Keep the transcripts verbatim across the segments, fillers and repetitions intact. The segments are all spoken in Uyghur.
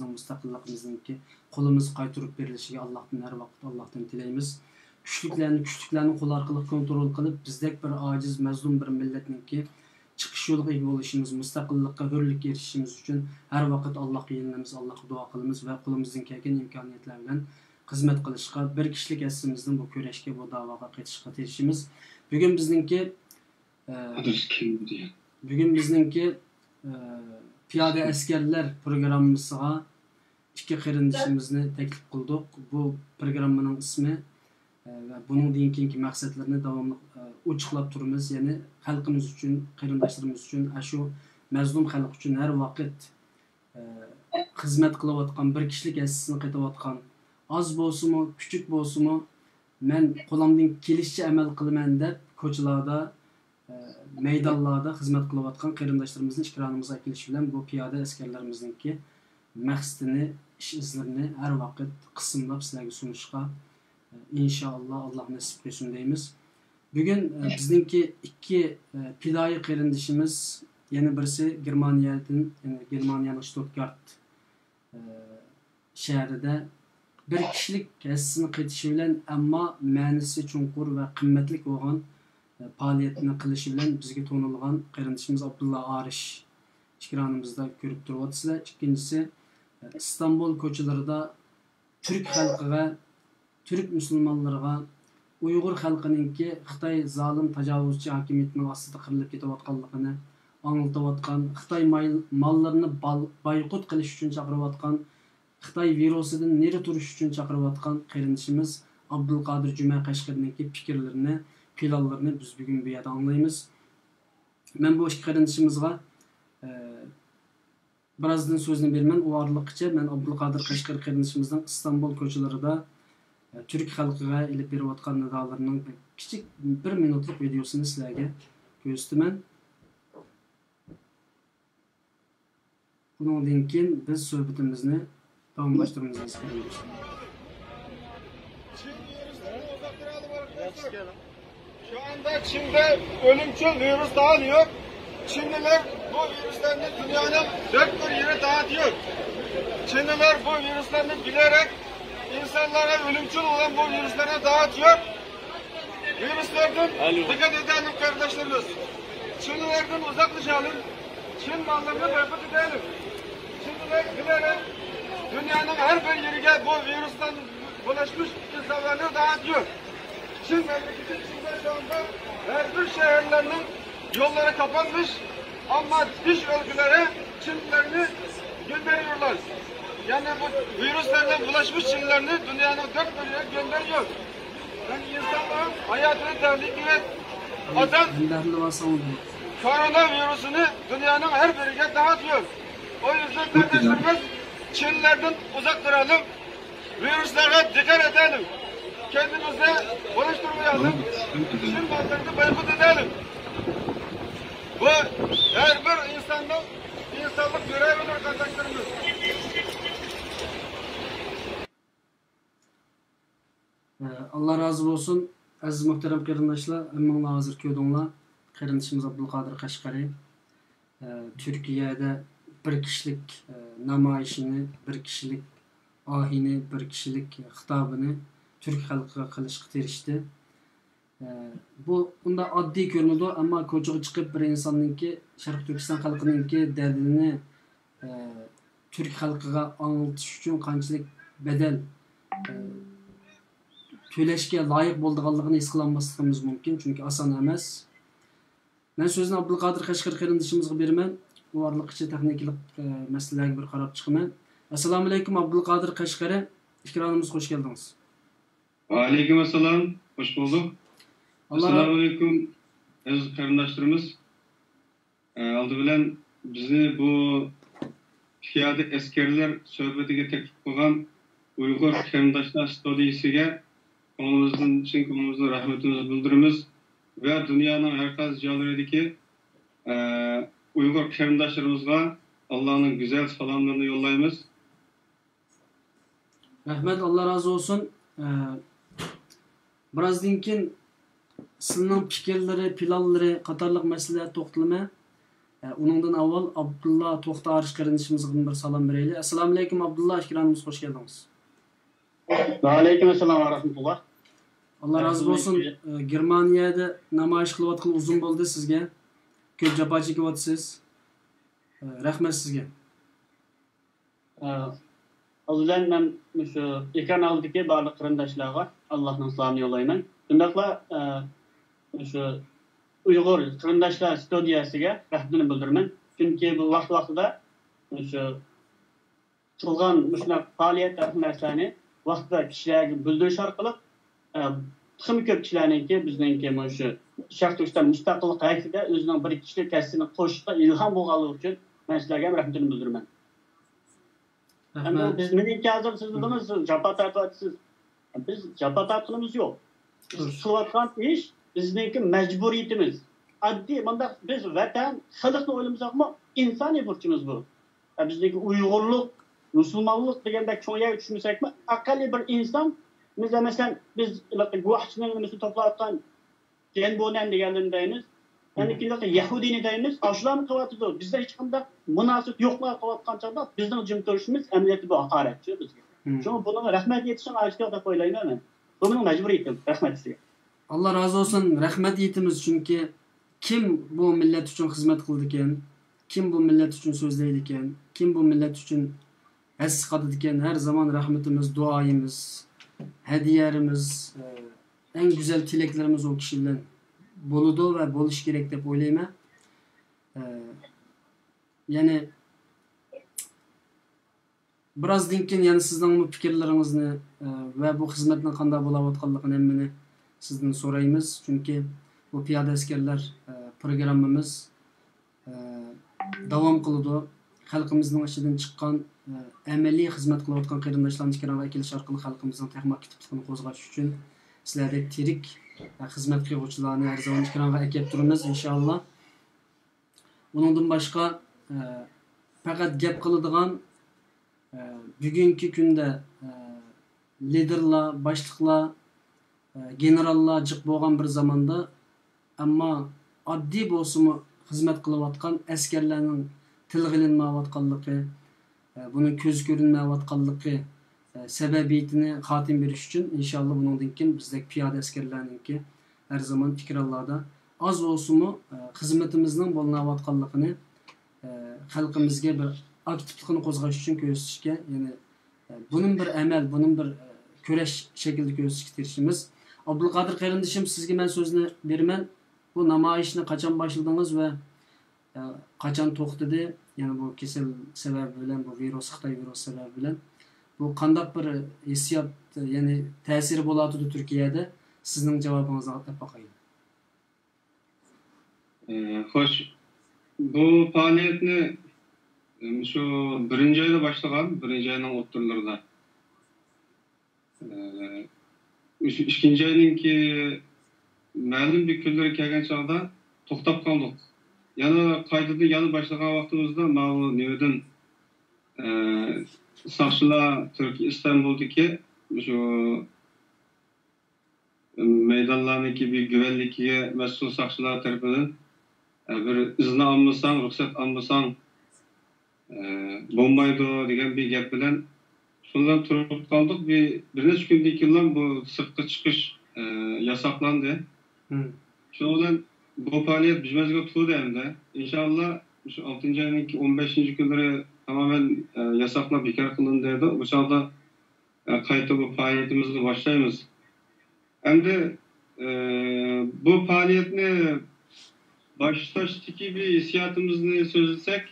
مۇستەقىللىقىمىزنىڭكى قولىمىزغا قايتۇرۇپ بېرىلىشىگە ئاللاھتىن، ھەر ۋاقىت ئاللاھتىن تىلەيمىز. كۈچلۈكلەرنى كۈچلۈكلەرنىڭ قولى ئارقىلىق كونترول قىلىپ، بىزدەك بىر ئاجىز، مەزلۇم بىر مىللەتنىڭكى چىقىش يولىغا ئىگە بولۇشىمىز، مۇستەقىللىققا، ھۆرلۈككە ئېرىشىشىمىز ئۈچۈن ھەر ۋاقىت ئاللاھقا يېلىنىمىز، ئاللاھقا دۇئا قىلىمىز ۋە قولىمىزدىن كەلگەن ئىمكانىيەتلەر بىلەن خىزمەت قىلىشقا، بىر كىشىلىك ھەسسىمىزدىن بۇ كۈرەشكە، بۇ داۋاغا قېتىشقا تىرىشىمىز. بۈگۈن بىزنىڭكى، ئە، بۈگۈن بىزنىڭكى، ئە، پىيادە ئەسكەرلەر پروگراممىسىغا ئىككى قېرىندىشىمىزنى تەكلىپ قىلدۇق. بۇ پروگراممىنىڭ ئىسمى، ئە، ۋە بۇنىڭدىن كېيىنكى مەقسەتلىرىنى داۋاملىق، ئە، ئوچۇقلاپ تۇرىمىز. يەنى خەلقىمىز ئۈچۈن، قېرىنداشلىرىمىز ئۈچۈن، ئاشۇ مەزلۇم خەلق ئۈچۈن ھەر ۋاقىت، ئە، خىزمەت قىلىۋاتقان، بىر كىشىلىك ھەسسىسىنى قېتىۋاتقان، ئاز بولسىمۇ، كۈچۈك بولسىمۇ، مەن قولۇمدىن كېلىشىچە ئەمەل قىلىمەن دەپ، كوچىلاردا، ئە، مەيدانلاردا خىزمەت قىلىۋاتقان قېرىنداشلىرىمىزنى ئېكرانىمىزغا ئەكېلىش بىلەن بۇ پىيادە ئەسكەرلىرىمىزنىڭكى مەقسىتىنى، ئىش ئىزلىرىنى ھەر ۋاقىت قىسىملاپ سىلەرگە سۇنۇشقا، ئىنشائاللا، ئاللا نېسىپ قىلسۇن دەيمىز. بۈگۈن، ئە، بىزنىڭكى ئىككى، ئە، پىدائىي قېرىندىشىمىز، يەنە بىرسى گېرمانىيەدىن، يەنى گېرمانىيەنىڭ شتۇتگارت، ئە، شەھىرىدە بىر كىشىلىك ھەسسىسىنى قېتىشى بىلەن، ئەمما مەنىسى چوڭقۇر ۋە قىممەتلىك بولغان، ئە، پائالىيەتنى قىلىشى بىلەن بىزگە تونۇلغان قېرىندىشىمىز ئابدۇللا ئارىش ئېكرانىمىزدا كۆرۈپ تۇرۇۋاتىسىلەر. ئىككىنچىسى، ئە، ئىستانبۇل كوچىلىرىدا تۈرك خەلقىگە، تۈرك مۇسۇلمانلىرىغا، ئۇيغۇر خەلقىنىڭكى خىتاي زالىم تاجاۋۇزچى ھاكىمىيىتىنىڭ ئاستىدا قىرىلىپ كېتىۋاتقانلىقىنى ئاڭلىتىۋاتقان، خىتاي ماي-، ماللىرىنى بال-، بايقۇت قىلىش ئۈچۈن چاقىرىۋاتقان، خىتاي ۋىرۇسىدىن نېرى تۇرۇش ئۈچۈن چاقىرىۋاتقان قېرىندىشىمىز ئابدۇلقادىر جۈمە قەشقەرىنىڭكى پىكىرلىرىنى، پىلانلىرىنى بىز بۈگۈن بۇ يەردە ئاڭلايمىز. مەن بۇ ئىككى قېرىندىشىمىزغا، ئە، بىرازدىن سۆزنى بېرىمەن. ئۇ ئارىلىققىچە مەن ئابدۇلقادىر قەشقەرى قېرىندىشىمىزنىڭ ئىستانبۇل كوچىلىرىدا، ئە، تۈرك خەلقىگە ئېلىپ بېرىۋاتقان نىدالىرىنىڭ بىر كىچىك، بىر مىنۇتلۇق ۋىدېيوسىنى سىلەرگە كۆرسىتىمەن. بۇنىڭدىن كېيىن بىز سۆھبىتىمىزنى داۋاملاشتۇرىمىز، ئەزىز قېرىنداشلار. Şu anda Çin'de ölümcül virüs dağıtıyor. Çinliler bu virüslerini dünyanın dört bir yere dağıtıyor. Çinliler bu virüslerini bilerek insanlara ölümcül olan bu virüsleri dağıtıyor. Virüslerden dikkat edelim kardeşlerimiz. Çinlilerden uzaklaşalım. Çin mallarını boykot edelim. Çinliler bilerek dünyanın her bir yerine bu virüsten bulaşmış insanlarını dağıtıyor. Çin memleketi içinde şu anda her bir şehirlerinin yolları kapanmış ama dış ülkelere Çinlilerini gönderiyorlar. Yani bu virüslerden bulaşmış Çinlilerini dünyanın dört bir yerine gönderiyor. Yani insanların hayatını tehlikeye atan koronavirüsünü dünyanın her birine dağıtıyor. O yüzden kardeşlerimiz Çinlilerden uzak duralım. Virüslere dikkat edelim. Kendimizi bulaştırmayalım. Çin mallarını boykot edelim. Bu her bir insanın insanlık görevidir kardeşlerimiz. ئاللا رازى بولسۇن، ئەزىز مۇھتەرەم قېرىنداشلار، ھەممىڭلار ھازىر كۆردۈڭلار، قېرىندىشىمىز ئابدۇلقادىر قەشقەرى، ئە، تۈركىيەدە بىر كىشىلىك، ئە، نامايىشىنى، بىر كىشىلىك ئاھىنى، بىر كىشىلىك خىتابىنى تۈرك خەلقىگە قىلىشقا تىرىشتى. ئە، بۇ ئۇنداق ئاددىي كۆرۈنىدۇ، ئەمما كوچىغا چىقىپ بىر ئىنساننىڭكى، شەرقىي تۈركىستان خەلقىنىڭكى دەردىنى، ئە، تۈرك خەلقىگە ئاڭلىتىش ئۈچۈن قانچىلىك بەدەل، ئە، تۆلەشكە لايىق بولىدىغانلىقىنى ھېس قىلالماسلىقىمىز مۇمكىن، چۈنكى ئاسان ئەمەس. مەن سۆزنى ئابدۇلقادىر قەشقەرى قېرىندىشىمىزغا بېرىمەن. ئۇ ئارىلىققىچە تېخنىكىلىق، ئە، مەسىلىلەرگە بىر قاراپ چىقىمەن. ئەسسالامۇئەلەيكۇم، ئابدۇلقادىر قەشقەرى. ئېكرانىمىزغا خوش كەلدىڭىز. ۋەئەلەيكۇمئەسسالام، خوش بولدۇق. ئەسسالامۇئەلەيكۇم، ئەزىز قېرىنداشلىرىمىز. ئە، ئالدى بىلەن بىزنى بۇ پىيادە ئەسكەرلەر سۆھبىتىگە تەكلىپ قىلغان ئۇيغۇر قېرىنداشلار ستۇدىيىسىگە كۆڭلىمىزدىن، چىن كۆڭلىمىزدىن رەھمىتىمىزنى بىلدۈرىمىز ۋە دۇنيانىڭ ھەر قايسى جايلىرىدىكى، ئە، ئۇيغۇر قېرىنداشلىرىمىزغا ئاللانىڭ گۈزەل سالاملىرىنى يوللايمىز. رەھمەت، ئاللا رازى بولسۇن. ئە، بىرازدىن كېيىن سىلىنىڭ پىكىرلىرى، پىلانلىرى قاتارلىق مەسىلىلەرگە توختىلىمەن. ئە، ئۇنىڭدىن ئاۋۋال ئابدۇللا توختى ئارىش قېرىندىشىمىزغا بىر سالام بېرەيلى. ئەسسالامۇئەلەيكۇم ئابدۇللا، ئىكرامىمىزغا خوش كەلدىڭىز. ۋەئەلەيكۇم ئەسسالام ۋە رەھمەتۇللا. ئاللا رازى بولسۇن. ئە، گېرمانىيەدە نامايىش قىلىۋاتقىلى ئۇزۇن بولدى سىزگە. كۆپ جاپا چېكىۋاتىسىز. ئە، رەھمەت سىزگە. ئاۋۋالەن مەن مۇشۇ ئېكران ئالدىدىكى بارلىق قېرىنداشلارغا ئاللاھنىڭ سالامىنى يوللايمەن. شۇنداقلا مۇشۇ ئۇيغۇر قېرىنداشلار ستۇدىيەسىگە رەھمىتىمنى بىلدۈرىمەن. چۈنكى بۇ ۋاقتى ۋاقتىدا مۇشۇ قىلغان مۇشۇنداق پائالىيەت ھەر خىل نەرسىلەرنى ۋاقتىدا كىشىلەرگە بىلدۈرۈش ئارقىلىق، ئە، تېخىمۇ كۆپ كىشىلەرنىڭكى بىزنىڭكى مۇشۇ شەرقىي تۈركىستان مۇستەقىللىق ھەرىكىتىدە ئۆزىنىڭ بىر كىشىلىك ھەسسىسىنى قوشۇشقا ئىلھام بولغانلىقى ئۈچۈن مەن سىلەرگە ھەم رەھمىتىمنى بىلدۈرىمەن. ئەمدى بىز نېمىنكى ھازىر سىز بىلدىڭىز، سىز جاپا تارتىۋاتىسىز. بىز جاپا تارتقىنىمىز يوق. بىز قىلىۋاتقان ئىش بىزنىڭكى مەجبۇرىيىتىمىز. ئاددىي مۇنداق بىز ۋەتەن، خەلقنى ئويلىمىساقمۇ ئىنسانىي بۇرچىمىز بۇ. بىزنىڭكى ئۇيغۇرلۇق، مۇسۇلمانلىق دېگەندەك چوڭ يەرگە چۈشمىسەكمۇ، ئەقەللىي بىر ئىنسان، بىز مەسىلەن، بىز گۇۋاھچىنىڭ نېمىسىنى توپلاۋاتقان جەنبۇنەن دېگەنلىرىنى دەيمىز. يەنى كېيىنكى يەھۇدىينى دەيمىز. ئاشۇلارمۇ قىلىۋاتىدۇ. بىزدە ھېچقانداق مۇناسىۋەت يوقلار قىلىۋاتقان چاغدا بىزنىڭ جىم تۇرۇشىمىز ئەمەلىيەتتە بۇ ھاقارەتچۇ بىزگە. شۇڭا بۇنىڭغا رەھمەت ئېيتىشنىڭ ھاجىتى يوق دەپ ئويلايمەن مەن. بۇ مېنىڭ مەجبۇرىيىتىم. رەھمەت سىزگە. ئاللا رازى بولسۇن، رەھمەت ئېيتىمىز، چۈنكى كىم بۇ مىللەت ئۈچۈن خىزمەت قىلىدىكەن، كىم بۇ مىللەت ئۈچۈن سۆزلەيدىكەن، كىم بۇ مىللەت ئۈچۈن ھەسسە قاتىدىكەن، ھەر زامان رەھمىتىمىز، دۇئايىمىز، ھەدىيەلىرىمىز، ئە، ئەڭ گۈزەل تىلەكلىرىمىز ئۇ كىشى بىلەن بولىدۇ ۋە بولۇشى كېرەك دەپ ئويلايمەن. ئە، يەنى بىرازدىن كېيىن يەنە سىزنىڭمۇ پىكىرلىرىڭىزنى، ئە، ۋە بۇ خىزمەتنىڭ قانداق بولاۋاتقانلىقىنى ھەممىنى سىزدىن سورايمىز. چۈنكى بۇ پىيادە ئەسكەرلەر، ئە، پروگراممىمىز، ئە، داۋام قىلىدۇ. خەلقىمىزنىڭ ئىچىدىن چىققان، ئە، ئەمەلىي خىزمەت قىلىۋاتقان قېرىنداشلارنى ئېكرانغا ئەكېلىش ئارقىلىق خەلقىمىزنىڭ تېخىمۇ ئاكتىپلىقىنى قوزغاش ئۈچۈن سىلەردەك تىرىك، ئە، خىزمەت قىلغۇچىلارنى ھەر زامان ئېكرانغا ئەكەپ تۇرىمىز، ئىنشائاللا. ئۇنىڭدىن باشقا، ئە، پەقەت گەپ قىلىدىغان، ئە، بۈگۈنكى كۈندە، ئە، لىدېرلار، باشلىقلار، ئە، گېنېراللار جىق بولغان بىر زاماندا، ئەمما ئاددىي بولسىمۇ خىزمەت قىلىۋاتقان ئەسكەرلەرنىڭ تىلغا ئېلىنمايۋاتقانلىقى، ئە، بۇنىڭ كۆزگە كۆرۈنمەيۋاتقانلىقى، ئە، سەۋەبىيىتىنى خاتىمە بېرىش ئۈچۈن، ئىنشائاللا، بۇنىڭدىن كېيىن بىزدەك پىيادە ئەسكەرلەرنىڭكى ھەر زامان ئېكرانلاردا ئاز بولسىمۇ، ئە، خىزمىتىمىزنىڭ بولۇنۇۋاتقانلىقىنى، ئە، خەلقىمىزگە بىر ئاكتىپلىقىنى قوزغاش ئۈچۈن كۆرسىتىشكە، يەنى، ئە، بۇنىمۇ بىر ئەمەل، بۇنىمۇ بىر، ئە، كۈرەش شەكلىدە كۆرسىتىشكە تىرىشىمىز. ئابدۇلقادىر قېرىندىشىم، سىزگە مەن سۆزنى بېرىمەن. بۇ نامايىشنى قاچان باشلىدىڭىز ۋە ئە، قاچان توختىدى؟ يەنى بۇ كېسەل سەۋەبى بىلەن، بۇ ۋىرۇس، خىتاي ۋىرۇسى سەۋەبى بىلەن بۇ قانداق بىر ھېسسىيات، يەنى تەسىرى بولۇۋاتىدۇ تۈركىيەدە؟ سىزنىڭ جاۋابىڭىزنى ئاڭلاپ باقايلى. ئە، خوش، بۇ پائالىيەتنى، ئە، شۇ بىرىنچى ئايدا باشلىغان، بىرىنچى ئاينىڭ ئوتتۇرىلىرىدا. ئىككىنچى ئاينىڭكى مەلۇم بىر كۈنلىرى كەلگەن چاغدا توختاپ قالدۇق. يەنە قايتىدىن يەنە باشلىغان ۋاقتىمىزدا ماۋۇ نېمىدىن، ئە، ساقچىلار تۈركىي ئىستانبۇلدىكى شۇ مەيدانلارنىڭكى بىر گۈۋەنلىكىگە مەسئۇل ساقچىلار تەرىپىدىن، ئە، بىر ئىزنا ئالمىساڭ، رۇخسەت ئالمىساڭ، ئە، بولمايدۇ دېگەن بىر گەپ بىلەن، شۇنىڭ بىلەن تۇرۇپ قالدۇق. بىر، بىر نەچچە كۈندىن كېيىنلا بۇ سىرتقا چىقىش، ئە، ياساقلاندى. شۇنىڭ بىلەن بۇ پائالىيەت بىر مەزگىل تۇردى ئەمدى. ئىنشائاللا، شۇ ئالتىنچى ئاينىڭكى ئون بەشىنچى كۈنلىرى تامامەن، ئە، ياساقلار بىكار قىلىندى دەيدۇ. بۇ چاغدا، ئە، قايتا بۇ پائالىيىتىمىزنى باشلايمىز. ئەمدى، ئە، بۇ پائالىيەتنى باشلاشتىكى بىر ھېسسىياتىمىزنى سۆزلىسەك،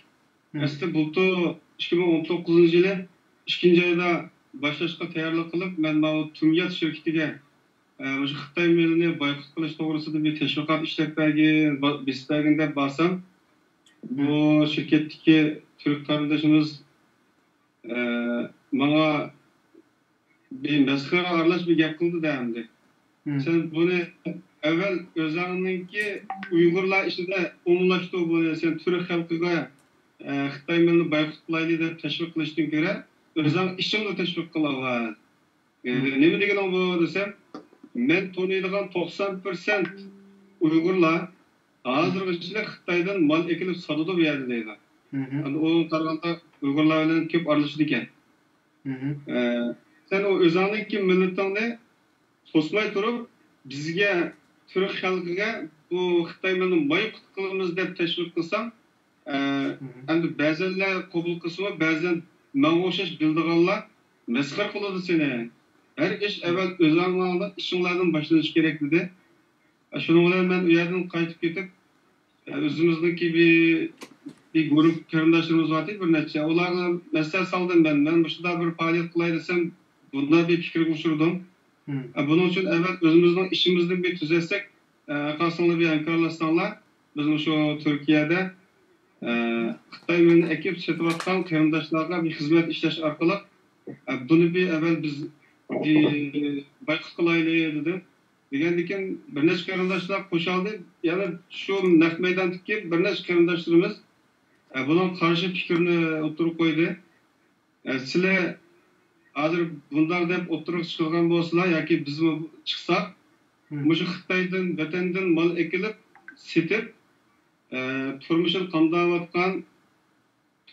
ئەسلى بۇلتۇر ئىككى مىڭ ئون توققۇزىنچى يىلى ئىككىنچى ئايدا باشلاشقا تەييارلىق قىلىپ، مەن ماۋۇ تۈميات شىركىتىگە، ئە، مۇشۇ خىتاي مېلىنى بايقۇت قىلىش توغرىسىدا بىر تەشۋىقات ئىشلەپ بەرگىن، با-، بېسىپ بەرگىن دەپ بارسام، بۇ شىركەتتىكى تۈرك قېرىندىشىمىز، ئە، ماڭا بىر مەسخىرە ئارىلاش بىر گەپ قىلدى-دە ئەمدى. سەن بۇنى ئەۋۋەل ئۆزۈڭنىڭكى ئۇيغۇرلار ئىچىدە ئومۇملاشتۇر بۇنى، سەن تۈرك خەلقىگە، ئە، خىتاي مېلىنى بايقۇت قىلايلى دەپ تەشۋىق قىلىشتىن كۆرە، ئۆزۈڭ ئىشىڭدا تەشۋىق قىل ئاۋۋال. ئە، نېمە دېگىنىڭ بۇ دېسەم، مەن تونۇيدىغان توقسان پىرسەنت ئۇيغۇرلار ھازىرغىچە خىتايدىن مال ئەكېلىپ ساتىدۇ بۇ يەردە دەيدۇ. ئەمدى ئۇ قارىغاندا ئۇيغۇرلار بىلەن كۆپ ئارىلىشىدىكەن. ئە، سەن ئۇ ئۆزۈڭنىڭكى مىللىتىڭنى توسماي تۇرۇپ، بىزگە، تۈرك خەلقىگە بۇ خىتاي مېلىنى بايقۇت قىلىمىز دەپ تەشۋىق قىلساڭ، ئە، ئەمدى بەزەنلەر قوبۇل قىلسىمۇ، بەزەن ماڭا ئوخشاش بىلىدىغانلار مەسخىرە قىلىدۇ سېنى. ھەر ئىش ئەۋۋەل ئۆزۈڭلارنىڭ ئىشىڭلاردىن باشلىنىشى كېرەك دېدى. شۇنىڭ بىلەن مەن ئۇ يەردىن قايتىپ كېتىپ، ئۆزىمىزنىڭكى بىر، بىر گۇرۇپ قېرىنداشلىرىمىز بار ئىدى، بىر نەچچە. ئۇلارغا مەسلىھەت سالدىم مەن. مەن مۇشۇنداق بىر پائالىيەت قىلاي دېسەم، بۇنداق بىر پىكىرگە ئۇچرىدىم. ئە، بۇنىڭ ئۈچۈن ئەۋۋەل ئۆزىمىزنىڭ ئىشىمىزنى بىر تۈزەتسەك، ئە، قالساڭلار بىر ھەمكارلاشساڭلار، بىز مۇشۇ تۈركىيەدە، ئە، خىتاي مېلىنى ئەكېلىپ سېتىۋاتقان قېرىنداشلارغا بىر خىزمەت ئىشلەش ئارقىلىق، ئە، بۇنى بىر ئەۋۋەل بىز بىر بايقۇت قىلايلى دېدىم. دېگەندىكىن بىر نەچچە قېرىنداشلار قوشالدى. يەنە شۇ نەق مەيداندىكى بىر نەچچە قېرىنداشلىرىمىز، ئە، بۇنىڭغا قارشى پىكىرنى ئوتتۇرىغا قويدى. ئە، سىلەر ھازىر بۇنداق دەپ ئوتتۇرىغا چىقىدىغان بولسىلا ياكى بىزمۇ چىقساق، مۇشۇ خىتايدىن، ۋەتەندىن مال ئەكېلىپ سېتىپ، ئە، تۇرمۇشىنى قامداۋاتقان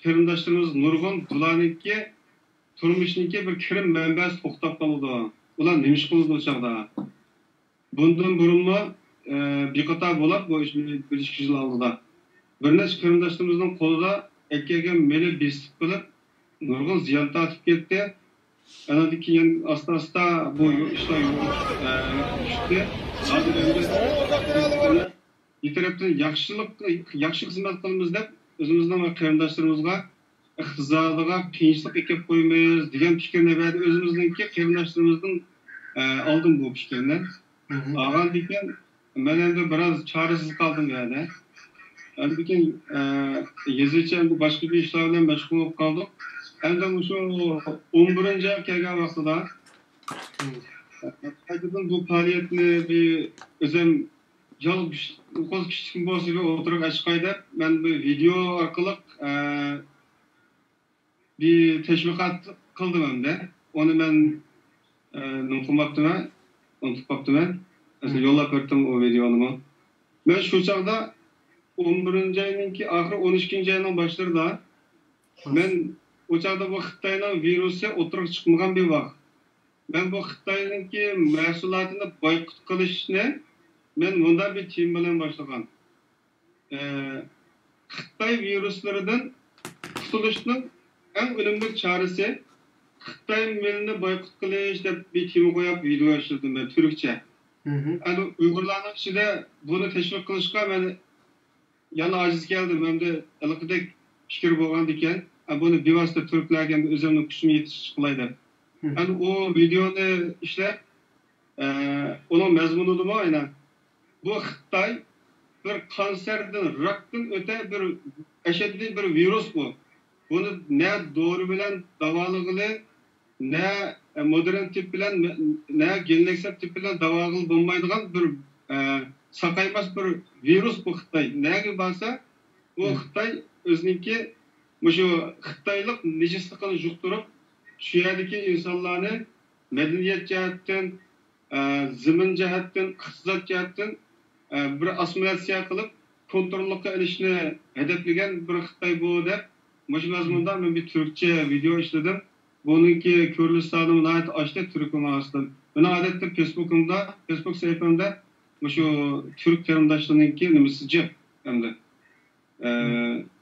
قېرىنداشلىرىمىز نۇرغۇن، بۇلارنىڭكى تۇرمۇشىنىڭكى بىر كىرىم مەنبەسى توختاپ قالىدۇ. ئۇلار نېمە ئىش قىلىدۇ ئۇ چاغدا؟ بۇندىن بۇرۇنمۇ، ئە، بىر قاتار بولۇپ بۇ ئىش بىر، بىر ئىككى يىل ئالدىدا بىر نەچچە قېرىنداشلىرىمىزنىڭ قولىدا ئەكەلگەن مېلى بېسىپ قېلىپ، نۇرغۇن زىيان تارتىپ كەتتى. ئانىڭدىن كېيىن ئاستا-ئاستا بۇ يو-، ئىشلار يولغا، ئە، چۈشتى. ھازىر ئەمدى بىر تەرەپتىن ياخشىلىق، ياخشى خىزمەت قىلىمىز دەپ، ئۆزىمىزنىڭ قېرىنداشلىرىمىزغا ئىقتىسادىغا قىيىنچىلىق ئەكەپ قويىمىز دېگەن پىكىرنى بەردى. ئۆزىمىزنىڭكى قېرىنداشلىرىمىزدىن، ئە، ئالدىم بۇ پىكىرنى. ئالغاندىن كېيىن مەن ئەمدى بىراز چارىسىز قالدىم يەنە. ئاندىن كېيىن، ئە، يېزىچە ئەمدى باشقا بىر ئىشلار بىلەن مەشغۇل بولۇپ قالدۇق. ئەمدى مۇشۇ ئون بىرىنچى ئايغا كەلگەن ۋاقتىدا، ئە، قايتىدىن بۇ پائالىيەتنى بىر ئۆزۈم يالغۇز كىچىك بولسا بىر ئوتتۇرىغا چىقاي دەپ، مەن بىر ۋىدېئو ئارقىلىق، ئە، بىر تەشۋىقات قىلدىم ئەمدى. ئۇنى مەن، ئە، نېمە قىلماپتىمەن، ئۇنتۇپ قاپتىمەن. مەسىلەن، يوللاپ بەرتىم ئۇ ۋىدېئونىمۇ. مەن شۇ چاغدا ئون بىرىنچى ئاينىڭكى ئاخىرى، ئون ئىككىنچى ئاينىڭ باشلىرىدا، مەن ئۇ چاغدا بۇ خىتاينىڭ ۋىرۇسى ئوتتۇرىغا چىقمىغان بىر ۋاقىت. مەن بۇ خىتاينىڭكى مەھسۇلاتىنى بايقۇت قىلىشنى مەن مۇنداق بىر تېما بىلەن باشلىغان. ئە، خىتاي ۋىرۇسلىرىدىن قۇتۇلۇشنىڭ ئەڭ ئۈنۈملۈك چارىسى خىتاي مېلىنى بايقۇت قىلىش دەپ بىر تېما قويۇپ ۋىدېئو ئىشلىدىم مەن تۈركچە. ئەمدى ئۇيغۇرلارنىڭ ئىچىدە بۇنى تەشۋىق قىلىشقا مەن يەنە ئاجىز كەلدىم. ئەمدى ھېلىقىدەك پىكىر بولغاندىكىن، ئە، بۇنى بىۋاسىتە تۈركلەرگە ئەمدى ئۆزۈمنىڭ كۈچۈمنى يېتىشىچە قىلاي دەپ. ئەمدى ئۇ ۋىدېئونى ئىشلەپ، ئە، ئۇنىڭ مەزمۇنىدىمۇ ئەنە بۇ خىتاي بىر قانسەردىن، راكتىن ئۆتە بىر ئەشەددىي بىر ۋىرۇس بۇ. بۇنى نە دورا بىلەن داۋالىغىلى، نە، ئە، مودېرن تىپ بىلەن، نە، نە گېنلەكسەپ تىپ بىلەن داۋاغىلى بولمايدىغان بىر، ئە، ساقايماس بىر ۋىرۇس بۇ خىتاي. نەگە بارسا، بۇ خىتاي ئۆزىنىڭكى مۇشۇ خىتايلىق نىجىسلىقىنى يۇقتۇرۇپ، شۇ يەردىكى ئىنسانلارنى مەدەنىيەت جەھەتتىن، ئە، زېمىن جەھەتتىن، ئىقتىساد جەھەتتىن، ئە، بىر ئاسسىمىلياتسىيە قىلىپ، كونتروللۇققا ئېلىشنى ھەدەپلىگەن بىر خىتاي بۇ دەپ، مۇشۇ مەزمۇندا مەن بىر تۈركچە ۋىدېئو ئىشلىدىم. بۇنىڭكى كۆرۈلۈش سانىمۇ ناھايىتى ئاشتى تۈركۈم ئارىسىدا. مېنىڭ ئادەتتە فېيسبۇكۇمدا، فېيسبۇك سەھىپەمدە مۇشۇ تۈرك قېرىنداشلىرىنىڭكى نېمىسى جىق ئەمدى. ئە،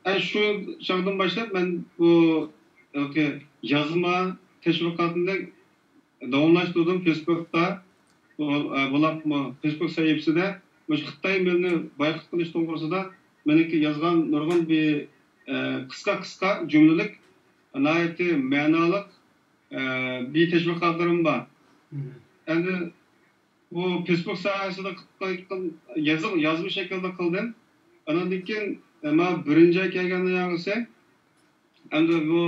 ئە، شۇ چاغدىن باشلاپ مەن بۇ ھېلىقى يازما تەشۋىقاتنى داۋاملاشتۇردۇم فېيسبۇكتا. بۇ، ئە، بولۇپمۇ فېيسبۇك سەھىپىسىدە مۇشۇ خىتاي مېلىنى بايقۇت قىلىش توغرىسىدا مېنىڭكى يازغان نۇرغۇن بىر، ئە، قىسقا، قىسقا جۈملىلىك، ناھايىتى مەنالىق، ئە، بىر تەشۋىقاتلىرىم بار. ئەمدى بۇ فېيسبۇك ساھەسىدە قىل-، قىل-، يازما، يازما شەكىلدە قىلدىم. ئانىڭدىن كېيىن، ئە، مانا بىرىنچى ئاي كەلگەندىن ياڭزىسى، ئەمدى بۇ،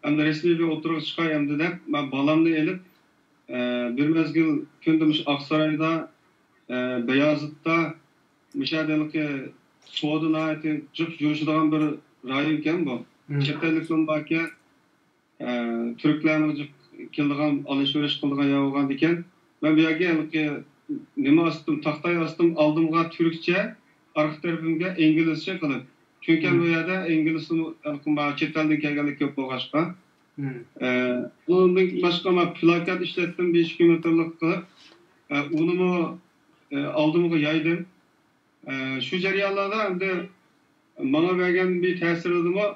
ئەمدى رەسمىي بىر ئوتتۇرىغا چىقاي ئەمدى دەپ، مەن بالامنى ئېلىپ، ئە، بىر مەزگىل كۈندە مۇشۇ ئاقسارايدا، ئە، بايازىتتا، مۇشۇ يەردە ھېلىقى سودا ناھايىتى جىق يۈرۈشىدىغان بىر رايونكەن بۇ. چەت ئەللىكلەرمۇ باركەن. ئە، تۈركلەرنىڭ جىق كېلىدىغان، ئالىشىۋېلىش قىلىدىغان يەر بولغاندىكەن، مەن بۇ يەرگە ھېلىقى نېمە ئاستىم، تاختاي ئاستىم ئالدىمغا تۈركچە ئارقا تەرىپىمگە ئىنگلىزچە قىلىپ. چۈنكى بۇ يەردە ئىنگلىز تىلى، چەت ئەلدىن كەلگەنلەر كۆپ بولغاچقا. ئە، ئۇنىڭدىن باشقا مەن پلاكات ئىشلەتتىم، بىر ئىككى مېتىرلىق قىلىپ، ئە، ئۇنىمۇ، ئە، ئالدىمغا يايدىم. ئە، شۇ جەريانلاردا ئەمدى ماڭا بەرگەن بىر تەسىرىدىمۇ،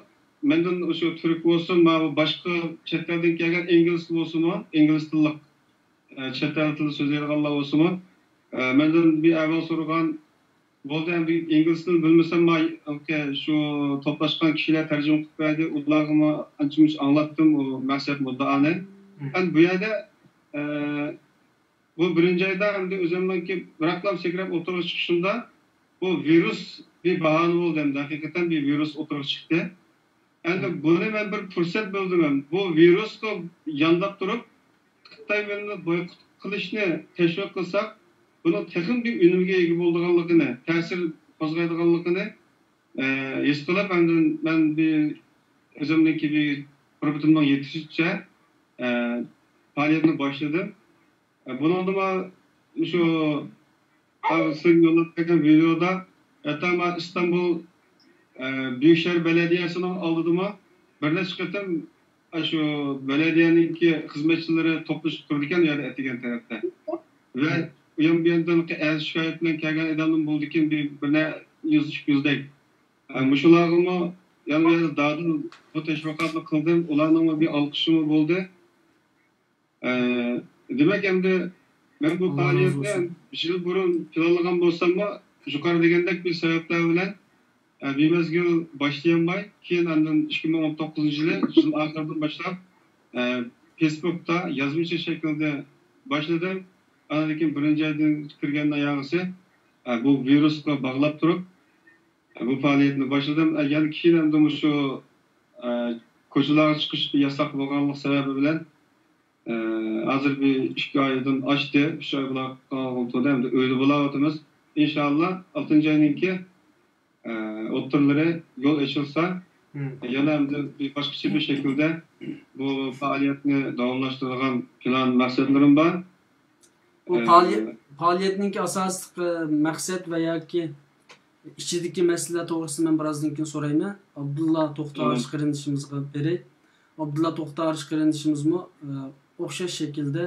مەندىن ئاشۇ تۈرك بولسۇن، ماۋۇ باشقا چەت ئەلدىن كەلگەن ئىنگلىز بولسىمۇ، ئىنگلىز تىللىق، ئە، چەت ئەل تىلى سۆزلەيدىغانلار بولسىمۇ، ئە، مەندىن بىر ئەھۋال سورىغان، بولدى، ئەمدى ئىنگلىز تىلىنى بىلمىسەم، شۇ توپلاشقان كىشىلەر تەرجىمە قىلىپ بەردى، ئۇلارغىمۇ ئانچە-مۇنچە ئاڭلاتتىم ئۇ مەقسەت مۇددىئانى. ئەمدى بۇ يەردە، ئە، بۇ بىرىنچى ئايدا ئەمدى ئۆزۈمنىڭكى بىراقلا سەكرەپ ئوتتۇرىغا چىقىشىمدا، بۇ ۋىرۇس بىر باھانە بولدى، ئەمدى ھەقىقەتەن بىر ۋىرۇس ئوتتۇرىغا چىقتى. ئەمدى بۇنى مەن بىر پۇرسەت بىلدىم. بۇ ۋىرۇسقا يانداپ تۇرۇپ، خىتاي بىلەن بويكوت قىلىشنى تەشۋىق قىلساق، بۇنىڭ تېخىمۇ بىر ئۈنۈمگە ئىگە بولىدىغانلىقىنى، تەسىر قوزغايدىغانلىقىنى، ئە، ھېس قىلىپ، ئاندىن مەن بىر ئۆزۈمنىڭكى بىر قۇربىتىمنىڭ يېتىشىچە، ئە، پائالىيەتنى باشلىدىم. ئە، بۇنىڭدىمۇ شۇ، ئە، سىزگە يوللاپ بەرگەن ۋىدېودا، ھەتتا مەن ئىستانبۇل، ئە، بۈيۈك شەھەر بەلەدىيەسىنىڭ ئالدىدىمۇ بىر نەچچە قېتىم، ئە، شۇ بەلەدىيەنىڭكى خىزمەتچىلىرى توپلىشىپ تۇرىدىكەن، ئۇ يەردە ئەتىگەن تەرەپتە. ۋە ئۇيان بۇياندىن ئەرز شىكايەت بىلەن كەلگەن ئادەملەر بولىدىكەن، بىر، بىر نە يۈز، ئىككى يۈزدەك. ئە، مۇشۇلارغىمۇ يەنە بۇ يەردە دادىل بۇ تەشۋىقاتنى قىلدىم، ئۇلارنىڭمۇ بىر ئالقىشىمۇ بولدى. ئە، دېمەك، ئەمدى مەن بۇ پائالىيەتنى يىل بۇرۇن پىلانلىغان بولساممۇ، يۇقىرى دېگەندەك بىر سەۋەبلەر بىلەن، ئە، بىمەزگىل باشلىيالماي، كېيىن ئاندىن ئىككى مىڭ ئون توققۇزىنچى يىلى، يىل ئاخىرىدىن باشلاپ، ئە، فېيسبۇكتا يازمىچە شەكىلدە باشلىدىم. ئاندىن كېيىن بىرىنچى ئايدىن كىرگەن ئاياغىسى، ئە، بۇ ۋىرۇسقا باغلاپ تۇرۇپ، ئە، بۇ پائالىيەتنى باشلىدىم. ئە، يەنە كېيىن ئەمدى مۇشۇ، ئە، كوچىلارغا چىقىش ياساق بولغانلىق سەۋەبى بىلەن، ئە، ھازىر بىر ئىككى ئايدىن ئاشتى، ئۈچ ئاي بولۇپ قالغىلى تۇردى، ئەمدى ئۆيدە بولاۋاتىمىز. ئىنشاللا، ئالتىنچى ئاينىڭكى، ئە، ئوتتۇرىلىرى يول ئېچىلسا، يەنە ئەمدى بىر باشقىچە بىر شەكىلدە بۇ پائالىيەتنى داۋاملاشتۇرىدىغان پىلان، مەقسەتلىرىم بار. بۇ ئە، پائالىيەت، پائالىيەتنىڭكى ئاساسلىق، ئە، مەقسەت ۋە ياكى ئىچىدىكى مەسىلىلەر توغرىسىدا مەن بىرازدىن كېيىن سورايمەن. ئابدۇللا توختاش قېرىندىشىمىزغا بېرەي. ئابدۇللا توختاش قېرىندىشىمىزمۇ، ئە، ئوخشاش شەكىلدە،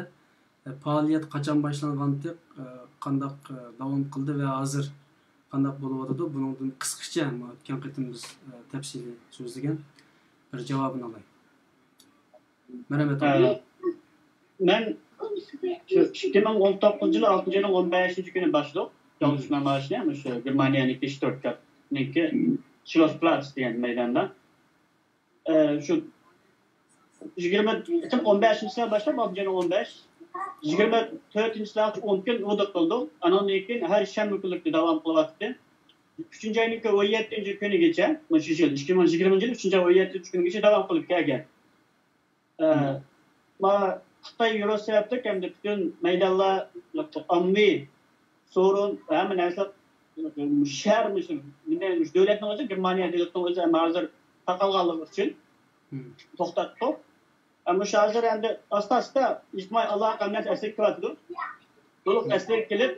ئە، پائالىيەت قاچان باشلانغانتى، ئە، قانداق، ئە، داۋام قىلدى ۋە ھازىر قانداق بولۇۋاتىدۇ؟ بۇنىڭدىن قىسقىچە، مۇ-، ئۆتكەن قېتىم بىز، ئە، تەپسىلىي سۆزلىگەن. بىر جاۋابىنى ئالاي. مەرھەمەت، ئە، ئابدۇللا. مەن شۇ ئىككى مىڭ ئون توققۇزىنچى يىلى ئالتىنچى ئاينىڭ ئون بەشىنچى كۈنى باشلىدۇق. يالغۇز مەن ماشىنە، مۇشۇ گېرمانىيەنىڭكى شتۇتگارتنىڭكى شلوسپلاتس دېگەن مەيداندا. ئە، شۇ يىگىرمە، ئون بەشىنچى سەنە باشلاپ، ئالتىنچى ئاينىڭ ئون بەش، يىگىرمە تۆتىنچى سەنە ئون كۈن ئۇدۇق قىلدۇق. ئانىڭدىن كېيىن ھەر شەنبە كۈنلۈكتە داۋام قىلىۋاتتى. ئۈچىنچى ئاينىڭكى ئون يەتتىنچى كۈنىگىچە، مۇشۇ يىل، ئىككى مىڭ يىگىرمىنچى يىل ئۈچىنچى ئاي ئون يەتتىنچى كۈنىگىچە داۋام قىلىپ كەلگەن. ئە، مم. ما خىتاي ۋىرۇسى سەۋەبلىك ئەمدى پۈتۈن مەيدانلار ئاممىۋى سورۇن، ھەممە نەرسە، شەھەر، مۇشۇ نېمە، مۇشۇ دۆلەتنىڭ ئۆزى، گېرمانىيە دۆلىتىنىڭ ئۆزى ھەممە ھازىر تاقالغانلىقى ئۈچۈن مم. توختاتتۇق. ئە، مۇشۇ ھازىر ئەمدى ئاستا-ئاستا ئىجتىمائىي ئالاقە ھەممە نەرسە ئەسلىگە كېلىۋاتىدۇ. تولۇق مم. ئەسلىگە كېلىپ،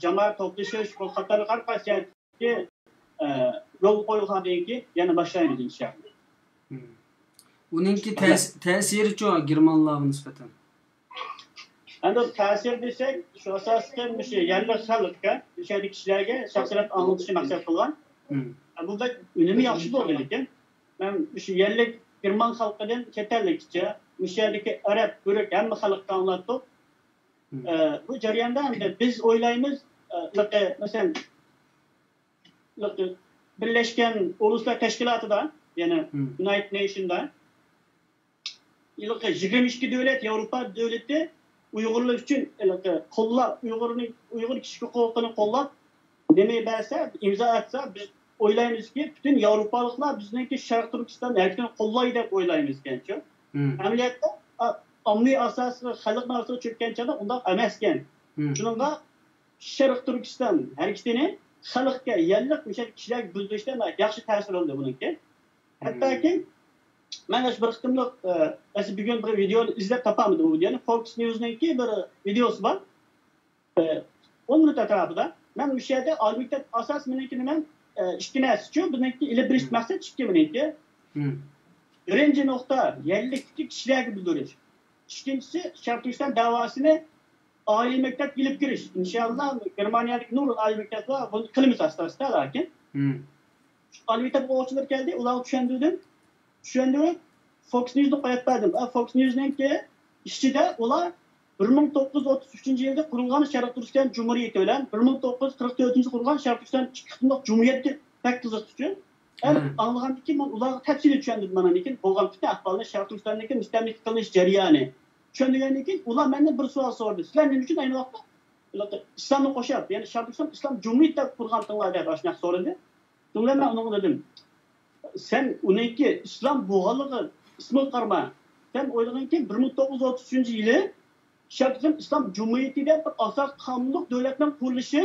جامائەت توپلىشىش، بۇ قاتارلىق ھەر قايسى يولغا قويۇلغاندىن كېيىن يەنە باشلايمىز ئىنشاللا. ئۇنىڭكى تەس-، تەسىرىچۇ گېرمانلارغا نىسبەتەن؟ ئەمدى تەسىر دېسەك، شۇ ئاساسلىقى مۇشۇ يەرلىك خەلققە، مۇشۇ يەردىكى كىشىلەرگە شەخسىيەت ئاڭلىتىشنى مەقسەت قىلغان. بۇ بەك ئۈنۈمى ياخشى بولدى، لېكىن مەن مۇشۇ يەرلىك گېرمان خەلقىدىن چەت ئەللىككىچە، مۇشۇ يەردىكى ئەرەب، تۈرك ھەممە خەلققە ئاڭلاتتۇق. ئە، بۇ جەرياندا ئەمدى بىز ئويلايمىز، ئە، مەسىلەن، بىرلەشكەن ئۇلۇسلار تەشكىلاتىدا، يەنى يۇنايتېد نېيشندا، ھېلىقى يىگىرمە ئىككى دۆلەت، ياۋروپا دۆلىتى ئۇيغۇرلار ئۈچۈن ھېلىقى قوللاپ، ئۇيغۇرنى، ئۇيغۇر كىشىلىك ھوقۇقىنى قوللاپ، نېمە بەرسە، ئىمزا ئاتسا، بىز ئويلايمىزكى، پۈتۈن ياۋروپالىقلار بىزنىڭكى شەرقىي تۈركىستان ھەرىكىتىنى قوللايدۇ دەپ ئويلايمىز ئىكەنچۇ. ئەمەلىيەتتە، ئا-، ئاممىۋى ئاساسىي خەلقنىڭ ئارىسىغا چۆككەن چاغدا ئۇنداق ئەمەسكەن. شۇنىڭغا شەرقىي تۈركىستان ھەرىكىتىنى خەلققە، يەرلىك مۇشۇ كىشىلەرگە بىلدۈرۈشتە ياخشى تەسىر بولدى بۇنىڭكى. ھەتتاكى مەن ئاشۇ بىر قېتىملىق، ئە، ئەسلى بۈگۈن بىر ۋىدېونى ئىزدەپ تاپالمىدىم. ئۇ ۋىدېونى، فوكس نيۇزنىڭكى بىر ۋىدېوسى بار. ئە، ئون مىنۇت ئەتراپىدا. مەن مۇشۇ يەردە ئالىي مەكتەپ ئاساس مېنىڭكى نېمەم، ئە، ئىككى نەرسىچۇ. بىزنىڭكى ئېلىپ بېرىش مەقسەت ئىككى مېنىڭكى. بىرىنچى نۇقتا، يەرلىكتىكى كىشىلەرگە بىلدۈرۈش. ئىككىنچىسى، شەرقىي تۈركىستان دەۋاسىنى ئالىي مەكتەپكە ئېلىپ كىرىش. ئىنشاللا، گېرمانىيەدىكى نۇرغۇن ئالىي مەكتەپلەر بۇنى قىلىمىز ئاستا-ئاستا، لېكىن شۇ ئالىي مەكتەپ ئوقۇغۇچىلىرى كەلدى، ئۇلارغا چۈشەندۈردۈم. چۈشەندۈرۈپ، فوكس نيۇزنى قويۇپ بەردىم. ئە، فوكس نيۇزنىڭكى ئىچىدە ئۇلار بىر مىڭ توققۇز يۈز ئوتتۇز ئۈچىنچى يىلدا قۇرۇلغان شەرقىي تۈركىستان جۇمھۇرىيىتى بىلەن بىر مىڭ توققۇز يۈز قىرىق تۆتىنچى يىلدا قۇرۇلغان شەرقىي تۈركىستان ئىككى قېتىملىق جۇمھۇرىيەتكە بەك قىزىقتىچۇ. ئەمدى ئاڭلىغاندىن كېيىن مەن ئۇلارغا تەپسىلىي چۈشەندۈردۈم. ئاندىن كېيىن بولغان پۈتۈن ئەھۋالنى، شەرقىي تۈركىستاندىكى مۇستەملىكە قىلىنىش جەريانى، چۈشەندۈرگەندىن كېيىن ئۇلار مەندىن بىر سوئال سورىدى. سىلەر نېمە ئۈچۈن ئەينى ۋاقىتتا ئىسلامنى قوشۇپ، يەنى شەرقىي تۈركىستان ئىسلام جۇمھۇرىيىتى دەپ قۇرغانتىڭلار دەپ ئاشۇنداق سورىدى. شۇنىڭ بىلەن مەن ئۇنىڭغا دېدىم، سەن ئۇنىڭكى ئىسلام بولغانلىقى ئىسمىغا قارىما. سەن ئويلىغىنكى، بىر مىڭ توققۇز يۈز ئوتتۇز ئۈچىنچى يىلى شەرقىي ئىسلام جۇمھۇرىيىتى دەپ بىر ئاساسىي قانۇنلۇق دۆلەتنىڭ قۇرۇلۇشى.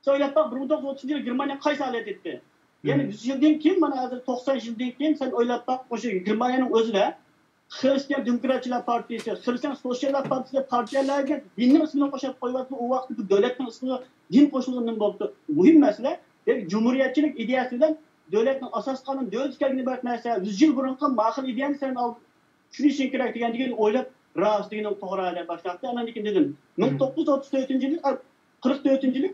سەن ئويلاپ باق، بىر مىڭ توققۇز يۈز ئوتتۇزىنچى يىلى گېرمانىيە قايسى ھالەتتە ئىدى؟ يەنى يۈز يىلدىن كېيىن، مانا ھازىر توقسان يىلدىن كېيىن سەن ئويلاپ باق، مۇشۇ گېرمانىيەنىڭ ئۆزىدە خىرىستىيان دېموكراتچىلار پارتىيىسى، خىرىستىيان سوتسىياللار پارتىيىسى دەپ پارتىيەلەرگە دىننىڭ ئىسمىنى قوشۇپ قويۇۋاتىدۇ. ئۇ ۋاقىتتا بۇ دۆلەتنىڭ ئىسمىغا دىن قوشۇلغىنى نېمە بوپتۇ؟ مۇھىم مەسىلە، دېمەك، جۇمھۇرىيەتچىلىك ئىدىيەسى بىلەن دۆلەتنىڭ ئاساسىي قانۇن دۆلىتى كەلگىنى بىر نەرسە، يۈز يىل بۇرۇنقى ماقۇل ئىدىيەنى سەن ئال-، چۈشىنىشىڭ كېرەك دېگەندىكىن ئويلاپ، راست دېگىنىڭ توغرا دەپ باشلاپتۇ. ئاندىن كېيىن دېدىم، مىڭ توققۇز يۈز ئوتتۇز تۆتىنچى يىلى، قىرىق تۆتىنچى يىلى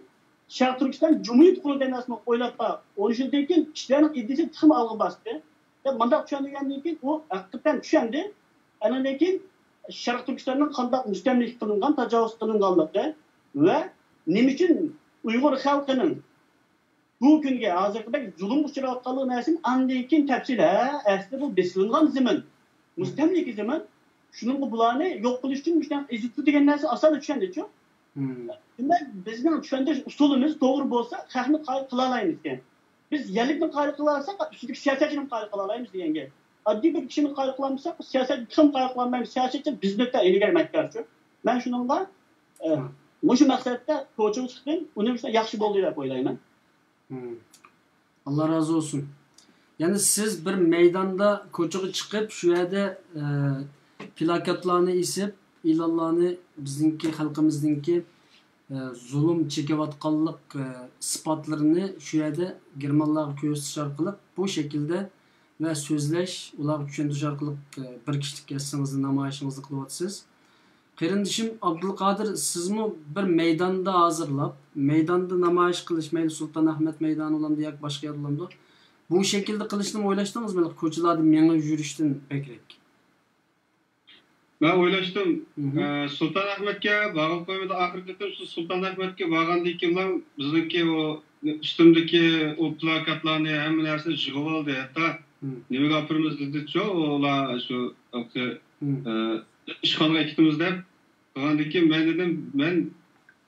شەرقىي تۈركىستان جۇمھۇرىيىتى قۇرۇلدى دېمەسمۇ، ئويلاپ باق. ئون يىلدىن كېيىن كىشىلەرنىڭ ئىدىيىسى تېخىمۇ ئالغا باستى. دەپ مۇنداق چۈشەندۈرگەندىن كېيىن ئۇ ھەقىقەتەن چۈشەندى. ئاندىن كېيىن شەرقىي تۈركىستاننىڭ قانداق مۇستەملىكە قىلىنغان، تاجاۋۇز قىلىنغانلىقى ۋە نېمە ئۈچۈن ئۇيغۇر خەلقىنىڭ بۇ كۈنگە ھازىرقىدەك زۇلۇمغا ئۇچراۋاتقانلىقى نەرسىنى ئاندىن كېيىن تەپسىلىي، ھە، ئەسلى بۇ بېسىلغان زېمىن، مۇستەملىكە زېمىن، شۇنىڭغا بۇلارنى يوق قىلىش ئۈچۈن مۇشۇنداق ئېزىتتى دېگەن نەرسە ئاسانلا چۈشەندىچۇ. دېمەك، بىزنىڭ چۈشەندۈرۈش ئۇسۇلىمىز توغرا بولسا، خەقنى قايىل قىلالايمىز ئىكەن. بىز يەرلىكنى قايىل قىلالىساق، ئۈستىدىكى سىياسەتچىنى قايىل قىلالايمىز دېگەن گەپ. ئاددىي بىر كىشىنى قايىل قىلالمىساق، سىياسەتنى تېخىمۇ قايىل قىلالمايمىز. سىياسەتچى بىزنىڭكى ئىلگىرى مەككارچۇ. مەن شۇنىڭغا، ئە، مۇشۇ مەقسەتتە كوچىغا چىقتىم، ئۇنىڭ ئۈچۈن ياخشى بولدى دەپ ئويلايمەن. مم. ئاللا رازى بولسۇن. يەنى سىز بىر مەيداندا كوچىغا چىقىپ، شۇ يەردە، ئە، پلاكاتلارنى ئېسىپ، ئېلانلارنى بىزنىڭكى خەلقىمىزنىڭكى، ئە، زۇلۇم چېكىۋاتقانلىق، ئە، ئىسپاتلىرىنى شۇ يەردە گېرمانلارغا كۆرسىتىش ئارقىلىق بۇ شەكىلدە ۋە سۆزلەش، ئۇلارغا چۈشەندۈرۈش ئارقىلىق، ئە، بىر كىشىلىك ھېسسىڭىزنى، نامايىشىڭىزنى قىلىۋاتىسىز. قېرىندىشىم ئابدۇلقادىر، سىزمۇ بىر مەيداندا ھازىرلاپ، مەيداندا نامايىش قىلىش، مەيلى سۇلتان ئەھمەت مەيدانى بولامدۇ ياكى باشقا يەر بولامدۇ، بۇ شەكىلدە قىلىشنىمۇ ئويلاشتىڭىزمۇ؟ كوچىلاردا مېڭىپ يۈرۈشتىن بەكرەك. مەن ئويلاشتىم، مھم. ئە، سۇلتان ئەھمەتكە بارغىلى قويمىدى. ئاخىرقى قېتىم شۇ سۇلتان ئەھمەتكە بارغاندىن كېيىنلا بىزنىڭكى ئۇ ئۈستۈمدىكى ئۇ پلاكاتلارنى، ھەممە نەرسىنى يىغىۋالدى. ھەتتا مم. نېمىگە ئاپىرىمىز دېدىچۇ، ئۇلار شۇ، مم. ئە، ئىشخانىغا ئەكېتىمىز دەپ قىلغاندىن كېيىن، مەن دېدىم، مەن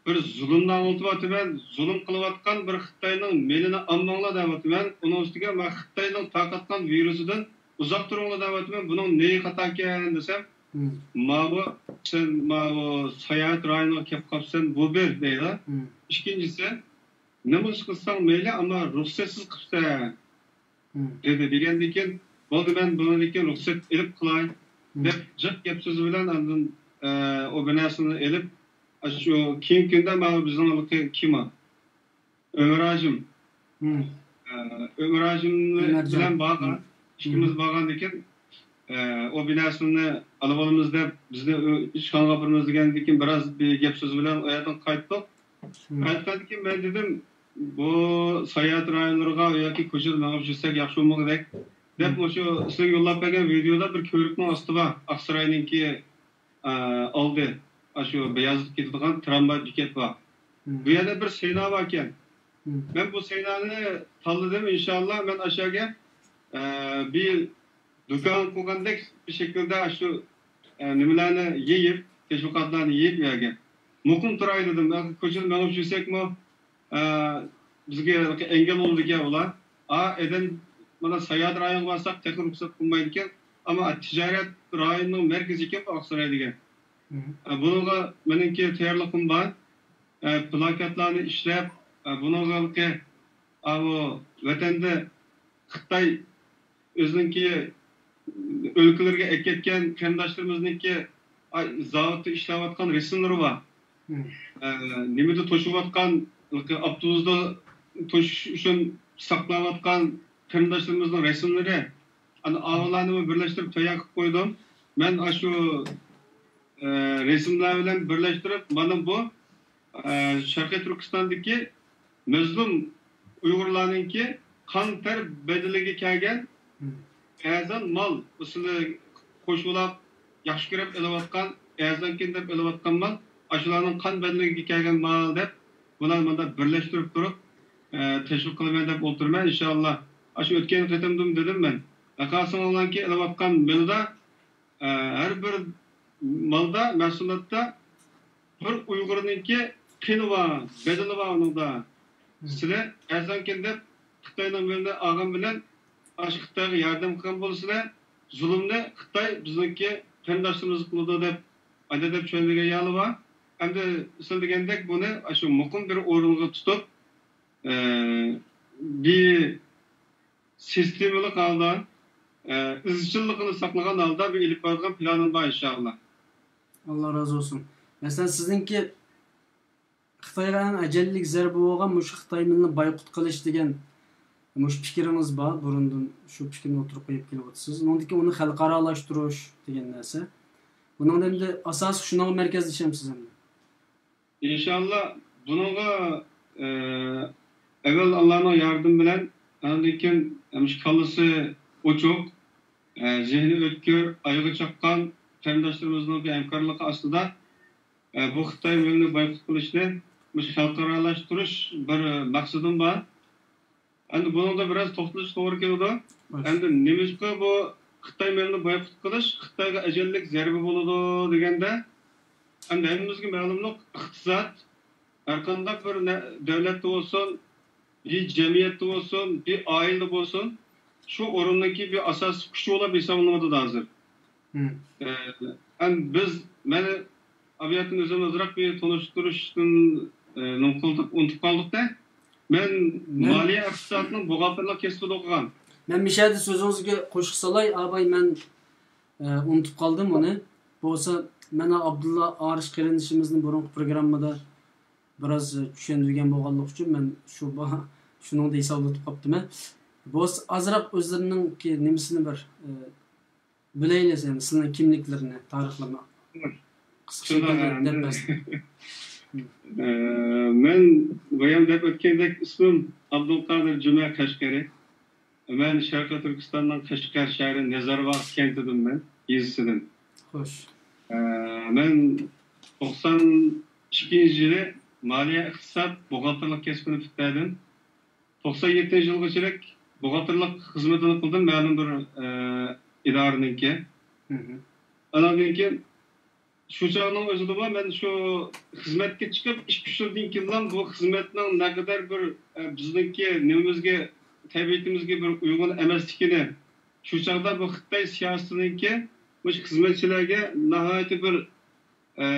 بىر زۇلۇمنى ئاڭلىتىۋاتىمەن، زۇلۇم قىلىۋاتقان بىر خىتاينىڭ مېلىنى ئالماڭلار دەۋاتىمەن. ئۇنىڭ ئۈستىگە مەن خىتاينىڭ تارقاتقان ۋىرۇسىدىن ئۇزاق تۇرۇڭلار دەۋاتىمەن، بۇنىڭ نېيى خاتا ئىكەن دېسەم، مم. ماۋۇ، سەن ماۋۇ ساياھەت رايونىغا كېلىپ قاپسەن، بۇ بىر دەيدۇ. مم. ئىككىنچىسى، نېمە ئىش قىلساڭ مەيلى، ئەمما رۇخسەتسىز قىپسەن. مم. دېدى. دېگەندىن كېيىن، بولدى، مەن بۇنىڭدىن كېيىن رۇخسەت ئېلىپ قىلاي، مم. دەپ جىق گەپ سۆزى بىلەن ئاندىن، ئە، ئۇ بىناسىنى ئېلىپ، ئاشۇ كېيىنكى كۈندە ماۋۇ بىزنىڭ كىم ئۇ؟ ئۆمەر ھاجىم. مم. ئە، ئۆمەر ھاجىم ئۆمەرجان. بىلەن بارغان. مم. ئىككىمىز مم. بارغاندىن كېيىن، ئە، ئۇ بىناسىنى ئالىۋالىمىز دەپ، بىزنى ئۆ-، ئىشخانىغا ئاپىرىمىز دېگەندىن كېيىن، بىراز بىر گەپ سۆز بىلەن ئۇ يەردىن قايتتۇق. مم. قايتقاندىن كېيىن مەن دېدىم، بۇ ساياھەت رايونلىرىغا ياكى كوچىدا مېڭىپ يۈرسەك ياخشى بولمىغۇدەك دەپ، مم. مۇشۇ سىلەرگە يوللاپ بەرگەن ۋىدېيودا بىر كۆۋرۈكنىڭ ئاستى بار، ئاقساراينىڭكى، ئە، ئالدى، ئاشۇ بىيازىتقا كېتىدىغان ترامۋاي بېكەت بار. مم. بۇ يەردە بىر سەينا باركەن. مم. مەن بۇ سەينانى تاللىدىم، ئىنشاللا مەن ئاشۇ يەرگە، ئە، بىر دۇكان قىلغاندەك بىر شەكىلدە ئاشۇ، ئە، نېمىلەرنى يېيىپ، تەشۋىقاتلارنى يېيىپ ئۇ يەرگە. مۇقىم تۇراي دېدىم. ئە، كوچىدا مېڭىپ يۈرسەكمۇ، ئە، بىزگە ئەنگەل بولىدىكەن ئۇلار. ئا، ئادەم، مانا، ساياھەت رايونىغا بارساق تېخى رۇخسەت قىلمايدىكەن. ئەمما تىجارەت رايونىنىڭ مەركىزى ئىكەن ئاقساراي دېگەن. مم. ئە، بۇنىڭغا مېنىڭكى تەييارلىقىم بار. ئە، پلاكاتلارنى ئىشلەپ، ئە، بۇنىڭغا، ئاۋۇ ۋەتەندە خىتاي ئۆزىنىڭكى ئۆلكىلىرىگە ئەكەتكەن قېرىنداشلىرىمىزنىڭكى، ئاي، زاۋۇتتا ئىشلەۋاتقان رەسىملىرى بار. مم. ئە، نېمىدە توشۇۋاتقان، ئاپتوبۇستا توشۇش ئۈچۈن ساقلاۋاتقان قېرىنداشلىرىمىزنىڭ رەسىملىرى، ئانا ئاۋۇلارنىمۇ بىرلەشتۈرۈپ تەييار قىلىپ قويدۇم. مەن ئاشۇ، ئە، رەسىملەر بىلەن بىرلەشتۈرۈپ، مانا بۇ، ئە، شەرقىي تۈركىستاندىكى مەزلۇم ئۇيغۇرلارنىڭكى قان تەر بەدىلىگە كەلگەن ئەرزان مال، ئۇسۇلى قوشۇلاپ ياخشى كۆرۈپ ئېلىۋاتقان، ئەرزانكەن دەپ ئېلىۋاتقان مال، ئاشۇلارنىڭ قان بەدىلىگە كەلگەن مال دەپ، بۇلارنى مۇنداق بىرلەشتۈرۈپ تۇرۇپ، ئە، تەشۋىق قىلىمەن دەپ ئولتۇرىمەن، ئىنشائاللا. ئاشۇ ئۆتكەن قېتىمدىمۇ دېدىم مەن. ئەقاسىڭلارنىڭكى ئېلىۋاتقان مېلىدا، ئە، ھەر بىر مالدا، مەھسۇلاتتا بىر ئۇيغۇرنىڭكى قېنى بار، بەدىلى بار ئۇنىڭدا. سىلەر ئەرزانكەن دەپ خىتاينىڭ مېلىنى ئالغان بىلەن، ئاشۇ خىتايغا ياردەم قىلغان بولىسىلەر، زۇلۇمنى خىتاي بىزنىڭكى قېرىنداشلىرىمىز قىلىدۇ دەپ، ئانداق دەپ چۈشەندۈرگەن يەرلەر بار. ئەمدى سىلەر دېگەندەك بۇنى ئاشۇ مۇقىم بىر ئورۇنغا تۇتۇپ، ئە، بىر سىستېمىلىق ھالدا، ئە، ئىزچىللىقىنى ساقلىغان ھالدا بىر ئېلىپ بارىدىغان پىلانىم بار، ئىنشائاللا. ئاللا رازى بولسۇن. مەسىلەن، سىزنىڭكى خىتايغا ئەڭ ئەجەللىك زەربە بولغان مۇشۇ خىتاي مېلىنى بايقۇت قىلىش دېگەن مۇشۇ پىكرىڭىز بار. بۇرۇندىن شۇ پىكىرنى ئوتتۇرىغا قويۇپ كېلىۋاتىسىز. ئۇنىڭدىن كېيىن ئۇنى خەلقئارالاشتۇرۇش دېگەن نەرسە. بۇنىڭدا ئەمدى ئاساسلىق شۇنىڭغا مەركەزلىشەمسىز ئەمدى؟ ئىنشاللا بۇنىڭغا، ئە، ئەۋۋەل ئاللانىڭ ياردىمى بىلەن، ئاندىن كېيىن مۇشۇ كاللىسى ئوچۇق، ئە، زېھنى ئۆتكۈر، ئايىغى چاققان قېرىنداشلىرىمىزنىڭ ھەمكارلىقى ئاستىدا، ئە، بۇ خىتاي مېلىنى بايقۇت قىلىشنى مۇشۇ خەلقئارالاشتۇرۇش بىر مەقسىتىم بار. ئەمدى بۇنىڭدا بىراز توختىلىش توغرا كېلىدۇ. ئەمدى نېمىشقا بۇ خىتاي مېلىنى بايقۇت قىلىش خىتايغا ئەجەللىك زەربە بولىدۇ دېگەندە، ئەمدى ھەممىمىزگە مەلۇملۇق، ئىقتىساد، ھەرقانداق بىر نە-، دۆلەتتە بولسۇن، بىر جەمئىيەتتە بولسۇن، بىر ئائىلىدە بولسۇن، شۇ ئورۇندىكى بىر ئاساسىي كۈچ بولۇپ ھېسابلىنىۋاتىدۇ ھازىر. ئە، ھەم بىز، مەن ئابىياتىنى ئۆزۈم ئازراق بىر تونۇشتۇرۇشتىن، ئە، نېمە قىلدۇق، ئۇنتۇپ قالدۇق-دە. مەن مەن مالىيە ئىقتىسادنىڭ بوغالتىرلىق كەسپىدە ئوقۇغان. مەن مۇشۇ يەردە سۆزىڭىزگە قوشۇق سالاي، ئاباي، مەن، ئە، ئۇنتۇپ قالدىم ئۇنى. بولسا، مەن ئابدۇللا ئارىش قېرىندىشىمىزنى بۇرۇنقى پروگراممىدا بىراز، ئە، چۈشەندۈرگەن بولغانلىقى ئۈچۈن مەن شۇ با-، شۇنىڭدا ھېسابلىتىپ قاپتىمەن. بولسا ئازراق ئۆزلىرىنىڭكى نېمىسىنى بىر، ئە، بىلەيلى سىلەرنىڭ كىملىكلىرىنى، تارىخلىرىنى قىسقىچە دەپ بەرسەڭ. ئە، مەن بايام دەپ ئۆتكەندەك ئىسمىم ئابدۇلقادىر جۈمە قەشقىرى. مەن شەرقىي تۈركىستاننىڭ قەشقەر شەھىرى نەزەرباغ كەنتىدىن مەن، يېزىسىدىن. خوش. ئە، مەن توقسان ئىككىنچى يىلى مالىيە ئىقتىساد بوغالتىرلىق كەسپىنى پۈتتۈردۈم. توقسان يەتتىنچى يىلغىچىلىك بوغالتىرلىق خىزمىتىنى قىلدىم مەلۇم بىر، ئە، ئىدارىنىڭكى. ئانىڭدىن كېيىن شۇ چاغنىڭ ئۆزىدىمۇ مەن شۇ خىزمەتكە چىقىپ ئىككى، ئۈچ يىلدىن كېيىنلا بۇ خىزمەتنىڭ نەقەدەر بىر، ئە، بىزنىڭكى نېمىمىزگە، تەبىئىتىمىزگە بىر ئۇيغۇن ئەمەسلىكىنى، شۇ چاغدا بۇ خىتاي سىياسىتىنىڭكى مۇشۇ خىزمەتچىلەرگە ناھايىتى بىر، ئە،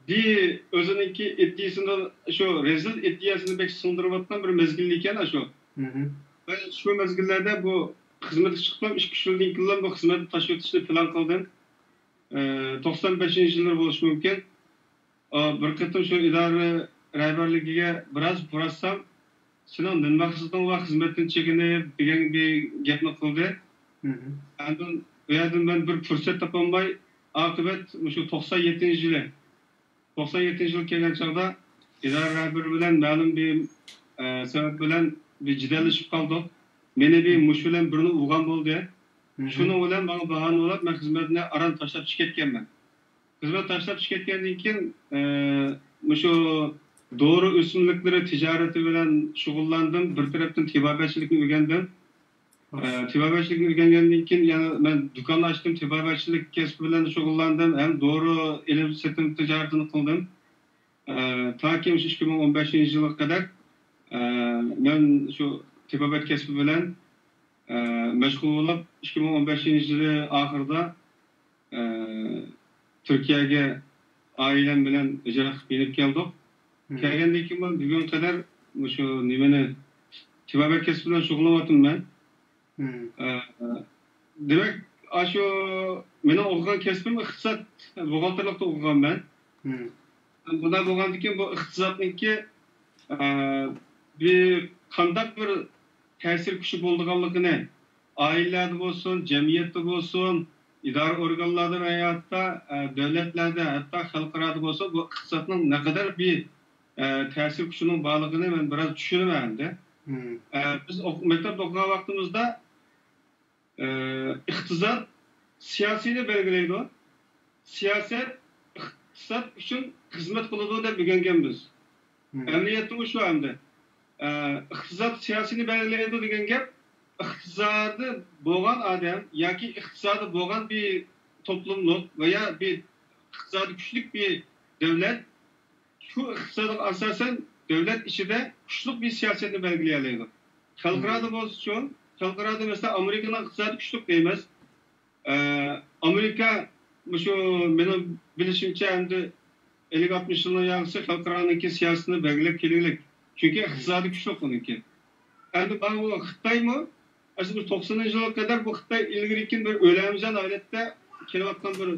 بىر ئۆزىنىڭكى ئىدىيەسىنى، شۇ رەزىل ئىدىيەسىنى بەك سىڭدۈرۈۋاتقان بىر مەزگىل ئىكەن، ئاشۇ. مەن شۇ مەزگىللەردە بۇ خىزمەتكە چىقىپلا ئىككى، ئۈچ يىلدىن كېيىنلا بۇ خىزمەتنى تاشلىۋېتىشنى پىلان قىلدىم. ئى، توقسان بەشىنچى يىللار بولۇشى مۇمكىن. ئا، بىر قېتىم شۇ ئىدارە رەھبەرلىكىگە بىراز پۇراتسام، سېنىڭ نېمە مەقسىتىڭ بار خىزمەتتىن چېكىنىپ دېگەن بىر گەپنى قىلدى. ئاندىن ئۇ يەردىن مەن بىر پۇرسەت تاپالماي، ئاقىۋەت مۇشۇ توقسان يەتتىنچى يىلى، توقسان يەتتىنچى يىل كەلگەن چاغدا ئىدارە رەھبىرى بىلەن مەلۇم بىر، ئە، سەۋەب بىلەن بىر جېدەللىشىپ قالدۇق. مېنى بىر مۇشۇ بىلەن بىرنى ئۇرغان بولدى. شۇنىڭ بىلەن ماڭا باھانە بولاپ، مەن خىزمەتنى ئاران تاشلاپ چىقىپ كەتكەنمەن. خىزمەت تاشلاپ چىقىپ كەتكەندىن كېيىن، ئە، مۇشۇ دورا ئۆسۈملۈكلىرى تىجارىتى بىلەن شۇغۇللاندىم. بىر تەرەپتىن تېبابەتچىلىكنى ئۆگەندىم. ئە، تېبابەتچىلىكنى ئۆگەنگەندىن كېيىن يەنە مەن دۇكان ئاچتىم، تېبابەتچىلىك كەسپى بىلەن شۇغۇللاندىم ھەم دورا ئېلىم سېتىم تىجارىتىنى قىلدىم. ئە، تاكى مۇشۇ ئىككى مىڭ ئون بەشىنچى يىلغا قەدەر، ئە، مەن شۇ تېبابەت كەسپى بىلەن، ئە، مەشغۇل بولۇپ، ئىككى مىڭ ئون بەشىنچى يىلى ئاخىرىدا ئە، تۈركىيەگە ئائىلەم بىلەن ھىجرەت قىلىپ يېنىپ كەلدۇق. كەلگەندىن كېيىن مەن بۈگۈنگە قەدەر مۇشۇ نېمىنى، تېبابەت كەسپى بىلەن شۇغۇللىنىۋاتىمەن. ئە، دېمەك، ئاشۇ مېنىڭ ئوقۇغان كەسپىم ئىقتىساد، بوغالتىرلىقتا ئوقۇغانمەن. بۇنداق بولغاندىكىن بۇ ئىقتىسادنىڭكى، ئە، بىر قانداق بىر تەسىر كۈچى بولىدىغانلىقىنى ئائىلىلەردە بولسۇن، جەمئىيەتتە بولسۇن، ئىدارە ئورگانلاردا ۋە ھەتتا، ئە، دۆلەتلەردە، ھەتتا خەلقئارادا بولسا بۇ ئىقتىسادنىڭ نەقەدەر بىر، ئە، تەسىر كۈچىنىڭ بارلىقىنى مەن بىراز چۈشىنىمەن ئەمدى. ئە، بىز ئوق-، مەكتەپتە ئوقۇغان ۋاقتىمىزدا ئىقتىساد سىياسىينى بەلگىلەيدۇ. سىياسەت ئىقتىساد ئۈچۈن خىزمەت قىلىدۇ دەپ ئۆگەنگەنبىز. ئەمەلىيەتتىمۇ شۇ ئەمدى. ئىقتىساد سىياسىينى بەلگىلەيدۇ دېگەن گەپ ئىقتىسادى بولغان ئادەم ياكى ئىقتىسادى بولغان بىر توپلۇملۇق ۋە يا بىر ئىقتىسادى كۈچلۈك بىر دۆلەت شۇ ئىقتىسادقا ئاساسەن دۆلەت ئىچىدە كۈچلۈك بىر سىياسەتنى بەلگىلىيەلەيدۇ. خەلقئارادا بولسىچۇ، خەلقئارادا مەسىلەن ئامېرىكىنىڭ ئىقتىسادى كۈچلۈك دەيمىز. ئە، ئامېرىكا مۇشۇ مېنىڭ بىلىشىمچە ئەمدى ئەللىك ئاتمىش يىلنىڭ ياغىسى خەلقئارانىڭكى سىياسىتىنى بەلگىلەپ كېلىگلىك. چۈنكى ئىقتىسادى كۈچلۈك ئۇنىڭكى. ئەمدى مانا بۇ خىتايمۇ ئاشۇ بىر توقسىنىنچى يىلغا قەدەر بۇ خىتاي ئىلگىرىكىن بىر ئۆلەمچان ھالەتتە كېلىۋاتقان بىر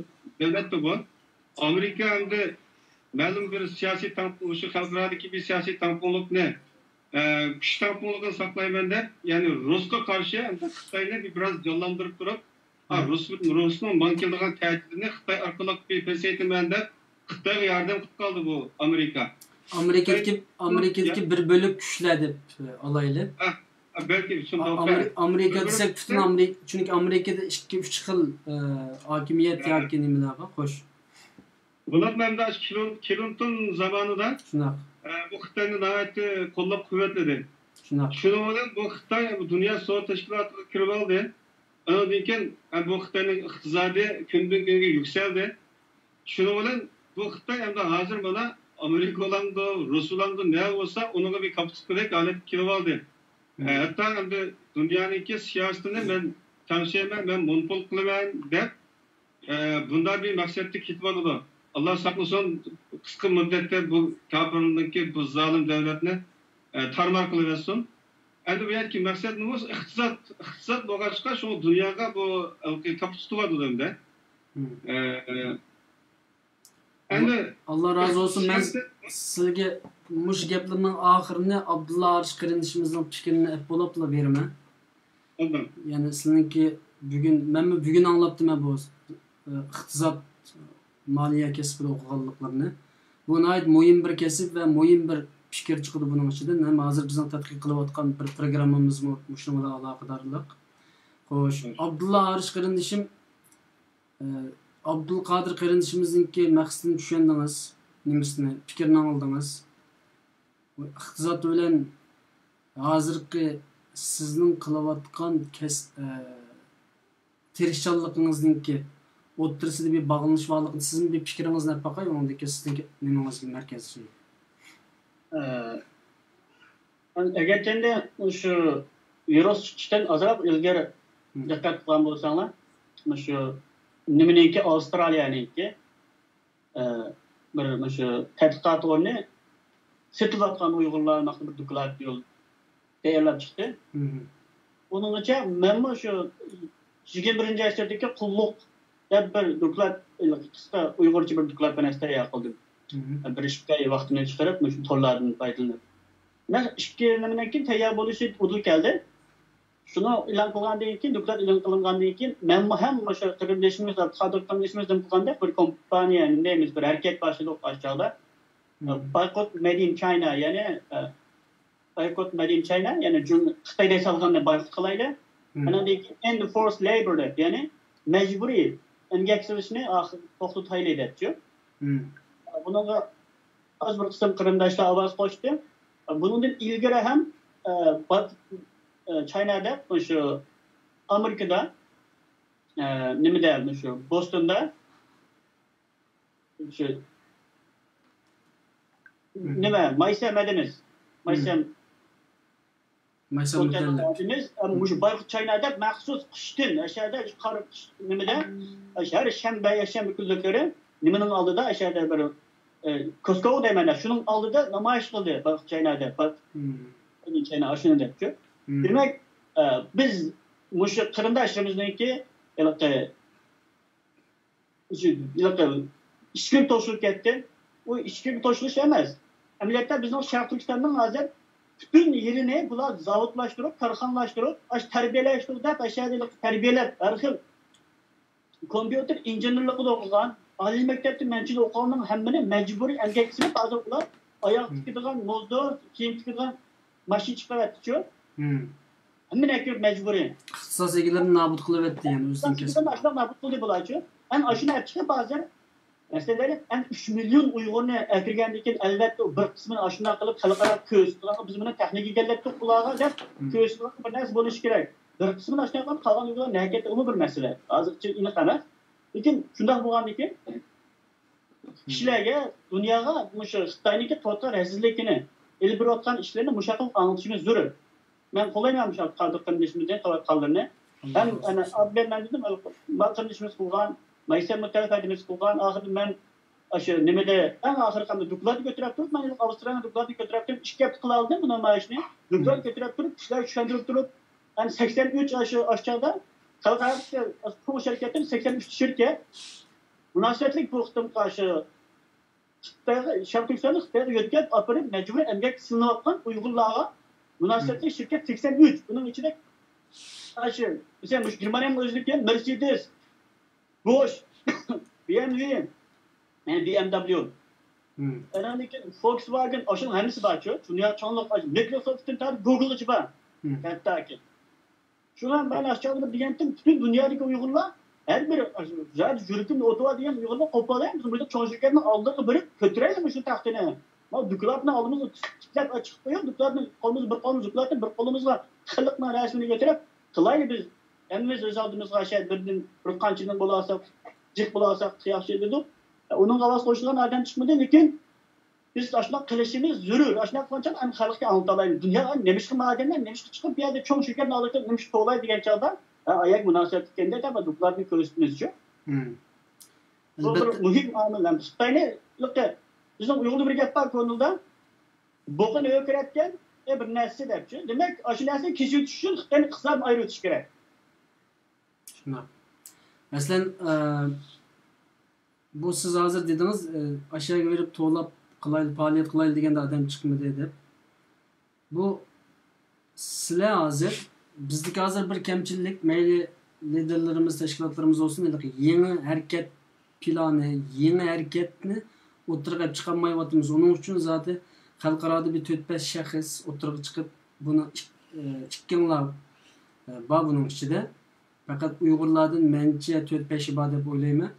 دۆلەتتە بۇ. ئامېرىكا ئەمدى مەلۇم بىر سىياسىي تەڭ-، مۇشۇ خەلقئارادىكى بىر سىياسىي تەڭپۇڭلۇقنى، ئە، كۈچ تەڭپۇڭلۇقىنى ساقلايمەن دەپ، يەنى رۇسقا قارشى ئەمدى خىتاينى بىر بىراز جانلاندۇرۇپ تۇرۇپ، ھە، رۇس، رۇسنىڭ ماڭا كېلىدىغان تەھدىتىنى خىتاي ئارقىلىق بىر پەسەيتىمەن دەپ، خىتايغا ياردەم قىلىپ قالدى بۇ ئامېرىكا. ئامېرىكىدىكى، خىتاي ئامېرىكىدىكى بىر بۆلەك كۈچلەر دەپ ئالايلى. ھە، ھە، بەلكى شۇنداق. ئامېرىكا دېسەك پۈتۈن ئامېرىكا، چۈنكى ئامېرىكىدا ئىككى، ئۈچ خىل، ئە، ھاكىمىيەت ياكى نېمىلەر بار، خوش. بۇلار مەنبە كلىنتون زامانىدا، شۇنداق، ئە، بۇ خىتاينى ناھايىتى قوللاپ قۇۋۋەتلىدى. شۇنداق. شۇنىڭ بىلەن بۇ خىتاي بۇ دۇنيا سودا تەشكىلاتىغا كىرىپ ئالدى. ئاندىن كېيىن، ئە، بۇ خىتاينىڭ ئىقتىسادى كۈندىن كۈنگە يۈكسەلدى. شۇنىڭ بىلەن بۇ خىتاي ئەمدى ھازىر مانا ئامېرىكا بولامدۇ، رۇس بولامدۇ، نە بولسا ئۇنىڭغا بىر كاپىتۇلدەك ھالەتكە كېلىپ ئالدى. ئە، ھەتتا ئەمدى دۇنيانىڭكى سىياسىتىنى مەن تەڭشەيمەن، مەن مونوپول قىلىمەن دەپ، ئە، بۇنداق بىر مەقسەتتە كېتىۋاتىدۇ. ئاللا ساقلىسۇن، قىسقا مۇددەتتە بۇ كاپىرنىڭكى بۇ زالىم دۆلەتنى، ئە، تارمار قىلىۋەتسۇن. ئەمدى بۇ يەردىكى مەقسەت نېمە بولسا، ئىقتىساد، ئىقتىساد بولغاچقا، شۇڭا دۇنياغا بۇ ھېلىقى كاپا تۇتۇۋاتىدۇ ئەمدى. ئە، ئە، ئەمدى ئاللا رازى بولسۇن. مەن سىزگە مۇشۇ گەپلىرىمنىڭ ئاخىرىنى ئابدۇللا ئارىش قېرىندىشىمىزنىڭ پىكرىنى ئەپ بولاپلا بېرىمەن. يەنى سىلىنىڭكى بۈگۈن، مەنمۇ بۈگۈن ئاڭلاپتىمەن بۇ، ئىقتىساد، مالىيە كەسپىدە ئوقۇغانلىقلىرىنى. بۇ ناھايىتى مۇھىم بىر كەسىپ ۋە مۇھىم بىر پىكىر چىقىدۇ بۇنىڭ ئىچىدىن. ھەم ھازىر بىزنىڭ تەتقىق قىلىۋاتقان بىر پروگراممىمىزمۇ مۇشۇنىڭ بىلەن ئالاقىدارلىق. خوش، ئابدۇللا ئارىش قېرىندىشىم، ئابدۇلقادىر قېرىندىشىمىزنىڭكى مەقسىتىنى چۈشەندىڭىز، نېمىسىنى، پىكرىنى ئاڭلىدىڭىز. ئىقتىساد بىلەن ھازىرقى سىزنىڭ قىلىۋاتقان كەس-، ئە، تىرىشچانلىقىڭىزنىڭكى ئوتتۇرىسىدا بىر باغلىنىش بارلىقىنى سىزمۇ بىر پىكرىڭىزنى ئېلىپ باقاي، ئۇنىڭدىن كېيىن سىزنىڭكى نېمىڭىزگە مەركەزلىشىمەن. ئە، ئەگەرچەندە مۇشۇ ۋىرۇس چىقىشتىن ئازراق ئىلگىرى دىققەت قىلغان بولساڭلار، مۇشۇ نېمىنىڭكى، ئاۋسترالىيەنىڭكى، ئە، بىر مۇشۇ تەتقىقات ئورنى سېتىۋاتقان ئۇيغۇرلار ھەققىدە بىر دوكلات يول تەييارلاپ چىقتى. ئۇنىڭغىچە مەنمۇ شۇ يىگىرمە بىرىنچى ئەسىردىكى قۇللۇق دەپ بىر دوكلات، قىسقا ئۇيغۇرچە بىر دوكلات بىر نەرسە تەييار قىلدىم. بىر ئىككى ئاي ۋاقتىمنى چىقىرىپ، مۇشۇ تورلاردىن پايدىلىنىپ. مەن ئىككى نېمىدىن كېيىن تەييار بولۇشى ئۇدۇل كەلدى. شۇنى ئېلان قىلغاندىن كېيىن، دوكلات ئېلان قىلىنغاندىن كېيىن، مەنمۇ ھەم مۇشۇ قېرىندىشىمىز، قادىر قېرىندىشىمىز نېمە قىلغاندەك بىر كومپانىيە، نېمە دەيمىز، بىر ھەرىكەت باشلىدۇق ئاشۇ چاغدا. بايكوت مېيد ئىن چاينا، يەنى، ئە، بايكوت مېيد ئىن چاينا، يەنى جۇڭ-، خىتايدا ياسالغاننى بايكوت قىلايلى. ئانىڭدىن كېيىن ئېند فورس لەيبور دەپ، يەنى مەجبۇرىي ئەمگەكسىزلىشنى ئاخىر توختىتايلى دەپچۇ. بۇنىڭغا ئاز بىر قىسىم قېرىنداشلار ئاۋاز قوشتى. بۇنىڭدىن ئىلگىرى ھەم، ئە، بات-، ئە، چاينا دەپ مۇشۇ ئامېرىكىدا، ئە، نېمىدە، مۇشۇ بوستوندا، مۇشۇ نېمە، مايسەم ئەدىمىز. مايسەم مايسەم مۇتەللىپ. ئەدىمىز، ئە، مۇشۇ بايقۇت چاينا دەپ مەخسۇس قىشتىن، ئەشەدە قار قىش نېمىدە، ھەر شەنبە، يەكشەنبە كۈنلۈكلىرى نېمىنىڭ ئالدىدا، ئەشەدە بىر، ئە، كوسكوۋ دەيمەن، شۇنىڭ ئالدىدا نامايىش قىلدى بايقۇت چاينا دەپ. بايقۇت چاينا ئاشۇنى دەپچۇ. دېمەك، ئە، بىز مۇشۇ قېرىنداشلىرىمىزنىڭكى ھېلىقى ئىچكىرى توسۇلۇپ كەتتى. ئۇ ئىچكىرىگە توشۇلۇش ئەمەس. ئەمەلىيەتتە بىزنىڭ شەرقىي تۈركىستاننىڭ ھازىر پۈتۈن يېرىنى بۇلار زاۋۇتلاشتۇرۇپ، كارخانىلاشتۇرۇپ، ئاشۇ تەربىيەلەشتۇرۇپ دەپ، ئاشۇ يەردە تەربىيەلەپ، ھەر خىل كومپيۇتېر ئىنژېنېرلىقىدا ئوقۇغان، ئالىي مەكتەپتە مەنچىدە ئوقۇغاننىڭ ھەممىنى مەجبۇرىي ئەمگەك سېلىپ، ھازىر ئۇلار ئاياغ تىكىدىغان موزدور، كىيىم تىكىدىغان ماشىنا چىقىرىۋەتتىچۇ. ھەممىنى ئەكىرىپ مەجبۇرىي. ئىختىساس ئىگىلىرىنى نابۇت قىلىۋەتتى، يەنى ئۆزىنىڭ كەسپى. ئاشۇنداق نابۇت قىلدى بۇلارچۇ. ئەنە ئاشۇنى ئەپ چىقىپ ھازىر، مەسىلەن، ئەنە ئۈچ مىليون ئۇيغۇرنى ئەكىرگەندىن كېيىن، ئەلۋەتتە، ئۇ بىر قىسمىنى ئاشۇنداق قىلىپ خەلقئارا كۆرسىتىدىغان، بىز بۇنى تېخنىكا ئىگىلەتتۇق بۇلارغا دەپ كۆرسىتىدىغان بىر نەرسە بولۇشى كېرەك. بىر قىسمىنى ئاشۇنداق قىلىپ، قالغان ئۇيغۇرلار نەگە كەتتى، ئۇمۇ بىر مەسىلە. ھازىرچە ئېنىق ئەمەس. لېكىن شۇنداق بولغاندىن كېيىن، كىشىلەرگە، دۇنياغا مۇشۇ خىتاينىڭكى قىلىۋاتقان رەزىللىكىنى، ئېلىپ بېرىۋاتقان ئىشلىرىنى مۇشۇ ھەققىدە ئاڭلىتىشىمىز زۆرۈر. مەن قوللايمەن مۇشۇ قادىر قېرىندىشىمىزنى قىلىۋاتقانلىرىنى. ھەم ئەنە ئابلەت مەن دېدىم، مال قېرىندىشىمىز قىلغان، مايسەم مۇتەللىپ ھەدىمىز قىلغان، ئاخىرىدا مەن ئاشۇ نېمىدە، ئەڭ ئاخىرقى ھەمدە دوكلاتنى كۆتۈرۈپ تۇرۇپ، مەن ئاۋسترالىيەنىڭ دوكلاتىنى كۆتۈرۈپ تۇرۇپ، ئىككى ھەپتە قىلالىدىم بۇ نامايىشنى. دوكلات كۆتۈرۈپ تۇرۇپ، كىشىلەرگە چۈشەندۈرۈپ تۇرۇپ، ئەنە سەكسەن ئۈچ ئاشۇ، ئاشۇ چاغدا خەلقئارا چوڭ شىركەتتىن سەكسەن ئۈچ شىركەت مۇناسىۋەتلىك بۇ قېتىمقى ئاشۇ خىتايغا، شەرقىي تۈركىستاننى خىتايغا يۆتكەپ ئاپىرىپ، مەجبۇرىي ئەمگەك سېلىنىۋاتقان ئۇيغۇرلارغا مۇناسىۋەتلىك شىركەت سەكسەن ئۈچ. بۇنىڭ ئىچىدە ئاشۇ، مەسىلەن، مۇشۇ گېرمانىيەنىڭ ئۆزىدىكى مېرسېدېس، بوش، بى ئېم ۋې، يەنى بى ئېم دەبليۇ. ئانىڭدىن كېيىن فولكسۋاگېن، ئاشۇنىڭ ھەممىسى بارچۇ. دۇنيا چوڭلۇق، مىكروسوفتتىن تارتىپ گوگلغىچە بار. ھەتتاكى. شۇڭا مەن ئاشۇ چاغدا بىر دېگەنتىم، پۈتۈن دۇنيادىكى ئۇيغۇرلار، ھەر بىر زادى يۈرىكىمدە ئوتى بار دېگەن ئۇيغۇرلار قوپالايلى، بىز بۇ چوڭ شىركەتنىڭ ئالدىغا بېرىپ كۆتۈرەيلى مۇشۇ تەختىنى. مانا دوكلاتنى ئالدىمىزغا تىكلەپ چىقىپ قويۇپ، دوكلاتنى قولىمىزغا، بىر قولىمىزغا دوكلاتنى، بىر قولىمىزغا خەلقنىڭ رەسىمىنى كۆتۈرۈپ، قىلايلى بىز. ھەممىمىز ئۆز ئالدىمىزغا شايەت بىردىن، بىر قانچىدىن بولالىساق، جىق بولالىساق ياخشى دېدۇق. ئۇنىڭغا ئاۋاز قوشىدىغان ئادەم چىقمىدى، لېكىن بىز ئاشۇنداق قىلىشىمىز زۆرۈر. ئاشۇنداق قىلغان چاغدا ئەمدى خەلققە ئاڭلىتالايمىز. دۇنيا نېمىشقا مادەملەر، نېمىشقا چىقىپ بۇ يەردە چوڭ شىركەتنى ئالدى، نېمىشقا توۋلايدۇ دېگەن چاغدا، ھە، ئايەگە مۇناسىۋەتلىك ئىكەندە دەپ دوكلاتنى كۆرسىتىمىزچۇ. بۇ بىر مۇھىم ئامىل. خىتاينى، بىزنىڭ ئۇيغۇردا بىر گەپ بار كونىدا، بوقىنى ئۆكۈرەتكەن، ئە، بىر نەرسە دەپچۇ. دېمەك، ئاشۇ نەرسىنى كېچىۋېتىش ئۈچۈن خىتاينىڭ ئىقتىسادىنى ئايرىۋېتىش كېرەك. شۇنداق. مەسىلەن، ئە، بۇ سىز ھازىر دېدىڭىز، ئە، ئاشۇ يەرگە بېرىپ توۋلاپ قىلايلى، پائالىيەت قىلايلى دېگەندە ئادەم چىقمىدى دەپ. بۇ سىلەر ھازىر، بىزدىكى ھازىر بىر كەمچىلىك، مەيلى لىدېرلىرىمىز، تەشكىلاتلىرىمىز بولسۇن، ھېلىقى يېڭى ھەرىكەت پىلانى، يېڭى ھەرىكەتنى ئوتتۇرىغا ئەپ چىقالمايۋاتىمىز. ئۇنىڭ ئۈچۈن زادى خەلقئارادا بىر تۆت-بەش شەخس ئوتتۇرىغا چىقىپ، بۇنى ئىك-، ئە، ئىككىڭلار، ئە، بار بۇنىڭ ئىچىدە. پەقەت ئۇيغۇرلاردىن مەنچە تۆت-بەشى بار دەپ ئويلايمەن.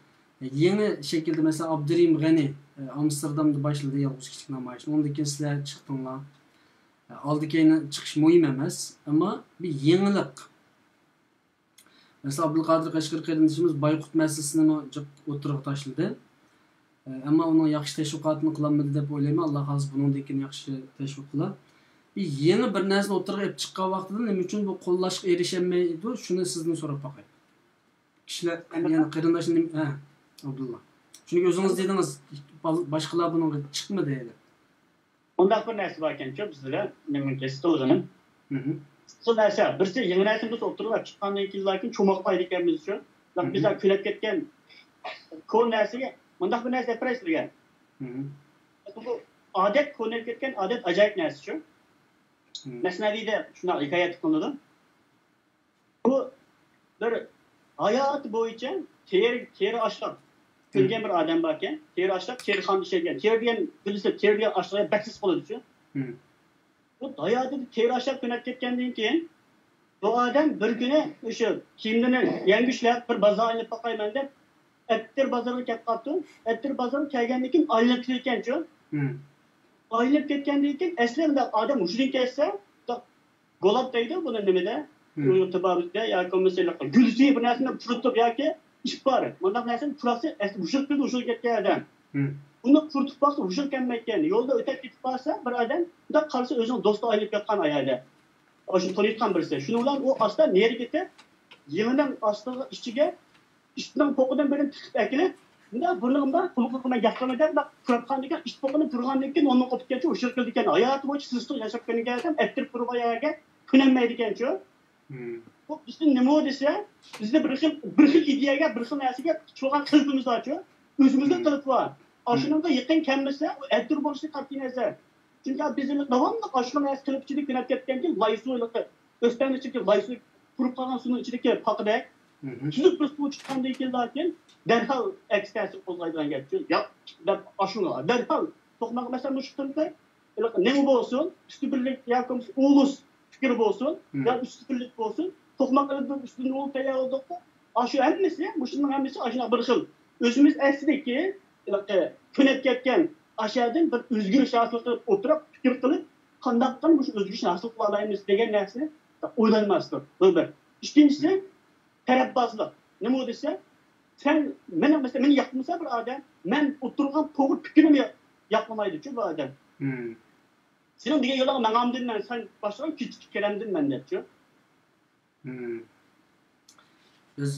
يېڭى شەكىلدە، مەسىلەن، ئابدۇرېھىم غەنى، ئە، ئامستېردامدا باشلىدى يالغۇز كىچىك نامايىشنى. ئۇندىن كېيىن سىلەر چىقتىڭلار. ئە، ئالدى كەينى چىقىش مۇھىم ئەمەس، ئەمما بىر يېڭىلىق. مەسىلەن، ئابدۇلقادىر قەشقىرى قېرىندىشىمىز بايقۇت مەسىلىسىنىمۇ جىق ئوتتۇرىغا تاشلىدى. ئە، ئەمما ئۇنىڭ ياخشى تەشۋىقاتىنى قىلالمىدى دەپ ئويلايمەن. ئاللا خالىسا بۇنىڭدىن كېيىن ياخشى تەشۋىق قىلار. بىر يېڭى بىر نەرسىنى ئوتتۇرىغا ئېلىپ چىققان ۋاقتىدا نېمە ئۈچۈن بۇ قوللاشقا ئېرىشەلمەيدۇ؟ شۇنى سىزدىن سوراپ باقاي. كىشىلەر، يەنى قېرىنداشلار نېمە، ھە، ئابدۇللا. چۈنكى ئۆزىڭىز دېدىڭىز، بال-، باشقىلار بۇنىڭغا چىقمىدى دەپ. ئۇنداق بىر نەرسە باركەنچۇ، بىزدە نېمىنكى، ستىل غىنىم. ستىل نەرسە، بىرسى يېڭى نەرسىنى بىز ئوتتۇرىغا ئېلىپ چىققاندىن كېيىنلا كېيىن چوماقلايدىكەنمىزچۇ. بىز كۆنۈپ كەتكەن كونا نەرسىگە مۇنداق بىر نەرسە دەپ بېرەي سىلەرگە. بۇ ئادەت، كۆنۈپ كەتكەن ئادەت ئاجايىپ نەرسىچۇ. مەسنەۋىدە شۇنداق ھېكايە قىلىنىدۇ. بۇ بىر ھاياتى بويىچە تېرە، تېرە ئاشلاپ كۆنگەن بىر ئادەم باركەن. تېرە ئاشلاپ، تېرىخانىدا ئىشلەيدىكەن. تېرە دېگەن، بىلىسىز، تېرە دېگەن ئاشلارغا بەك سېسىق بولىدۇچۇ. بۇ ھاياتىدا تېرە ئاشلاپ كۆنۈپ كەتكەندىن كېيىن، بۇ ئادەم بىر كۈنى ئۆشە كىيىملىرىنى يەڭگۈشلەپ، بىر بازار ئايلىنىپ باقايمەن دەپ، ئەتىر بازىرىغا كەپ قاپتۇ. ئەتىر بازىرىغا كەلگەندىن كېيىن ئايلىنىپ كېتىدىكەنچۇ. ئايلىنىپ كەتكەندىن كېيىن، ئەسلى مۇنداق ئادەم ھوشىدىن كەتسە، مۇنداق گولاب دەيدۇ بۇنى نېمىدە؟ ئۇيغۇر تېبابىتىدە ياكى بولمىسا گۈلزى بىر نەرسىنى پۇرىتىپ ياكى ئىپار، مۇنداق نەرسىنى پۇراتسا، ئەسلى ھوشىغا كېلىدۇ، ھوشىغا كەتكەن ئادەم. ئۇنى پۇرىتىپ باقسا، ھوشىغا كەلمەيدىكەن. يولدا ئۆتۈپ كېتىپ قالسا، بىر ئادەم مۇنداق قارىسا، ئۆزىنىڭ دوستى ئايلىنىپ ياتقان ئايالدا. ئاشۇنى تونۇيدىغان بىرسى. شۇنىڭ بىلەن ئۇ ئاستا نېرى كېتىپ، يېڭىنىڭ ئاستىغا، ئىچىگە ئىتنىڭ پوقىدىن بىرنى تىقىپ ئەكېلىپ، مۇنداق بۇرنىمدا قۇلىقىغا مەن گەپ قىلىمەن دەپ، مۇنداق پۇراپ قالغاندىن كېيىن، ئىت پوقىنى پۇرىغاندىن كېيىن، ئۇنىڭ قوپۇپ كەتكەن، ھوشىغا كېلىدىكەن. ھاياتى بويىچە سېسىق ياشاپ كۆنگەن ئادەم ئەتىر پۇرىغان يەرگە كۆنەلمەيدىكەنچۇ. بۇ بىزدە نېمە دېسە، بىزدە بىر خىل، بىر خىل ئىدىيەگە، بىر خىل نەرسىگە چىقىۋالغان قېلىپىمىز بارچۇ. ئۆزىمىزنىڭ قېلىپى بار. ئاشۇنىڭغا يېقىن كەلمىسە، ئۇ ئەتىر بولۇشى قەتئىي نەزەر. چۈنكى بىز داۋاملىق ئاشۇ نەرسە قىلىپ ئىچىدە كۆنۈپ كەتكەنكى، لاي سۇ، ھېلىقى ئۆستەڭنىڭ ئىچىدىكى لاي سۇ، قۇرۇپ قالغان سۇنىڭ ئىچىدىكى پاقىدەك، سۈزۈك بىر سۇ چىققاندىن كېيىن، لېكىن دەرھال ئەكس تەسىر قوزغايدىغان گەپ. ياق دەپ ئاشۇنى دەرھال توقۇماق. مەسىلەن، مۇشۇ قېتىمقى ھېلىقى نېمە بولسۇن، ئۈستى بىرلىك ياكى بولمىسا ئۇلۇس پىكرى بولسۇن، يا ئۈستى بىرلىك بولسۇن، توقۇماق ئېلىپ بىر ئۈستىنى ئۇلۇپ تەييارلىدۇق. ئاشۇ ھەممىسى، مۇشۇنىڭ ھەممىسى ئاشۇنداق بىر خىل. ئۆزىمىز ئەسلىدىكى ھېلىقى كۆنۈپ كەتكەن ئاشۇ يەردىن بىر ئۆزگىرىش ھاسىل قىلىپ ئولتۇرۇپ، پىكىر قىلىپ، قانداق قىلىپ مۇشۇ ئۆزگىرىشنى ھاسىل قىلالايمىز دېگەن نەرسىنى ئويلانماسلىق. بۇ بىر. ئىككىنچىسى، تەرەپبازلىق. نېمە دېسە، سەن مېنىڭ، مەسىلەن، مېنى ياقلىمىسا بىر ئادەم، مەن ئولتۇرغان توغرا پىكرىمنى يا-، ياقلىمايدۇچۇ بۇ ئادەم. سېنىڭ دېگەن يولۇڭغا ماڭامدىم مەن، سەن باشلىغان كېچىكىپ كېلەمدىم مەن دەپچۇ. بىز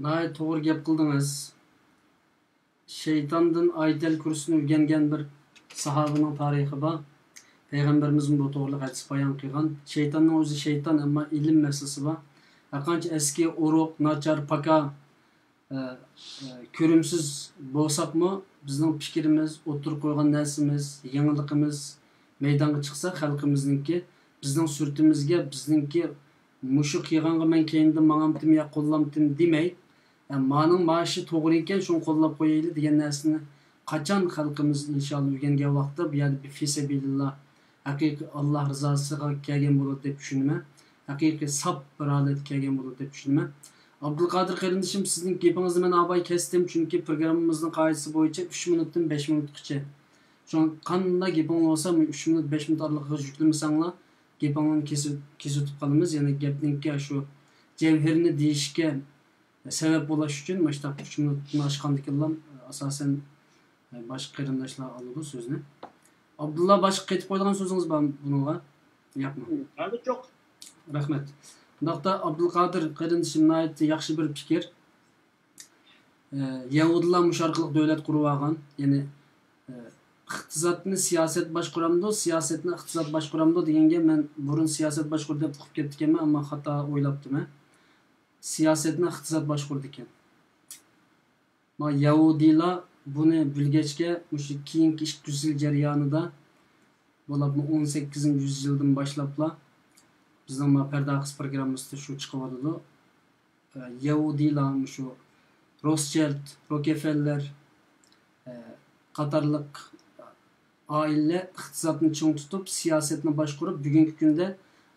ناھايىتى توغرا گەپ قىلدىڭىز. شەيتاندىن ئايەتەل كۇرسىنى ئۆگەنگەن بىر ساھابىنىڭ تارىخى بار. پەيغەمبىرىمىزمۇ بۇ توغرىلىق ھەدىس بايان قىلغان. شەيتاننىڭ ئۆزى شەيتان، ئەمما ئىلىم مەسىلىسى بار. ھەرقانچە ئەسكى، ئورۇق، ناچار، پاكا، ئە، ئە، كۆرۈمسىز بولساقمۇ، بىزنىڭ پىكرىمىز، ئوتتۇرىغا قويغان نەرسىمىز، يېڭىلىقىمىز مەيدانغا چىقسا، خەلقىمىزنىڭكى، بىزنىڭ سۈرىتىمىزگە، بىزنىڭكى مۇشۇ قىلغانغا مەن كەينىدىن ماڭامتىم يا قوللامتىم دېمەي، ئە، مانىڭ مائاشى توغرا ئىكەن، شۇنى قوللاپ قويايلى دېگەن نەرسىنى قاچان خەلقىمىز ئىنشاللا ئۆگەنگەن ۋاقىتتا، بۇ يەردە بىر فىسەبىلىللا، ھەقىقىي ئاللا رىزاسىغا كەلگەن بولىدۇ دەپ چۈشىنىمەن. ھەقىقىي ساپ بىر ھالەتكە كەلگەن بولىدۇ دەپ چۈشىنىمەن. ئابدۇلقادىر قېرىندىشىم، سىزنىڭ گېپىڭىزنى مەن ئاۋاي كەستىم، چۈنكى پروگراممىمىزنىڭ قائىدىسى بويىچە ئۈچ مىنۇتتىن بەش مىنۇتقىچە. شۇڭا قانداق گېپىڭ بولسا، مۇ ئۈچ مىنۇت، بەش مىنۇت ئارىلىقىغا يۈكلىمىسەڭلار، گېپىڭلارنى كېسىپ، كېسىۋېتىپ قالىمىز. يەنى گەپنىڭكى شۇ جەۋھىرىنى دېيىشكە سەۋەب بولاش ئۈچۈن مۇشۇنداق ئۈچ مىنۇتتىن ئاشقاندىكىنلا، ئاساسەن، باشقا قېرىنداشلار ئالىدۇ سۆزنى. ئابدۇللا، باشقا قېتىپ قويىدىغان سۆزىڭىز بارمۇ بۇنىڭغا؟ ياقمۇ؟ ھازىر يوق. رەھمەت. ئۇنداقتا ئابدۇلقادىر قېرىندىشىم ناھايىتى ياخشى بىر پىكىر. ئە، يەھۇدىيلار مۇشۇ ئارقىلىق دۆلەت قۇرۇۋالغان. يەنى، ئە، ئىقتىسادنى سىياسەت باشقۇرامدۇ، سىياسەتنى ئىقتىساد باشقۇرامدۇ دېگەنگە مەن بۇرۇن سىياسەت باشقۇردى دەپ ئۇقۇپ كەپتىكەنمەن، ئەمما خاتا ئويلاپتىمەن. سىياسەتنى ئىقتىساد باشقۇرىدىكەن. ما يەھۇدىيلار بۇنى بىلگەچكە، مۇشۇ كېيىنكى ئىككى يۈز يىل جەريانىدا، بولۇپمۇ ئون سەككىزىنچى يۈز يىلدىن باشلاپلا بىزنىڭ ما پەرداخىس پروگراممىسىدا شۇ چىقىۋاتىدۇ. ئە، يەھۇدىيلار، مۇشۇ روسچىلد، روكفېللېر، ئە، قاتارلىق ئائىلىلەر ئىقتىسادنى چىڭ تۇتۇپ، سىياسەتنى باشقۇرۇپ، بۈگۈنكى كۈندە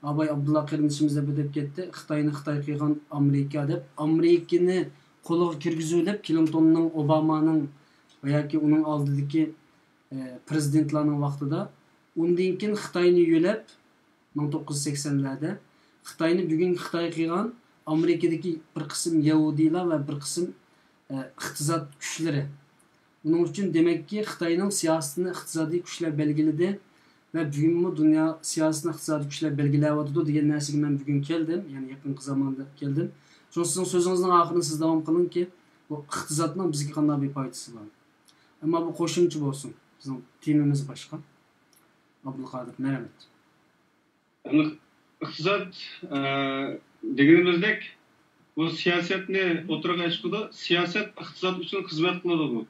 ئاباي ئابدۇللا قېرىندىشىمىز دەپ ئۆتۈپ كەتتى، خىتاينى خىتاي قىلغان ئامېرىكا دەپ، ئامېرىكىنى قولىغا كىرگۈزۈۋېلىپ، كلىنتوننىڭ، ئوبامانىڭ ۋە ياكى ئۇنىڭ ئالدىدىكى، ئە، پرېزىدېنتلارنىڭ ۋاقتىدا، ئۇندىن كېيىن خىتاينى يۆلەپ، مىڭ توققۇز يۈز سەكسەنلەردە خىتاينى بۈگۈنكى خىتاي قىلغان ئامېرىكىدىكى بىر قىسىم يەھۇدىيلار ۋە بىر قىسىم، ئە، ئىقتىساد كۈچلىرى. ئۇنىڭ ئۈچۈن دېمەككى، خىتاينىڭ سىياسىتىنى ئىقتىسادىي كۈچلەر بەلگىلىدى ۋە بۈگۈنمۇ دۇنيا سىياسىتىنى ئىقتىسادىي كۈچلەر بەلگىلەۋاتىدۇ دېگەن نەرسىگە مەن بۈگۈن كەلدىم، يەنى يېقىنقى زاماندا كەلدىم. شۇڭا سىزنىڭ سۆزىڭىزنىڭ ئاخىرىنى سىز داۋام قىلىڭكى، بۇ ئىقتىسادنىڭ بىزگە قانداق بىر پايدىسى بار؟ ئەمما بۇ قوشۇمچە بولسۇن، بىزنىڭ تېمىمىز باشقا. ئابدۇلقادىر، مەرھەمەت. ئىقتىساد، ئە، دېگىنىمىزدەك، بۇ سىياسەتنى ئوتتۇرىغا چىقىدۇ. سىياسەت ئىقتىساد ئۈچۈن خىزمەت قىلىدۇ بۇ.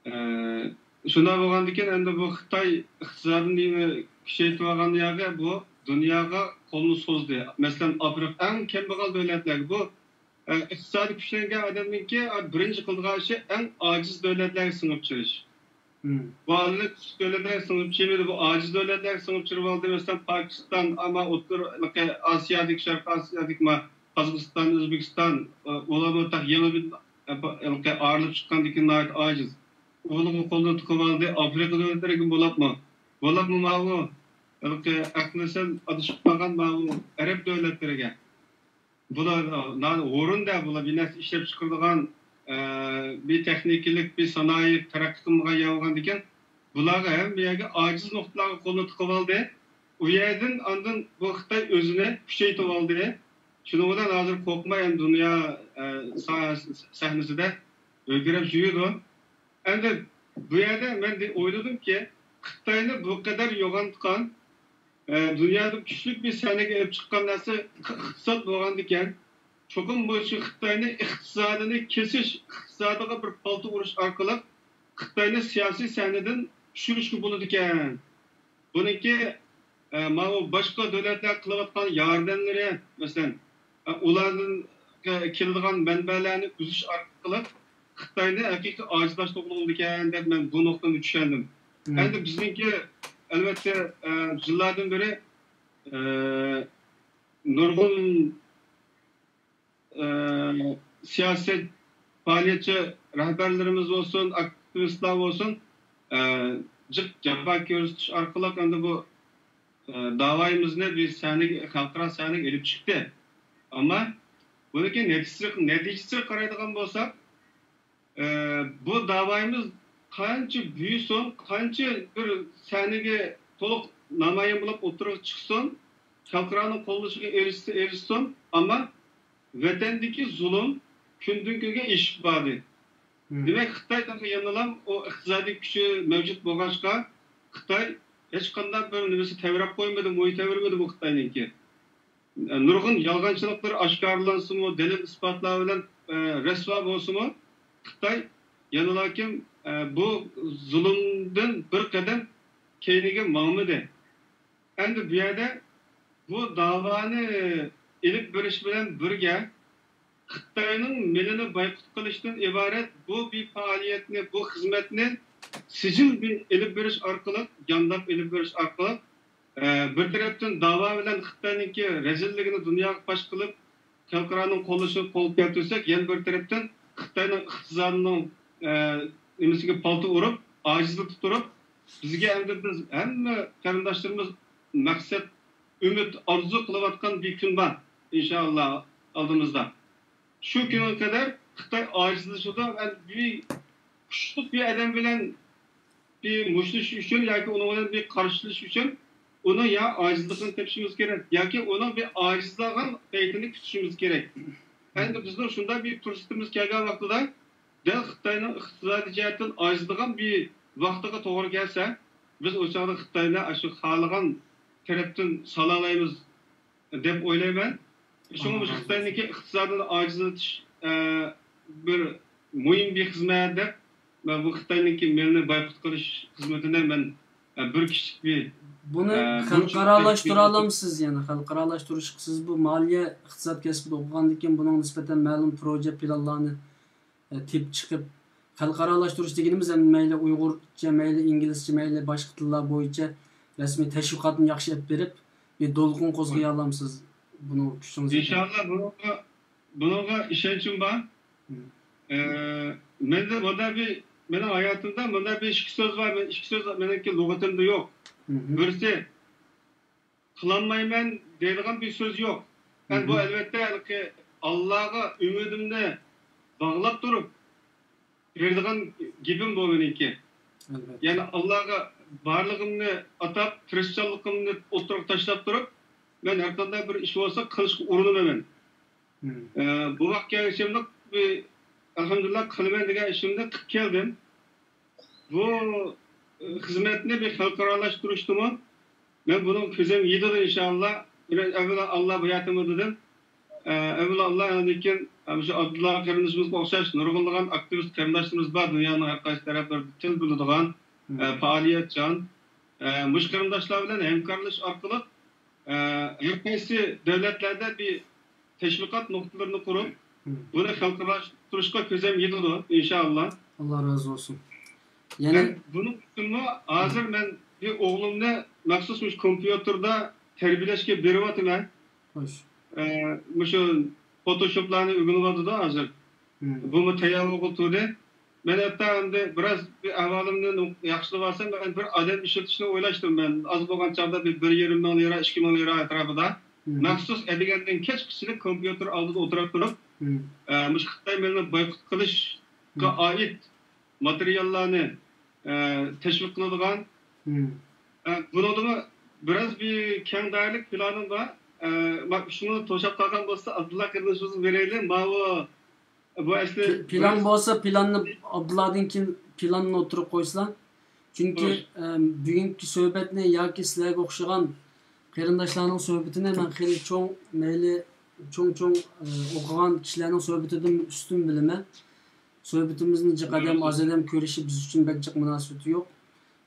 ئە، شۇنداق بولغاندىكىن، ئەمدى بۇ خىتاي ئىقتىسادىنى كۈچەيتىۋالغان يەرگە بۇ دۇنياغا قولىنى سوزدى. مەسىلەن، ئافرىقا ئەڭ كەمبەغەل دۆلەتلەرگە بۇ ئىقتىسادى كۈچلەنگەن ئادەمنىڭكى بىرىنچى قىلىدىغان ئىشى ئەڭ ئاجىز دۆلەتلەرگە سىڭىپ چۈشۈرۈش. بۇ ئالدىن كۈچلۈك دۆلەتلەرگە سىڭىپ چۈشمىدى، بۇ ئاجىز دۆلەتلەرگە سىڭىپ چۈشۈرۈۋالدى. مەسىلەن، پاكىستان، ئەمما ئوتتۇرا ئاسىيادىكى، شەرقىي ئاسىيادىكى، ما، قازاقىستان، ئۆزبېكىستان، ئۇلارمۇ تېخى يېڭىدىن ئايرىلىپ چىققاندىكىن ناھايىتى ئاجىز. ئۇلارغا قولىنى تىقىۋالدى. ئافرىقا دۆلەتلىرىگە بولۇپمۇ، بولۇپمۇ ماۋۇ ئەقلىسەل ئادىشىپ قالغان ماۋۇ ئەرەب دۆلەتلىرىگە. بۇلار نان ھورۇندا، بۇلار بىر نەرسە ئىشلەپ چىقىرىدىغان، ئە، بىر تېخنىكىلىق، بىر سانائەت تەرەققىي قىلمىغان يەر بولغاندىكىن، بۇلارغا ھەممە يەرگە ئاجىز نۇقتىلارغا قولنى تىقىۋالدى. ئۇ يەردىن ئاندىن بۇ خىتاي ئۆزىنى كۈچەيتىۋالدى. شۇنىڭ بىلەن ھازىر قورقماي ھەم دۇنيا، ئە، سا-، سەھنىسىدە ھۆركىرەپ يۈرىدۇ. ئەمدى بۇ يەردە مەن دې-، ئويلىدىمكى، خىتاينى بۇ قەدەر يوغانتقان، ئە، دۇنيادا كۈچلۈك بىر سەھنىگە ئېلىپ چىققان نەرسە ئىقتىساد بولغاندىكەن، چوقۇم مۇشۇ خىتاينى ئىقتىسادىنى كېسىش، ئىقتىسادىغا بىر پالتا ئۇرۇش ئارقىلىق خىتاينى سىياسىي سەھنىدىن چۈشۈرۈشكە بولىدىكەن. بۇنىڭكى، ئە، ماۋۇ باشقا دۆلەتلەر قىلىۋاتقان ياردەملىرى، مەسىلەن، ئە، ئۇلاردىن، ئە، كېلىدىغان مەنبەلەرنى ئۈزۈش ئارقىلىق خىتاينى ھەقىقىي ئاجىزلاشتۇرغىلى بولىدىكەن دەپ مەن بۇ نۇقتىنى چۈشەندىم. مم. ئەمدى بىزنىڭكى، ئەلۋەتتە، ئە، يىللاردىن بېرى، ئە، نۇرغۇن ئە، سىياسىي پائالىيەتچى رەھبەرلىرىمىز بولسۇن، ئاكتىۋىستلار بولسۇن، ئە، جىق جاپا كۆرسىتىش ئارقىلىق ئەمدى بۇ، ئە، داۋايىمىزنى بىر سەھنىگە، خەلقئارا سەھنىگە ئېلىپ چىقتى. ئەمما بۇنىڭكى نەتىجىسىگە، نەتىجىسىگە قارايدىغان بولساق، ئە، بۇ داۋايىمىز قانچە بۈيۈسۇن، قانچە بىر سەھنىگە تولۇق نامايان بولۇپ ئوتتۇرىغا چىقسۇن، خەلقئارانىڭ قوللىشىغا ئېرىشسە ئېرىشسۇن، ئەمما ۋەتەندىكى زۇلۇم كۈندىن كۈنگە ئېشىپ باردى. مم. دېمەك، خىتاي تېخى يەنىلا ئۇ ئىقتىسادىي كۈچى مەۋجۇت بولغاچقا، خىتاي ھېچقانداق بىر نېمىسى تەۋرەپ قويمىدى، مويى تەۋرىمىدى بۇ خىتاينىڭكى. نۇرغۇن يالغانچىلىقلىرى ئاشكارىلانسىمۇ، دەلىل-ئىسپاتلار بىلەن، ئە، رەسۋا بولسىمۇ، خىتاي يەنىلاكىن، ئە، بۇ زۇلۇمدىن بىر قەدەم كەينىگە ماڭمىدى. ئەمدى بۇ يەردە بۇ داۋانى ئېلىپ بېرىش بىلەن بىرگە، خىتاينىڭ مېلىنى بايقۇت قىلىشتىن ئىبارەت بۇ بىر پائالىيەتنى، بۇ خىزمەتنى سىجىل بىر ئېلىپ بېرىش ئارقىلىق، جانلاپ ئېلىپ بېرىش ئارقىلىق، ئە، بىر تەرەپتىن داۋا بىلەن خىتاينىڭكى رەزىللىكىنى دۇنياغا پاش قىلىپ، خەلقئارانىڭ قوللىشىغا قول كەلتۈرسەك، يەنە بىر تەرەپتىن خىتاينىڭ ئىقتىسادىنىڭ، ئە، نېمىسىگە پالتا ئۇرۇپ، ئاجىزلىقتا تۇرۇپ، بىزگە ئەمدى بىز ھەممە قېرىنداشلىرىمىز مەقسەت، ئۈمىد، ئارزۇ قىلىۋاتقان بىر كۈن بار، ئىنشائاللا، ئالدىمىزدا. شۇ كۈنگە قەدەر خىتاي ئاجىزلىشىدۇ ۋە بىر كۈچلۈك بىر ئادەم بىلەن بىر مۇشتلىشىش ئۈچۈن ياكى ئۇنىڭ بىلەن بىر قارشىلىشىش ئۈچۈن ئۇنىڭ يا ئاجىزلىقىنى تېپىشىمىز كېرەك، ياكى ئۇنىڭ بىر ئاجىزلىغان پەيتىنى كۈتۈشىمىز كېرەك. ئەمدى بىزنىڭ شۇنداق بىر پۇرسىتىمىز كەلگەن ۋاقتىدا، دەل خىتاينىڭ ئىقتىسادىي جەھەتتىن ئاجىزلىغان بىر ۋاقتىغا توغرا كەلسە، بىز ئۇ چاغدا خىتاينى ئاشۇ خالىغان تەرەپتىن سالالايمىز دەپ ئويلايمەن. شۇڭا مۇشۇ خىتاينىڭكى ئىقتىسادىنى ئاجىزلىتىش، ئە، بىر مۇھىم بىر خىزمەت دەپ، مەن بۇ خىتاينىڭكى مېلىنى بايقۇت قىلىش خىزمىتىنى مەن، ئە، بىر كىچىك بىر، بۇنى ئە، خەلقئارالاشتۇرالامسىز يەنە؟ خەلقئارالاشتۇرۇش، سىز بۇ مالىيە، ئىقتىساد كەسپىدە ئوقۇغاندىن كېيىن بۇنىڭغا نىسبەتەن مەلۇم پروژە پىلانلارنى ئە، تېپىپ چىقىپ، خەلقئارالاشتۇرۇش دېگىنىمىز ئەمدى مەيلى ئۇيغۇرچە، مەيلى ئىنگلىزچە، مەيلى باشقا تىللار بويىچە رەسمىي تەشۋىقاتنى ياخشى ئېلىپ بېرىپ، بىر دولقۇن قوزغىيالامسىز بۇنىڭ كۈچىڭىز يېتىپ؟ ئىنشاللا بۇنىڭغا، بۇنىڭغا ئىشەنچىم بار. مم. ئە، مەندە مۇنداق بىر، مېنىڭ ھاياتىمدا مۇنداق بىر ئىككى سۆز بار، مەن ئىككى سۆز مېنىڭكى لۇغىتىمدا يوق. مم. بىرسى، قىلالمايمەن دەيدىغان بىر سۆز يوق. مەن بۇ مم. ئەلۋەتتە ھېلىقى ئاللاغا ئۈمىدىمنى باغلاپ تۇرۇپ بېرىدىغان گېپىم بۇ مېنىڭكى. ئەلۋەتتە. يەنى ئاللاغا بارلىقىمنى ئاتاپ، تىرىشچانلىقىمنى ئوتتۇرىغا تاشلاپ تۇرۇپ، مەن ھەرقانداق بىر ئىش بولسا قىلىشقا ئۇرۇنىمەن. مم. ئە، بۇ ۋاقىت كەلگەن ئىشىمنى بىر، ئەلھەمدۇلىللا، قىلىمەن دېگەن ئىشىمنى قىلىپ كەلدىم. بۇ، ئە، خىزمەتنى بىر خەلقئارالاشتۇرۇشتىمۇ مەن بۇنىڭ كۆزۈم يېتىدۇ، ئىنشائاللا. مەن ئەۋۋەلا ئاللا بۇ ياردىمى دېدىم. ئە، ئەۋۋەلا ئاللا، ئاندىن كېيىن، ئە، مۇشۇ ئابدۇللا قېرىندىشىمىزغا ئوخشاش نۇرغۇنلىغان ئاكتىۋىست قېرىنداشلىرىمىز بار، دۇنيانىڭ ھەر قايسى تەرەپلىرىدە تىل بىلىدىغان، ئە، مم. پائالىيەتچان، ئە، مۇشۇ قېرىنداشلار بىلەن ھەمكارلىشىش ئارقىلىق، ئە، ھەر قايسى دۆلەتلەردە بىر تەشۋىقات نۇقتىلىرىنى قۇرۇپ، مم. بۇنى خەلقئارالاشتۇرۇشقا كۆزۈم يېتىدۇ، ئىنشائاللا. ئاللا رازى بولسۇن. يەنە مەن بۇنىڭ ئۈچۈنمۇ ھازىر مم. مەن بىر ئوغلۇمنى مەخسۇس مۇشۇ كومپيۇتېردا تەربىيەلەشكە بېرىۋاتىمەن. خوش. ئە، مۇشۇ فوتوشوپلارنى ئۆگىنىۋاتىدۇ ھازىر. مم. بۇمۇ تەييار بولغىلى تۇردى. مەن ھەتتا ئەمدى بىراز بىر ئەھۋالىمنى ياخشىلىۋالسام، مەن بىر ئادەم ئىشلىتىشنى ئويلاشتىم مەن. ئاز بولغان چاغدا بىر، بىر يېرىم مىڭ لىرا، ئىككى مىڭ لىرا ئەتراپىدا. مم. مەخسۇس ئەتىگەندىن كەچكىچىلىك كومپيۇتېر ئالدىدا ئولتۇرۇپ تۇرۇپ، مم. ئە، مۇشۇ خىتاي مېلىنى بايقۇت قىلىشقا مم. ئائىت ماتېرىياللارنى، ئە، تەشۋىق قىلىدىغان. مم. ئە، بۇنىڭدىمۇ بىراز بىر كەڭ دائىرىلىك پىلانىم بار. ئە، ما-، شۇنى توشاپ قالغان بولسا، ئابدۇللا قېرىندىشىمىزغا بېرەيلى. ماۋۇ، بۇ ئەسلى پى-، پىلان بىراز بولسا، پىلاننى ئابدۇللادىن كېيىن پىلاننى ئوتتۇرىغا قويسىلا. چۈنكى، خوش. ئە، بۈگۈنكى سۆھبەتنى ياكى سىلەرگە ئوخشىغان قېرىنداشلارنىڭ سۆھبىتىنى مەن خېلى چوڭ، مەيلى چوڭ-چوڭ، ئە، ئوقۇغان كىشىلەرنىڭ سۆھبىتىدىن ئۈستۈن بىلىمەن. سۆھبىتىمىزنى جىق ئادەم، ئاز ئادەم كۆرۈشى بىز ئۈچۈن بەك جىق مۇناسىۋىتى يوق.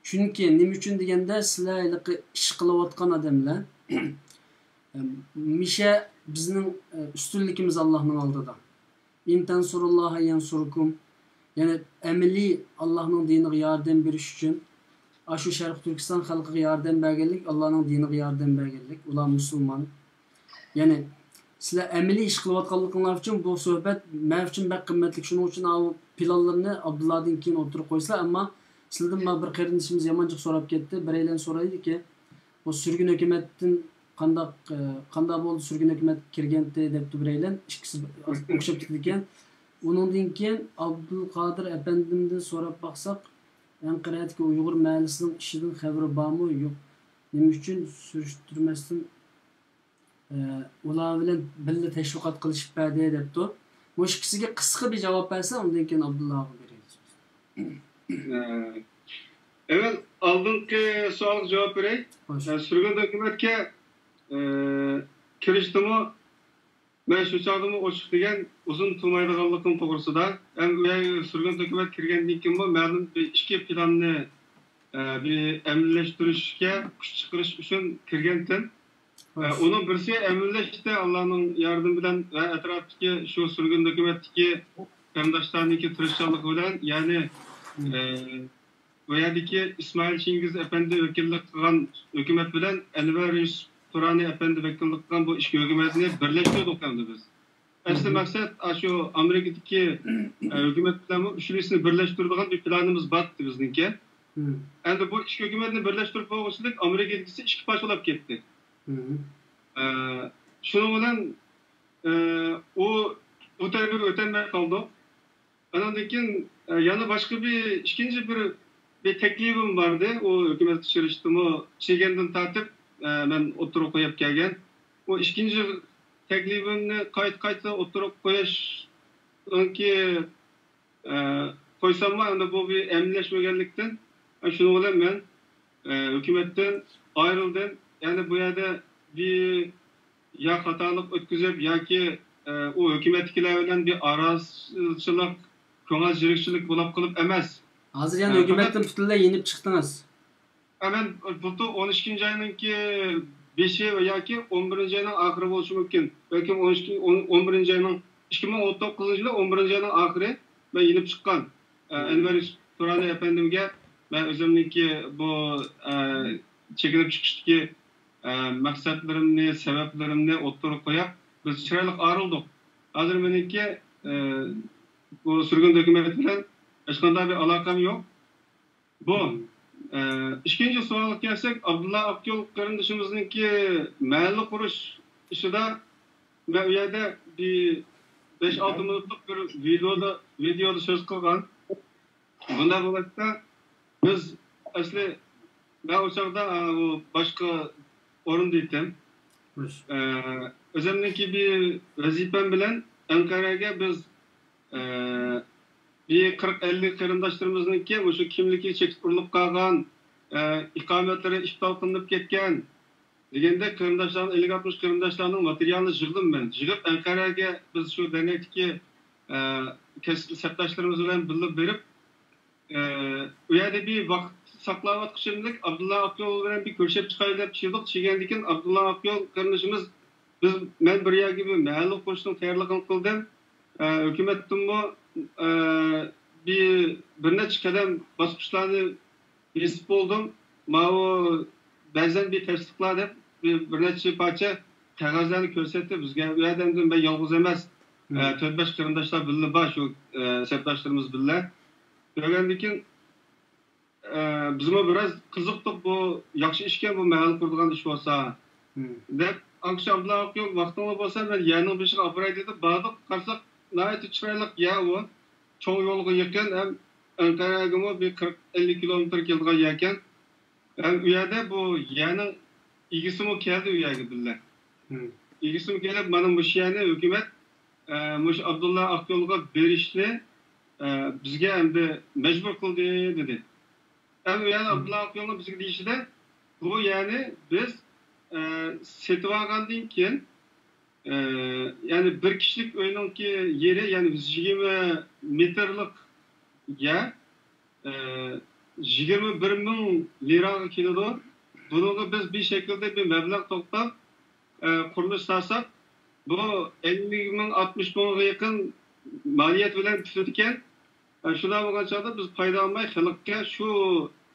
چۈنكى، نېمە ئۈچۈن دېگەندە، سىلەر ھېلىقى ئىش قىلىۋاتقان ئادەملەر، ئە، ھەمىشە بىزنىڭ، ئە، ئۈستۈنلۈكىمىز ئاللاھنىڭ ئالدىدا. «ئىن تەنسۇرۇللاھە يەنسۇركۇم.» يەنى ئەمەلىي ئاللاھنىڭ دىنىغا ياردەم بېرىش ئۈچۈن، ئاشۇ شەرقىي تۈركىستان خەلقىگە ياردەم بەرگەنلىك، ئاللاھنىڭ دىنىغا ياردەم بەرگەنلىك، ئۇلار مۇسۇلمان. يەنى سىلەر ئەمەلىي ئىش قىلىۋاتقانلىقىڭلار ئۈچۈن بۇ سۆھبەت مەن ئۈچۈن بەك قىممەتلىك. شۇنىڭ ئۈچۈن ئاۋۇ پىلانلىرىنى ئابدۇللادىن كېيىن ئوتتۇرىغا قويسىلا، ئەمما سىلىدىن بار بىر قېرىندىشىمىز يامان جىق سوراپ كەتتى. بىرەيلەن سورايدىكى، بۇ سۈرگۈن ھۆكۈمەتتىن قانداق، ئە، قانداق بولدى، سۈرگۈن ھۆكۈمەت كىرگەنتى دەپتۇ بىرەيلەن، ئىككىسى ئوخشاپ كېتىدىكەن. ئۇنىڭدىن كېيىن ئابدۇلقادىر ئەپەندىمدىن سوراپ باقساق، ئەنقەرەدىكى ئۇيغۇر مەھەللىسىنىڭ ئىشىدىن خەۋىرى بارمۇ؟ يوق. نېمە ئۈچۈن سۈرۈشتۈرمەستىن، ئە، ئۇلار بىلەن بىللە تەشۋىقات قىلىشىپ بەردى دەپتۇ. مۇشۇ ئىككىسىگە قىسقا بىر جاۋاب بەرسە، ئۇندىن كېيىن ئابدۇللا ئاغا بېرەي سۆز. ئە، ئەۋۋەل ئالدىنقى سوئالغا جاۋاب بېرەي. خوش. ئە، سۈرگۈن ھۆكۈمەتكە، ئە، كىرىشتىمۇ، مەن شۇ چاغدىمۇ ئوچۇق دېگەن، ئۇزۇن تۇرمايدىغانلىقىم توغرىسىدا. ھەم ئۇ يەرگە سۈرگۈن ھۆكۈمەت كىرگەندىن كېيىنمۇ مەلۇم بىر ئىچكى پىلاننى، ئە، بىر ئەمەلىيلەشتۈرۈشكە كۈچ چىقىرىش ئۈچۈن كىرگەنتىم. ئە، خوش. ئۇنىڭ بىرسى ئەمەلىيلەشتى، ئاللانىڭ ياردىمى بىلەن ۋە ئەتراپتىكى شۇ سۈرگۈن ھۆكۈمەتتىكى قېرىنداشلارنىڭكى تىرىشچانلىقى بىلەن، يەنى، مم. ئە، بۇ يەردىكى ئىسمائىل چىڭگىز ئەپەندى ۋەكىللىك قىلغان ھۆكۈمەت بىلەن ئەنۋەر يۈسۈپ تۇرانى ئەپەندى ۋەكىللىك قىلغان بۇ ئىككى ھۆكۈمەتنى بىرلەشتۈردۇق ئەمدى بىز. ئەسلى مم. مەقسەت، ئاشۇ ئامېرىكىدىكى، ئە، ھۆكۈمەت بىلەنمۇ ئۈچىلىسىنى بىرلەشتۈرىدىغان بىر پىلانىمىز بارتتى بىزنىڭكى. مم. ئەمدى بۇ ئىككى ھۆكۈمەتنى بىرلەشتۈرۈپ بولغۇچىلىك ئامېرىكىدىكىسى ئىككى پارچىلاپ كەتتى. مم. ئە، شۇنىڭ بىلەن، ئە، ئۇ، بۇ تەرىپىگە ئۆتەلمەي قالدۇق. ئانىڭدىن كېيىن، ئە، يەنە باشقا بىر، ئىككىنچى بىر، بىر تەكلىپىم بار ئىدى. ئۇ ھۆكۈمەتكە چىرىشتىمۇ، چىگەندىن تارتىپ، ئە، مەن ئوتتۇرىغا قويۇپ كەلگەن. ئۇ ئىككىنچى تەكلىپىمنى قايتا-قايتا ئوتتۇرىغا قويۇشنىڭكى، ئە، قويساممۇ، ئەمدى بۇ بىر ئەمەلىيلەشمىگەنلىكتىن، ئە، شۇنىڭ بىلەن مەن، ئە، ھۆكۈمەتتىن ئايرىلدىم. يەنى بۇ يەردە بىر يا خاتالىق ئۆتكۈزۈپ ياكى، ئە، ئۇ ھۆكۈمەتتىكىلەر بىلەن بىر ئارازچىلىق، كۆڭۈل يېرىكچىلىك بولۇپ قېلىپ ئەمەس. ھازىر يەنە ئە، ھۆكۈمەتتىن پۈتۈنلەي يېنىپ چىقتىڭىز. ئە، مەن بۇلتۇر ئون ئىككىنچى ئاينىڭكى بېشى ياكى ئون بىرىنچى ئاينىڭ ئاخىرى بولۇشى مۇمكىن. بەلكىم ئون ئىككى، ئون، ئون بىرىنچى ئاينىڭ، ئىككى مىڭ ئون توققۇزىنچى يىلى ئون بىرىنچى ئاينىڭ ئاخىرى مەن يېنىپ چىققان. ئە، مم. ئەنۋەر يۈسۈپ تۇرانى ئەپەندىمگە مەن ئۆزۈمنىڭكى بۇ، ئە، چېكىنىپ چىقىشتىكى، ئە، مەقسەتلىرىمنى، سەۋەبلىرىمنى ئوتتۇرىغا قويۇپ، بىز چىرايلىق ئايرىلدۇق. ھازىر مېنىڭكى، ئە، بۇ سۈرگۈن ھۆكۈمەت بىلەن ھېچقانداق بىر ئالاقەم يوق. بۇ، ئە، ئىككىنچى سوئالغا كەلسەك، ئابدۇللا ئاقيول قېرىندىشىمىزنىڭكى مەھەللە قۇرۇش ئىشىدا مەن ئۇ يەردە بىر بەش-ئالتە مىنۇتلۇق بىر ۋىدېئودا، ۋىدېئودا سۆز قىلغان. بۇنداق بولغاچقا، بىز ئەسلى، مەن ئۇ چاغدا، ئە، ئۇ باشقا ئورۇندا ئىدىم. خوش. ئە، ئۆزۈمنىڭكى بىر ۋەزىپەم بىلەن ئەنقەرەگە بىز ئە، بىر قىرىق ئەللىك قېرىنداشلىرىمىزنىڭكى مۇشۇ كىملىكى چېكىت ئۇرۇلۇپ قالغان، ئە، ئىقامەتلىرى ئىپتال قىلىنىپ كەتكەن دېگەندەك قېرىنداشلارنى، ئەللىك ئاتمىش قېرىنداشلارنىڭ ماتېرىيالىنى يىغدىم مەن. يىغىپ ئەنقەرەگە بىز شۇ دەرنەكتىكى، ئە، كەسىپ سەپداشلىرىمىز بىلەن بىللە بېرىپ، ئە، ئۇ يەردە بىر ۋاقىت ساقلاۋاتقۇچىمىزدەك ئابدۇللا ئاقيول بىلەن بىر كۆرۈشۈپ چىقايلى دەپ چىقتۇق. چىگەندىكىن ئابدۇللا ئاقيول قېرىندىشىمىز بىز، مەن بىر يەرگە بىر مەھەللە قۇرۇشنىڭ تەييارلىقىنى قىلدىم. ئە، ھۆكۈمەتتىنمۇ، ئە، بىر، بىر نەچچە قەدەم باسقۇچلارنى بېسىپ بولدۇم. ماۋۇ بەزەن بىر تەستىقلا دەپ بىر، بىر نەچچە پارچە قەغەزلەرنى كۆرسەتتى بىزگە. ئۇ يەردە ئەمدى مەن يالغۇز ئەمەس. مم. ئە، تۆت-بەش قېرىنداشلار بىللە بار، شۇ، ئە، سەپداشلىرىمىز بىللە. كۆرگەندىن كېيىن، ئە، بىزمۇ بىراز قىزىقتۇق، بۇ ياخشى ئىشكەن، بۇ مەھەللە قۇرىدىغان ئىش بولسا، مم. دەپ. ئاڭكىشى ئابدۇللا ئاقيول، ۋاقتىڭلار بولسا مەن يەرنىڭ بېشىغا ئاپىراي دېدى. باردۇق، قارىساق ناھايىتى چىرايلىق يەر ئۇ. چوڭ يولغا يېقىن ھەم ئەنقەرەگىمۇ بىر قىرىق ئەللىك كىلومېتىر كېلىدىغان يەركەن. ھەم ئۇ يەردە بۇ يەرنىڭ ئىگىسىمۇ كەلدى ئۇ يەرگە بىللە. مم. ئىگىسىمۇ كېلىپ، مانا مۇشۇ يەرنى ھۆكۈمەت، ئە، مۇشۇ ئابدۇللا ئاقيولغا بېرىشنى، ئە، بىزگە ئەمدى مەجبۇر قىلدى، دېدى. ئەمدى ئۇ يەردە مم. ئابدۇللا ئاقيولنىڭ بىزگە دېيىشىدە، بۇ يەرنى بىز، ئە، سېتىۋالغاندىن كېيىن، ئە، يەنى بىر كىشىلىك ئۆينىڭكى يېرى، يەنى يۈز يىگىرمە مېتىرلىق يەر، ئە، يىگىرمە بىر مىڭ لىراغا كېلىدۇ. بۇنىڭغا بىز بىر شەكىلدە بىر مەبلەغ توپلاپ، ئە، قۇرۇلۇش سالساق، بۇ ئەللىك مىڭ، ئاتمىش مىڭغا يېقىن مالىيەت بىلەن پۈتىدىكەن. ئە، شۇنداق بولغان چاغدا بىز پايدا ئالماي خەلققە شۇ،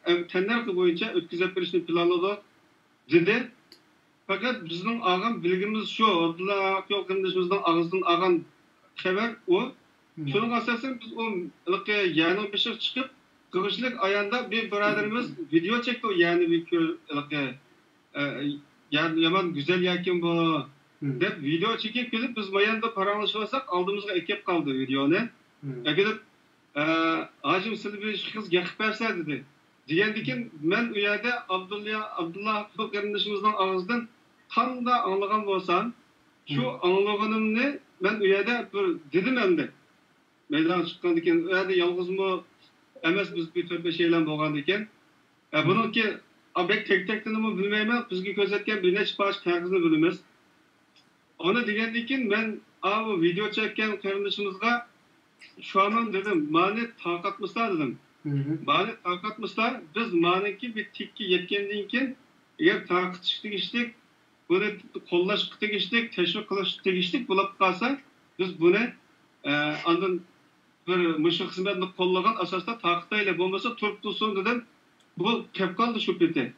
ئە، تەننەرخى بويىچە ئۆتكۈزۈپ بېرىشنى پىلانلىدۇق، دېدى. پەقەت بىزنىڭ ئالغان بىلگىمىز شۇ، ئابدۇللا ئاقيول قېرىندىشىمىزنىڭ ئاغزىدىن ئالغان خەۋەر ئۇ. شۇنىڭغا ئاساسەن بىز ئۇ ھېلىقى يەرنىڭ بېشىغا چىقىپ، قىغىچلىك ئاياندا بىر بۇرادىرىمىز ۋىدېئو چەكتى، ئۇ يەرنى بىر كۆر-، ھېلىقى، ئە، يەر يامان گۈزەل يەركەن بۇ، دەپ ۋىدېئو چېكىپ كېلىپ، بىز ماياندا پاراڭلىشىۋاتساق، ئالدىمىزغا ئەكېلىپ قالدى ۋىدېئونى. ئەكېلىپ، ئە، «ھاجىم، سىلى بىر قىز يېقىپ بەرسە» دېدى. دېگەندىكىن، مەن ئۇ يەردە ئابدۇللا، ئابدۇللا قېرىندىشىمىزنىڭ ئاغزىدىن قانداق ئاڭلىغان بولسام، شۇ ئاڭلىغىنىمنى مەن ئۇ يەردە بىر دېدىم ئەمدى. مەيدانغا چىققاندىكىن، ئۇ يەردە يالغۇزمۇ ئەمەس، بىز بىر تۆت-بەشەيلەن بولغاندىكىن. ئە، بۇنىڭكى، ئا، بەك تەك-تەكتىنىمۇ بىلمەيمەن، بىزگە كۆرسەتكەن بىر نەچچە پارچە قەغەزنى بىلىمىز. ئۇنى دېگەندىن كېيىن مەن، ئاۋۇ ۋىدېئو چەككەن قېرىندىشىمىزغا شۇ ئامال دېدىم، مانى تارقاتمىسىلا دېدىم. مانى تارقاتمىسىلا، بىز مانىڭكى بىر تېككە يەتكەندىن كېيىن، ئەگەر تارقىتىشقا تېگىشلىك، بۇنى قوللاشقا تېگىشلىك، تەشۋىق قىلىشقا تېگىشلىك بولۇپ قالسا، بىز بۇنى، ئە، ئاندىن بىر مۇشۇ خىزمەتنى قوللىغان ئاساستا تارقىتايلى، بولمىسا تۇرۇپ تۇرسۇن دېدىم. بۇ كەپ قالدى شۇ پېتى.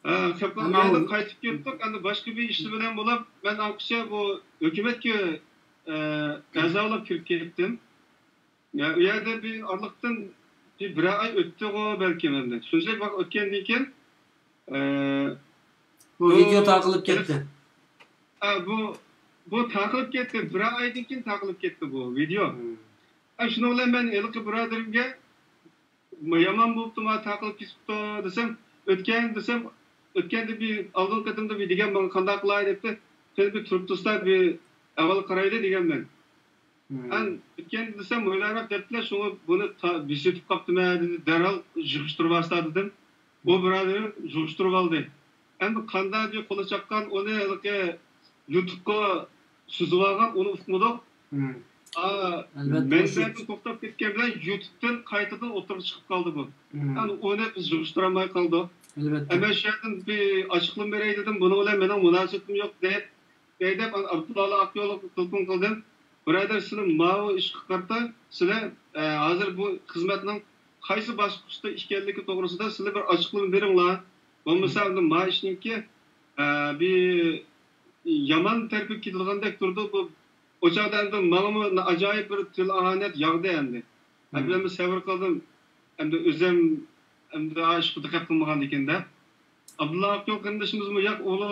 ئە، خەپلەر ئەمما يەنە ئۇ قايتىپ كەتتۇق. ئەمدى باشقا بىر ئىشلار بىلەن بولۇپ، مەن ئاڭقىچە بۇ ھۆكۈمەتكە، ئە، ئەزا بولۇپ كىرىپ كەتتىم. يا، ئۇ يەردە بىر ئارىلىقتىن بىر، بىرەر ئاي ئۆتتىغۇ بەلكىم ئەمدى. شۇنچىلىك ۋاقىت ئۆتكەندىن كېيىن، ئە، بۇ بۇ ۋىدېئو تارقىلىپ كەتتى. ئە، بۇ، بۇ تارقىلىپ كەتتى. بىرەر ئايدىن كېيىن تارقىلىپ كەتتى بۇ ۋىدېئو. ئە، شۇنىڭ بىلەن مەن ھېلىقى بۇرادىرىمگە يامان بوپتۇ، ما تارقىلىپ كېتىپتۇ دېسەم، ئۆتكەن دېسەم، ئۆتكەندە بىر ئالدىنقى قېتىمدا بىر دېگەن ماڭا قانداق قىلاي دەپتۇ. سەن بىر تۇرۇپ تۇرسا بىر ئەھۋال قارايلى دېگەن مەن. ئەن ئۆتكەندە دېسەم، ئويلايراق دەپتىلە، شۇڭا بۇنى تا-، بېسىۋېتىپ قاپتىمەن دېدى، دەرھال يىغىشتۇرۇۋالسا دېدىم. ئۇ بۇرادىرىم يىغىشتۇرۇۋالدى. ئەمدى قانداق بىر قولى چاققان ئۇنى ھېلىقى يۇتۇبقا سۈزۈۋالغان، ئۇنى ئۇقمىدۇق. ئا، ئەلۋەتتە، مەنبەدىن توختاپ كەتكەن بىلەن يۇتۇبتىن قايتىدىن ئوتتۇرىغا چىقىپ قالدى بۇ. ئەمدى ئۇنى بىز يىغىشتۇرالماي قالدۇق. ئەلۋەتتە. ئەمما شۇ يەردىن بىر ئاچىقلىما بېرەي دېدىم، بۇنىڭ بىلەن مېنىڭ مۇناسىۋىتىم يوق دەپ، دەي دەپ، ئابدۇللا ئاقيولغا تېلېفون قىلدىم. بۇرادەر، سىلى ماۋۇ ئىشقا قارىتا، سىلى، ئە، ھازىر بۇ خىزمەتنىڭ قايسى باسقۇچتا ئىكەنلىكى توغرىسىدا سىلى بىر ئاچىقلىما بېرىڭلار. بولمىسا ئەمدى ما ئىشنىڭكى، ئە، بىر يامان تەرىپىگە كېتىدىغاندەك تۇرىدۇ. بۇ، ئۇ چاغدا ئەمدى ماڭىمۇ ئاجايىپ بىر تىل ئاھانەت ياغدى ئەمدى. ئەمدى مەن سەۋر قىلدىم. ئەمدى ئۆزۈم، ئەمدى ئاشۇ دىققەت قىلمىغاندىكىن دەپ. ئابدۇللا ئاقيول قېرىندىشىمىزمۇ، ياق، ئۇلۇ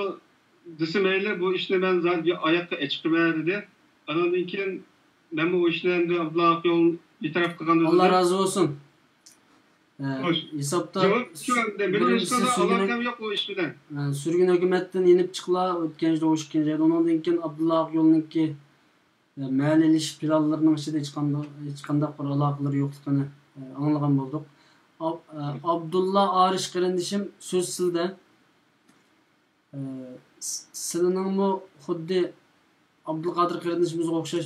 دېسە مەيلى، بۇ ئىشنى مەن زادى ئاياققا ئېچىقىمەن دېدى. ئانىڭدىن كېيىن مەنمۇ ئۇ ئىشنى ئەمدى ئابدۇللا ئاقيول بىتەرەپ قىلغان ئاللا دېدى. رازى بولسۇن. ئە، خوش. ھېسابتا جاۋاب شۇ ئەمدى. مېنىڭ بىرىنچىسى ھېچقانداق سۈرگۈن، ئالاقەم يوق بۇ ئىش بىلەن. ئە، سۈرگۈن ھۆكۈمەتتىن يېنىپ چىقىلا، ئۆتكەن يىلى، ئوشۇتقان يىلى. ئۇنىڭدىن كېيىن ئابدۇللا ئاقيولنىڭكى، ئە، مەلىلىشىش پىلانلىرىنىڭ ئىچىدە ھېچقانداق، ھېچقانداق بىر ئالاقىلىرى يوقلۇقىنى، ئە، ئاڭلىغان بولدۇق. ئاب-، ئە، ئابدۇللا ئارىش قېرىندىشىم، سۆز سىزدە. ئە، س-، سىلىنىڭمۇ خۇددى ئابدۇلقادىر قېرىندىشىمىزغا ئوخشاش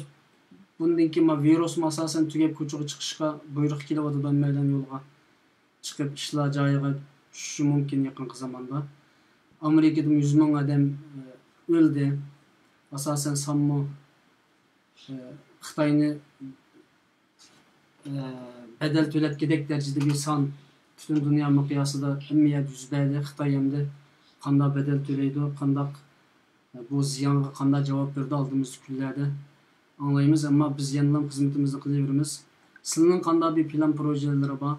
بۇندىن كېيىن ما ۋىرۇسمۇ ئاساسەن تۈگەپ، كوچىغا چىقىشقا بۇيرۇق كېلىۋاتىدۇ، ھەممەيلەن يولغا چىقىپ ئىشلار جايىغا چۈشۈشى مۇمكىن يېقىنقى زاماندا. ئامېرىكىدىمۇ يۈز مىڭ ئادەم، ئە، ئۆلدى. ئاساسەن سانمۇ، ئە، خىتاينى ئە، بەدەل تۆلەتكۈدەك دەرىجىدە بىر سان پۈتۈن دۇنيا مىقياسىدا ھەممە يەردە يۈز بەردى. خىتاي ئەمدى قانداق بەدەل تۆلەيدۇ، قانداق، ئە، بۇ زىيانغا قانداق جاۋاب بېرىدۇ، ئالدىمىزدىكى كۈنلەردە ئاڭلايمىز. ئەمما بىز يەنىلا خىزمىتىمىزنى قىلىۋېرىمىز. سىلىنىڭ قانداق بىر پىلان پروژېلىرى بار،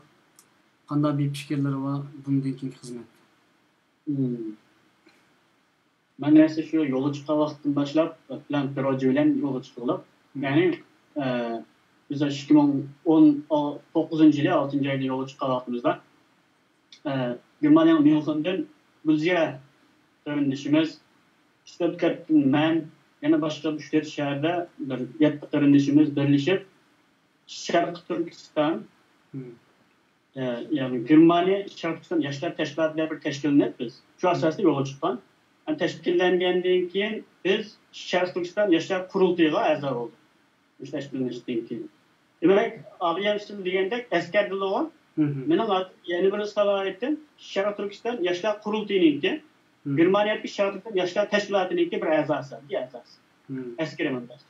قانداق بىر پىكىرلىرى بار بۇندىن كېيىنكى خىزمەتتە؟ مم. مەن ئەسلى شۇ يولغا چىققان ۋاقىتتىن باشلاپ، پىلان پروژە بىلەن يولغا چىقتۇق. يەنى، ئە، بىز ئىككى مىڭ ئون توققۇزىنچى يىلى ئالتىنچى ئايدا يولغا چىققان ۋاقتىمىزدا، ئە، گېرمانىيەنىڭ ميۇنخېندىن گۈلزىيە قېرىندىشىمىز، شتۇتگارتتىن مەن، يەنە باشقا ئۈچ تۆت شەھەردە بىر يەتتە قېرىندىشىمىز بىرلىشىپ، شەرقىي تۈركىستان، ئە، يەنى گېرمانىيە شەرقىي تۈركىستان ياشلار تەشكىلاتى دەپ بىر تەشكىللىنىپ بىز شۇ ئاساستا يولغا چىققان. تەشكىللەنگەندىن كېيىن بىز شەرقىي تۈركىستان ياشلار قۇرۇلتىيىغا ئەزا بولدۇق. مۇشۇ تەشكىللىنىشتىن كېيىن. دېمەك، ئابىيەم سىز دېگەندەك ئەسكەردىلىغۇ. مېنىڭ ئاتىم يەنە بىر سالاھىيىتىم شەرقىي تۈركىستان ياشلار قۇرۇلتىيىنىڭكى، گېرمانىيەدىكى شەرقىي تۈركىستان ياشلار تەشكىلاتىنىڭكى بىر ئەزاسى، بىر ئەزاسى. ئەسكىرىي مەنبەسى.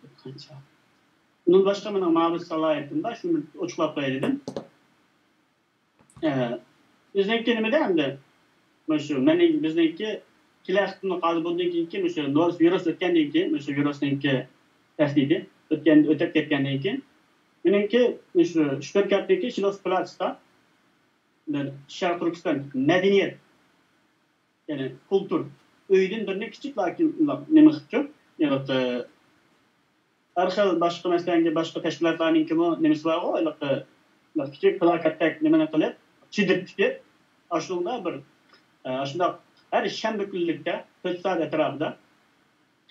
ئۇنىڭ باشقا مېنىڭ ماۋۇ سالاھىيىتىم بار، شۇنى ئوچۇقلاپ قوياي دېدىم. ئە، بىزنىڭكى نېمىدە ئەمدى؟ مۇشۇ مەن، بىزنىڭكى كېلەر قېتىملىق ھازىر بۇندىن كېيىنكى مۇشۇ نورۇس ۋىرۇس ئۆتكەندىن كېيىن، مۇشۇ ۋىرۇسنىڭكى تەھدىتى ئۆتكەن، ئۆتۈپ كەتكەندىن كېيىن، مېنىڭكى مۇشۇ شتۇتگارتنىڭكى شىلوس پلاتستا بىر شەرقىي تۈركىستان مەدەنىيەت، يەنى كۇلتۇر ئۆيىدىن بىرنى كىچىك، لاكىن نېمە قىپتۇ؟ ھېلىقى ھەر خىل باشقا، مەسىلەن، باشقا تەشكىلاتلارنىڭكىمۇ نېمىسى بارغۇ، ھېلىقى، ھېلىقى كىچىك پلاكاتتەك نېمىنى قىلىپ، چىدىپ تىكىپ، ئاشۇنىڭدا بىر، ئە، ئاشۇنداق ھەر شەنبە كۈنلۈكتە تۆت سائەت ئەتراپىدا،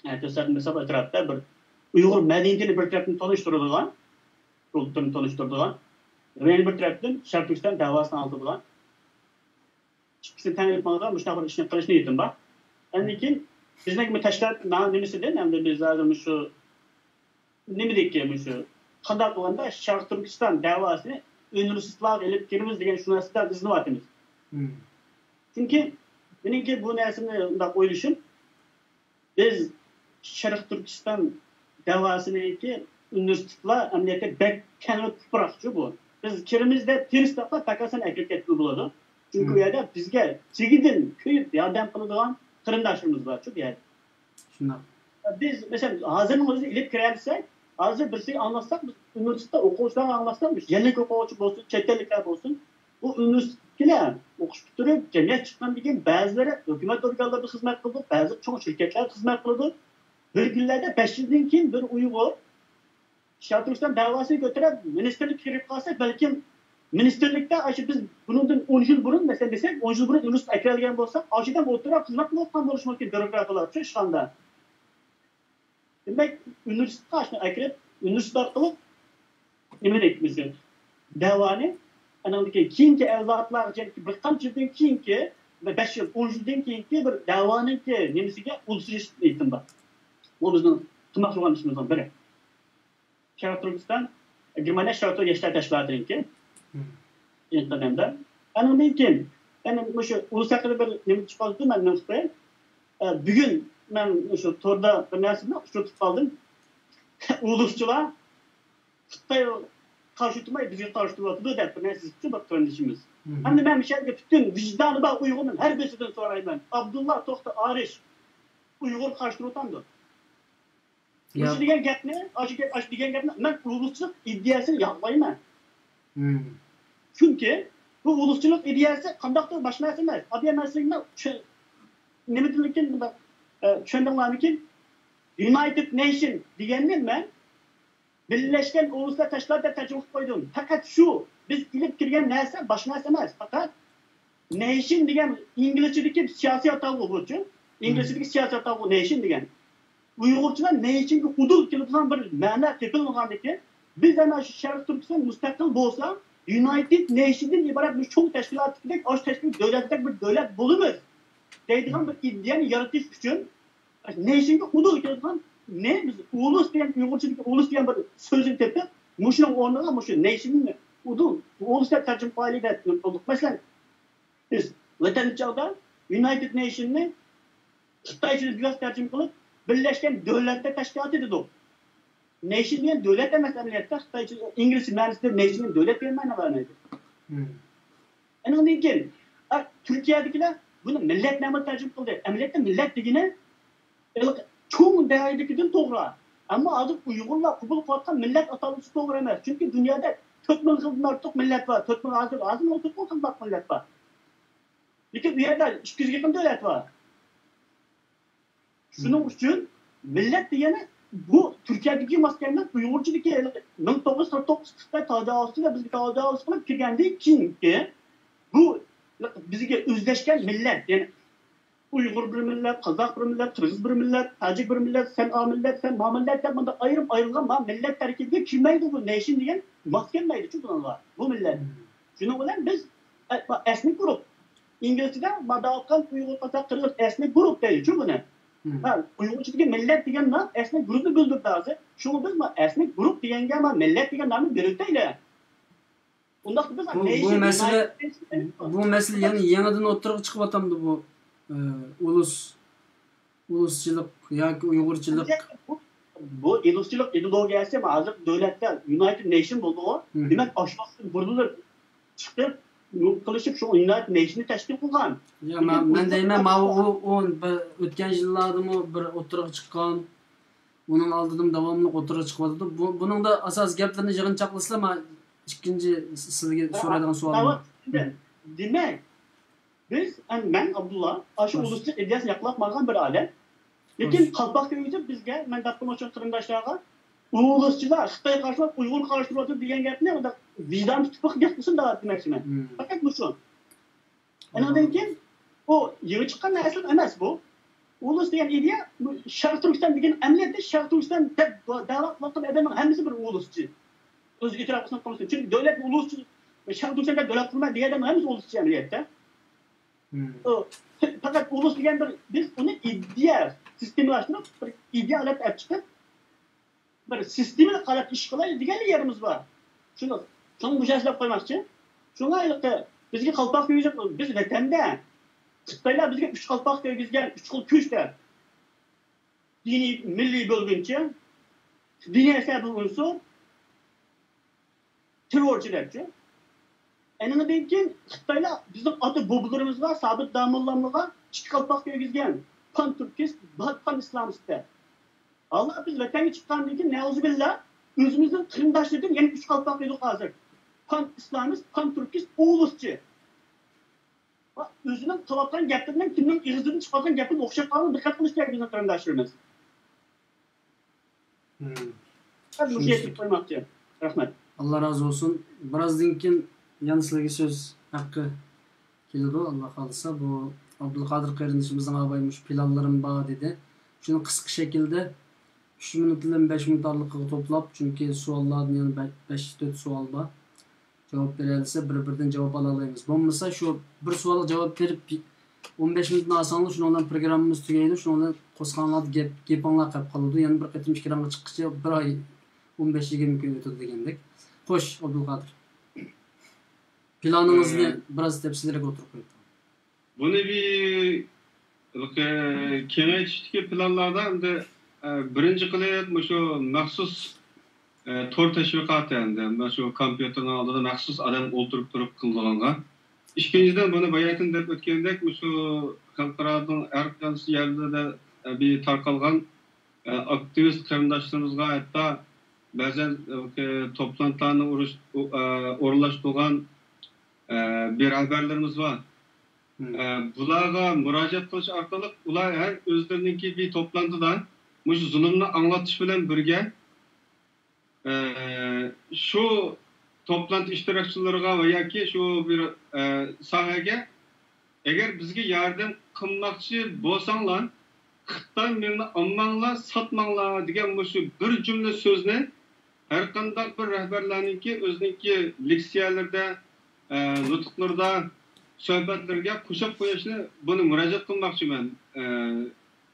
ئە، تۆت سائەت مۇساپە ئەتراپىدا بىر ئۇيغۇر مەدەنىيىتىنى بىر تەرەپتىن تونۇشتۇرىدىغان، كۇلتۇرىنى تونۇشتۇرىدىغان، يەنە بىر تەرەپتىن شەرقىي تۈركىستان دەۋاسىنى ئاڭلىتىدىغان، ئىككىسىنى تەڭ ئېلىپ ماڭىدىغان مۇشۇنداق بىر ئىشنى قىلىش نىيىتىم بار. ئاندىن كېيىن بىزنىڭ بۇ تەشكىلات نامى نېمىسىدىن، ئەمدى بىز ھازىر مۇشۇ نېمىدىكى، مۇشۇ قانداق قىلغاندا شەرقىي تۈركىستان دەۋاسىنى ئۇنىۋېرسىتېتلارغا ئېلىپ كىرىمىز دېگەن شۇ نەرسىدە ئىزدىنىۋاتىمىز. چۈنكى مېنىڭكى بۇ نەرسىنى مۇنداق ئويلىشىم، بىز شەرقىي تۈركىستان دەۋاسىنىڭكى ئۇنىۋېرسىتېتلار ئەمەلىيەتتە بەك كەڭ پۇپراقچۇ بۇ. بىز كىرىمىز دەپ تىرىستاقلا پاكاسىنى ئەكىرىپ كەتكىلى بولىدۇ. چۈنكى ئۇ يەردە بىزگە چىگىدىن كۆيۈپ ياردەم قىلىدىغان قېرىنداشلىرىمىز بارچۇ بۇ يەردە. شۇنداق. بىز، مەسىلەن، ھازىرنىڭ ئۆزىدە ئېلىپ كىرەلىسەك، ھازىر بىرسىگە ئاڭلاتساق، بىز ئۇنىۋېرسىتېتتا ئوقۇغۇچىلارغا ئاڭلاتساق، يەرلىك ئوقۇغۇچى بولسۇن، چەت ئەللىكلەر بولسۇن، بۇ ئۇنىۋېرسىتېتتىكىلەر ئوقۇش پۈتتۈرۈپ، جەمئىيەت چىققاندىن كېيىن بەزىلىرى ھۆكۈمەت ئورگانلىرىدا خىزمەت قىلىدۇ، بەزى چوڭ شىركەتلەردە خىزمەت قىلىدۇ. بىر كۈنلەردە بەش يىلدىن كېيىن بىر ئۇيغۇر شەرقىي تۈركىستان دەۋاسىنى كۆتۈرۈپ، مىنىستىرلىككە كىرىپ قالسا، بەلكىم مىنىستىرلىكتە ئاشۇ بىز بۇنىڭدىن ئون يىل بۇرۇن، مەسىلەن، دېسەك، ئون يىل بۇرۇن ئۇنىۋېرسىتېتقا ئەكىرەلگەن بولساق، ئاشۇ ئادەم ئوتتۇرا خىزمەت قىلىۋاتقان بولۇشى مۇمكىن، بيۇروكرات بولۇپ شۇ ئىشخانىدا. دېمەك، ئۇنىۋېرسىتېتقا ئاشۇنى ئەكىرىپ، ئۇنىۋېرسىتېت ئارقىلىق نېمىنى، مۇشۇ دەۋانى، ئانىڭدىن كېيىن كېيىنكى ئەۋلادلارغىچە بىر قانچە يىلدىن كېيىنكى، بىر بەش يىل، ئون يىلدىن كېيىنكى بىر دەۋانىڭكى نېمىسىگە ئۇلىشىش نىيىتىم بار. بۇ بىزنىڭ قىلماقچى بولغان ئىشىمىزنىڭ بىرى. شەرقىي تۈركىستان، گېرمانىيە شەرقىي ياشلار تەشكىلاتىنىڭكى ئىنتىزامدا. ئانىڭدىن كېيىن، يەنە مۇشۇ ئۇلۇس ھەققىدە بىر نېمە چىقىپ قالدى، مەن نېمە قىلدىم؟ ئە، بۈگۈن مەن مۇشۇ توردا بىر نەرسىنى ئۇچرىتىپ قالدىم. ئۇلۇسچىلار خىتايغا قارشى تۇرماي، بىزگە قارشى تۇرۇۋاتىدۇ دەپ بىر نەرسە يېزىپتۇ بىر قېرىندىشىمىز. ھەمدە مەن مۇشۇ يەردە پۈتۈن ۋىجدانى بار ئۇيغۇرنىڭ ھەر بىرسىدىن سورايمەن. ئابدۇللا توختى ئارىش ئۇيغۇرغا قارشى تۇرۇۋاتامدۇ؟ مۇشۇ دېگەن گەپنى، ئاشۇ گەپ، ئاشۇ دېگەن گەپنى مەن ئۇلۇسچىلىق ئىدىيەسىنى ياقلايمەن. چۈنكى بۇ ئۇلۇسچىلىق ئىدىيەسى قانداقتۇر باشقا نەرسە ئەمەس. ئادىيە مەن سىزگە چۈ-، نېمە تىلىكىن، مۇنداق، ئە، چۈشەندىڭلارمىكىن؟ يۇنايتېد نەيشن دېگەننى مەن بىرلەشكەن ئۇلۇسلار تەشكىلاتى دەپ تەرجىمە قىلىپ قويدۇم. پەقەت شۇ، بىز ئېلىپ كىرگەن نەرسە باشقا نەرسە ئەمەس. پەقەت نەيشن دېگەن ئىنگلىزچىدىكى سىياسىي ئاتالغۇ بۇچۇ. ئىنگلىزچىدىكى سىياسىي ئاتالغۇ نەيشن دېگەن. ئۇيغۇرچىلار نەيشنگە ئۇدۇل كېلىدىغان بىر مەنە تېپىلمىغاندىكىن، بىز ئەنە شۇ شەرقىي تۈركىستان مۇستەقىل بولسا، يۇنايتېد نەيشندىن ئىبارەت بىر چوڭ تەشكىلاتتەك، ئاشۇ تەشكىل دۆلەتتەك بىر دۆلەت بولىمىز دەيدىغان بىر ئىدىيەنى يارىتىش ئۈچۈن، نەيشنگە ئۇدۇل كېلىدىغان، نە بىز ئۇلۇس دېگەن، ئۇيغۇرچىدىكى ئۇلۇس دېگەن بىر سۆزنى تېپىپ، مۇشۇنىڭ ئورنىغا مۇشۇ نەيشننى ئۇدۇل، ئۇلۇس دەپ تەرجىمە قىلايلى دەپ قىلدۇق. مەسىلەن، بىز ۋەتەندە چاغدا يۇنايتېد نەيشننى خىتايچە دېگەن تەرجىمە قىلىپ، بىرلەشكەن دۆلەتلەر تەشكىلاتى دېدۇق. نەيشن دېگەن دۆلەت ئەمەس ئەمەلىيەتتە، خىتايچە، ئىنگلىزچە مەنىسىدە نەيشن دېگەن دۆلەت دېگەن مەنە بەرمەيدۇ. ئانىڭدىن كېيىن، ئا، تۈركىيەدىكىلەر بۇنى مىللەت نامىدا تەرجىمە قىلدى. ئەمەلىيەتتە مىللەت دېگىنى ھېلىقى چوڭ دائىرىدىكىدىن توغرا. ئەمما ھازىر ئۇيغۇرلار قوبۇل قىلىۋاتقان مىللەت ئاتالغۇسى توغرا ئەمەس. چۈنكى دۇنيادا تۆت مىڭ خىلدىن ئارتۇق مىللەت بار. تۆت مىڭ، ھازىر، ھازىر تۆت مىڭ خىلدىن ئارتۇق مىللەت بار. لېكىن ئۇ يەردە ئىككى يۈزگە يېقىن دۆلەت بار. شۇنىڭ ئۈچۈن مىللەت دېگەنى بۇ تۈركىيەدىكى ماسكەننىڭ ئۇيغۇرچىدىكى مىڭ توققۇز يۈز قىرىق توققۇز خىتاي تاجاۋۇزچىلار بىزگە تاجاۋۇز قىلىپ كىرگەندىن كېيىنكى بۇ بىزگە ئۆزلەشكەن مىللەت، يەنى ئۇيغۇر بىر مىللەت، قازاق بىر مىللەت، قىرغىز بىر مىللەت، تاجىك بىر مىللەت، سەن ئا مىللەت، سەن ما مىللەت دەپ مۇنداق ئايرىم ئايرىلغان ما مىللەت تەركىبىگە كىرمەيدۇ بۇ نەيشن دېگەن ماس كەلمەيدۇ شۇ بۇنىڭغا، بۇ مىللەت. شۇنىڭ بىلەن بىز ئە-، ئەسنىك گۇرۇپ. ئىنگلىزچىدە ما دەۋاتقان ئۇيغۇر، قازاق، قىرغىز ئېتنىك گۇرۇپ دەيدۇ، شۇ بۇنى. ھە، ئۇيغۇرچىدىكى مىللەت دېگەن نام ئېتنىك گۇرۇپنى بىلدۈرۈپ ھازىر. شۇڭا بىز ما ئېتنىك گۇرۇپ دېگەنگە ما مىللەت دېگەن نامنى بېرىۋېتەيلى. ئۇنداقتا بىز بۇ، بۇ نېشن، مەسىلە، يۇنايتېد نېشن دەيمىز. بۇ مەسىلە يەنە يېڭىدىن ئوتتۇرىغا چىقىۋاتامدۇ بۇ، ئە، ئۇلۇس، ئۇلۇسچىلىق ياكى ئۇيغۇرچىلىق؟ بۇ، بۇ ئۇلۇسچىلىق ئىدېئولوگىيەسى ھازىر دۆلەتتە يۇنايتېد نېشن بولدىغۇ. دېمەك، ئاشۇ ۋاقىتتىن بۇرۇلۇپ چىقىپ، نۇتۇق قىلىشىپ، شۇ يۇنايتېد نېشننى تەشكىل قىلغان. يا، مەن، مەن دەيمەن، ماۋۇ ئۇ، ئۇ بىر ئۆتكەن يىللاردىمۇ بىر ئوتتۇرىغا چىققان، ئۇنىڭ ئالدىدىمۇ داۋاملىق ئوتتۇرىغا چىقىۋاتىدۇ. بۇ، بۇنىڭدا ئاساسىي گەپلىرىنى يىغىنچاقلىسىلا، مانا ئىككىنچى سىزگە سورايدىغان سوئالىم بار. دېمەك، بىز، مەن ئابدۇللا، ئاشۇ ئۇلۇسچىلىق ئىدىيەسىنى ياقلاپ ماڭغان بىر ئادەم. لېكىن قالپاق كىيگۈزۈپ بىزگە، مەن دەپ قويماقچى قېرىنداشلارغا، ئۇلۇسچىلار خىتاي قارشى تۇرۇپ، ئۇيغۇر قارشى تۇرۇۋاتىدۇ دېگەن گەپنى ئۇنداق ۋىجدان تۇتۇپ گەپ قىلسۇن دەۋاتىمەن. پەقەت مۇشۇ. ئۇنىڭدىن كېيىن ئۇ يېڭى چىققان نەرسە ئەمەس بۇ. ئۇلۇس دېگەن ئىدىيە، بۇ شەرقىي تۈركىستان دېگەن ئەمەلىيەتتە شەرقىي تۈركىستان دەپ دەۋا قىلىۋاتقان ئادەمنىڭ ھەممىسى بىر ئۇلۇسچى. ئۆزى ئېتىراپ قىلسۇن قىلمىسۇن. چۈنكى دۆلەتنى ئۇلۇسچى، شەرقىي تۈركىستان دەپ دۆلەت قۇرمايدۇ دېگەن ئادەمنىڭ ھەممىسى ئۇلۇسچى ئەمەلىيەتتە. ئۇ پەقەت ئۇلۇس دېگەن بىر، بىز ئۇنى ئىدىيە سىستېمىلاشتۇرۇپ، بىر ئىدىيە ھالەتتە ئەپ چىقىپ، بىر سىستېمىلىق ھالەتتە ئىش قىلايلى دېگەنلا يېرىمىز بار. شۇنى، شۇنى مۇشۇ يەردە دەپ قويماقچى. شۇڭا ھېلىقى بىزگە قالپاق كىيگۈزۈپ، بىز ۋەتەندە خىتايلار بىزگە ئۈچ قالپاق كىيگۈزگەن، ئۈچ خىل كۈچ دەپ. دىنىي، مىللىي بۆلگۈنچى، دىنىي ئەسەبىي ئۇنسۇر، تېررورچى دەپچۇ. ئەنىڭدىن كېيىن خىتايلار بىزنىڭ ئاتا بوبىلىرىمىزغا، سابىت داموللاملىغا ئىككى قالپاق كىيگۈزگەن، پان تۈركىست، پان ئىسلامىست دەپ. ھالا بىز ۋەتەنگە چىققاندىن كېيىن، نەئۇزۇبىللا، ئۆزىمىزنىڭ قېرىنداشلىرىدىن يەنە ئۈچ قالپاق يېدۇق ھازىر. پان ئىسلامىست، پان تۈركىست، ئۇلۇسچى. ئۆزىنىڭ قىلىۋاتقان گەپلىرىنىڭ كىمنىڭ ئېغىزىدىن چىقىۋاتقان گەپلىرىگە ئوخشاپ قالغان، دىققەت قىلىش كېرەك بىزنىڭ قېرىنداشلىرىمىز. مەن مۇشۇ يەرگە قويماقچى. رەھمەت. ئاللا رازى بولسۇن. بىرازدىن كېيىن يەنە سىلەرگە سۆز ھەققى كېلىدۇ، ئاللا خالىسا. بۇ ئابدۇلقادىر قېرىندىشىمىزنىڭ ئاباي مۇشۇ پىلانلىرىم بار دېدى. شۇنى قىسقا شەكىلدە ئۈچ مىنۇت بىلەن بەش مىنۇت ئارىلىقىغا توپلاپ، چۈنكى سوئاللاردىن يەنە بە-، بەش تۆت سوئال بار. جاۋاب بېرەلىسە، بىر-بىرىدىن جاۋاب ئالالايمىز. بولمىسا، شۇ بىر سوئالغا جاۋاب بېرىپ، ئون بەش مىنۇتنى ئالساڭلار، شۇنىڭ بىلەن پروگراممىمىز تۈگەيدۇ، شۇنىڭ بىلەن قوزغاڭلاردا گەپ، گېپىڭلار قېلىپ قالىدۇ. يەنە بىر قېتىم ئېكرانغا چىققىچە بىر ئاي، ئون بەش يىگىرمە كۈن ئۆتىدۇ دېگەندەك. خوش، ئابدۇلقادىر. پىلانىڭىزنى ئە، بىراز تەپسىلىيرەك ئوتتۇرىغا قويۇپ بېرىڭ. بۇنى بىر، بىر، كېڭەيتىشتىكى پىلانلاردا ئەمدى، ئە، بىرىنچى قىلىپ مۇشۇ مەخسۇس، ئە، تور تەشۋىقاتى ئەمدى مۇشۇ كومپيۇتېرنىڭ ئالدىدا مەخسۇس ئادەم ئولتۇرۇپ تۇرۇپ قىلىدىغانغا. ئىككىنچىدىن، بۇنى باياتىن دەپ ئۆتكەندەك، مۇشۇ خەلقئارانىڭ ھەر قايسى يەرلىرىدە، ئە، بىر تارقالغان، ئە، ئاكتىۋىست قېرىنداشلىرىمىزغا ھەتتا بەزەن، ئە، توپلانتىلارنى ئۇرۇش-، ئۇ-، ئە، ئورۇنلاشتۇرغان، ئە، بىر رەھبەرلىرىمىز بار. ئە، بۇلارغا مۇراجىئەت قىلىش ئارقىلىق ئۇلار ھەر ئۆزلىرىنىڭكى بىر توپلانتىدا مۇشۇ زۇلۇمنى ئاڭلىتىش بىلەن بىرگە، ئە، شۇ توپلانتى ئىشتىراكچىلىرىغا ۋە ياكى شۇ بىر، ئە، ساھەگە ئەگەر بىزگە ياردەم قىلماقچى بولساڭلار، خىتاي مېلىنى ئالماڭلار، ساتماڭلار دېگەن مۇشۇ بىر جۈملە سۆزنى ھەرقانداق بىر رەھبەرلەرنىڭكى ئۆزىنىڭكى لېكسىيەلىرىدە، ئە، نۇتۇقلىرىدا، سۆھبەتلىرىگە قوشۇپ قويۇشنى، بۇنى مۇراجىئەت قىلماقچىمەن. ئە،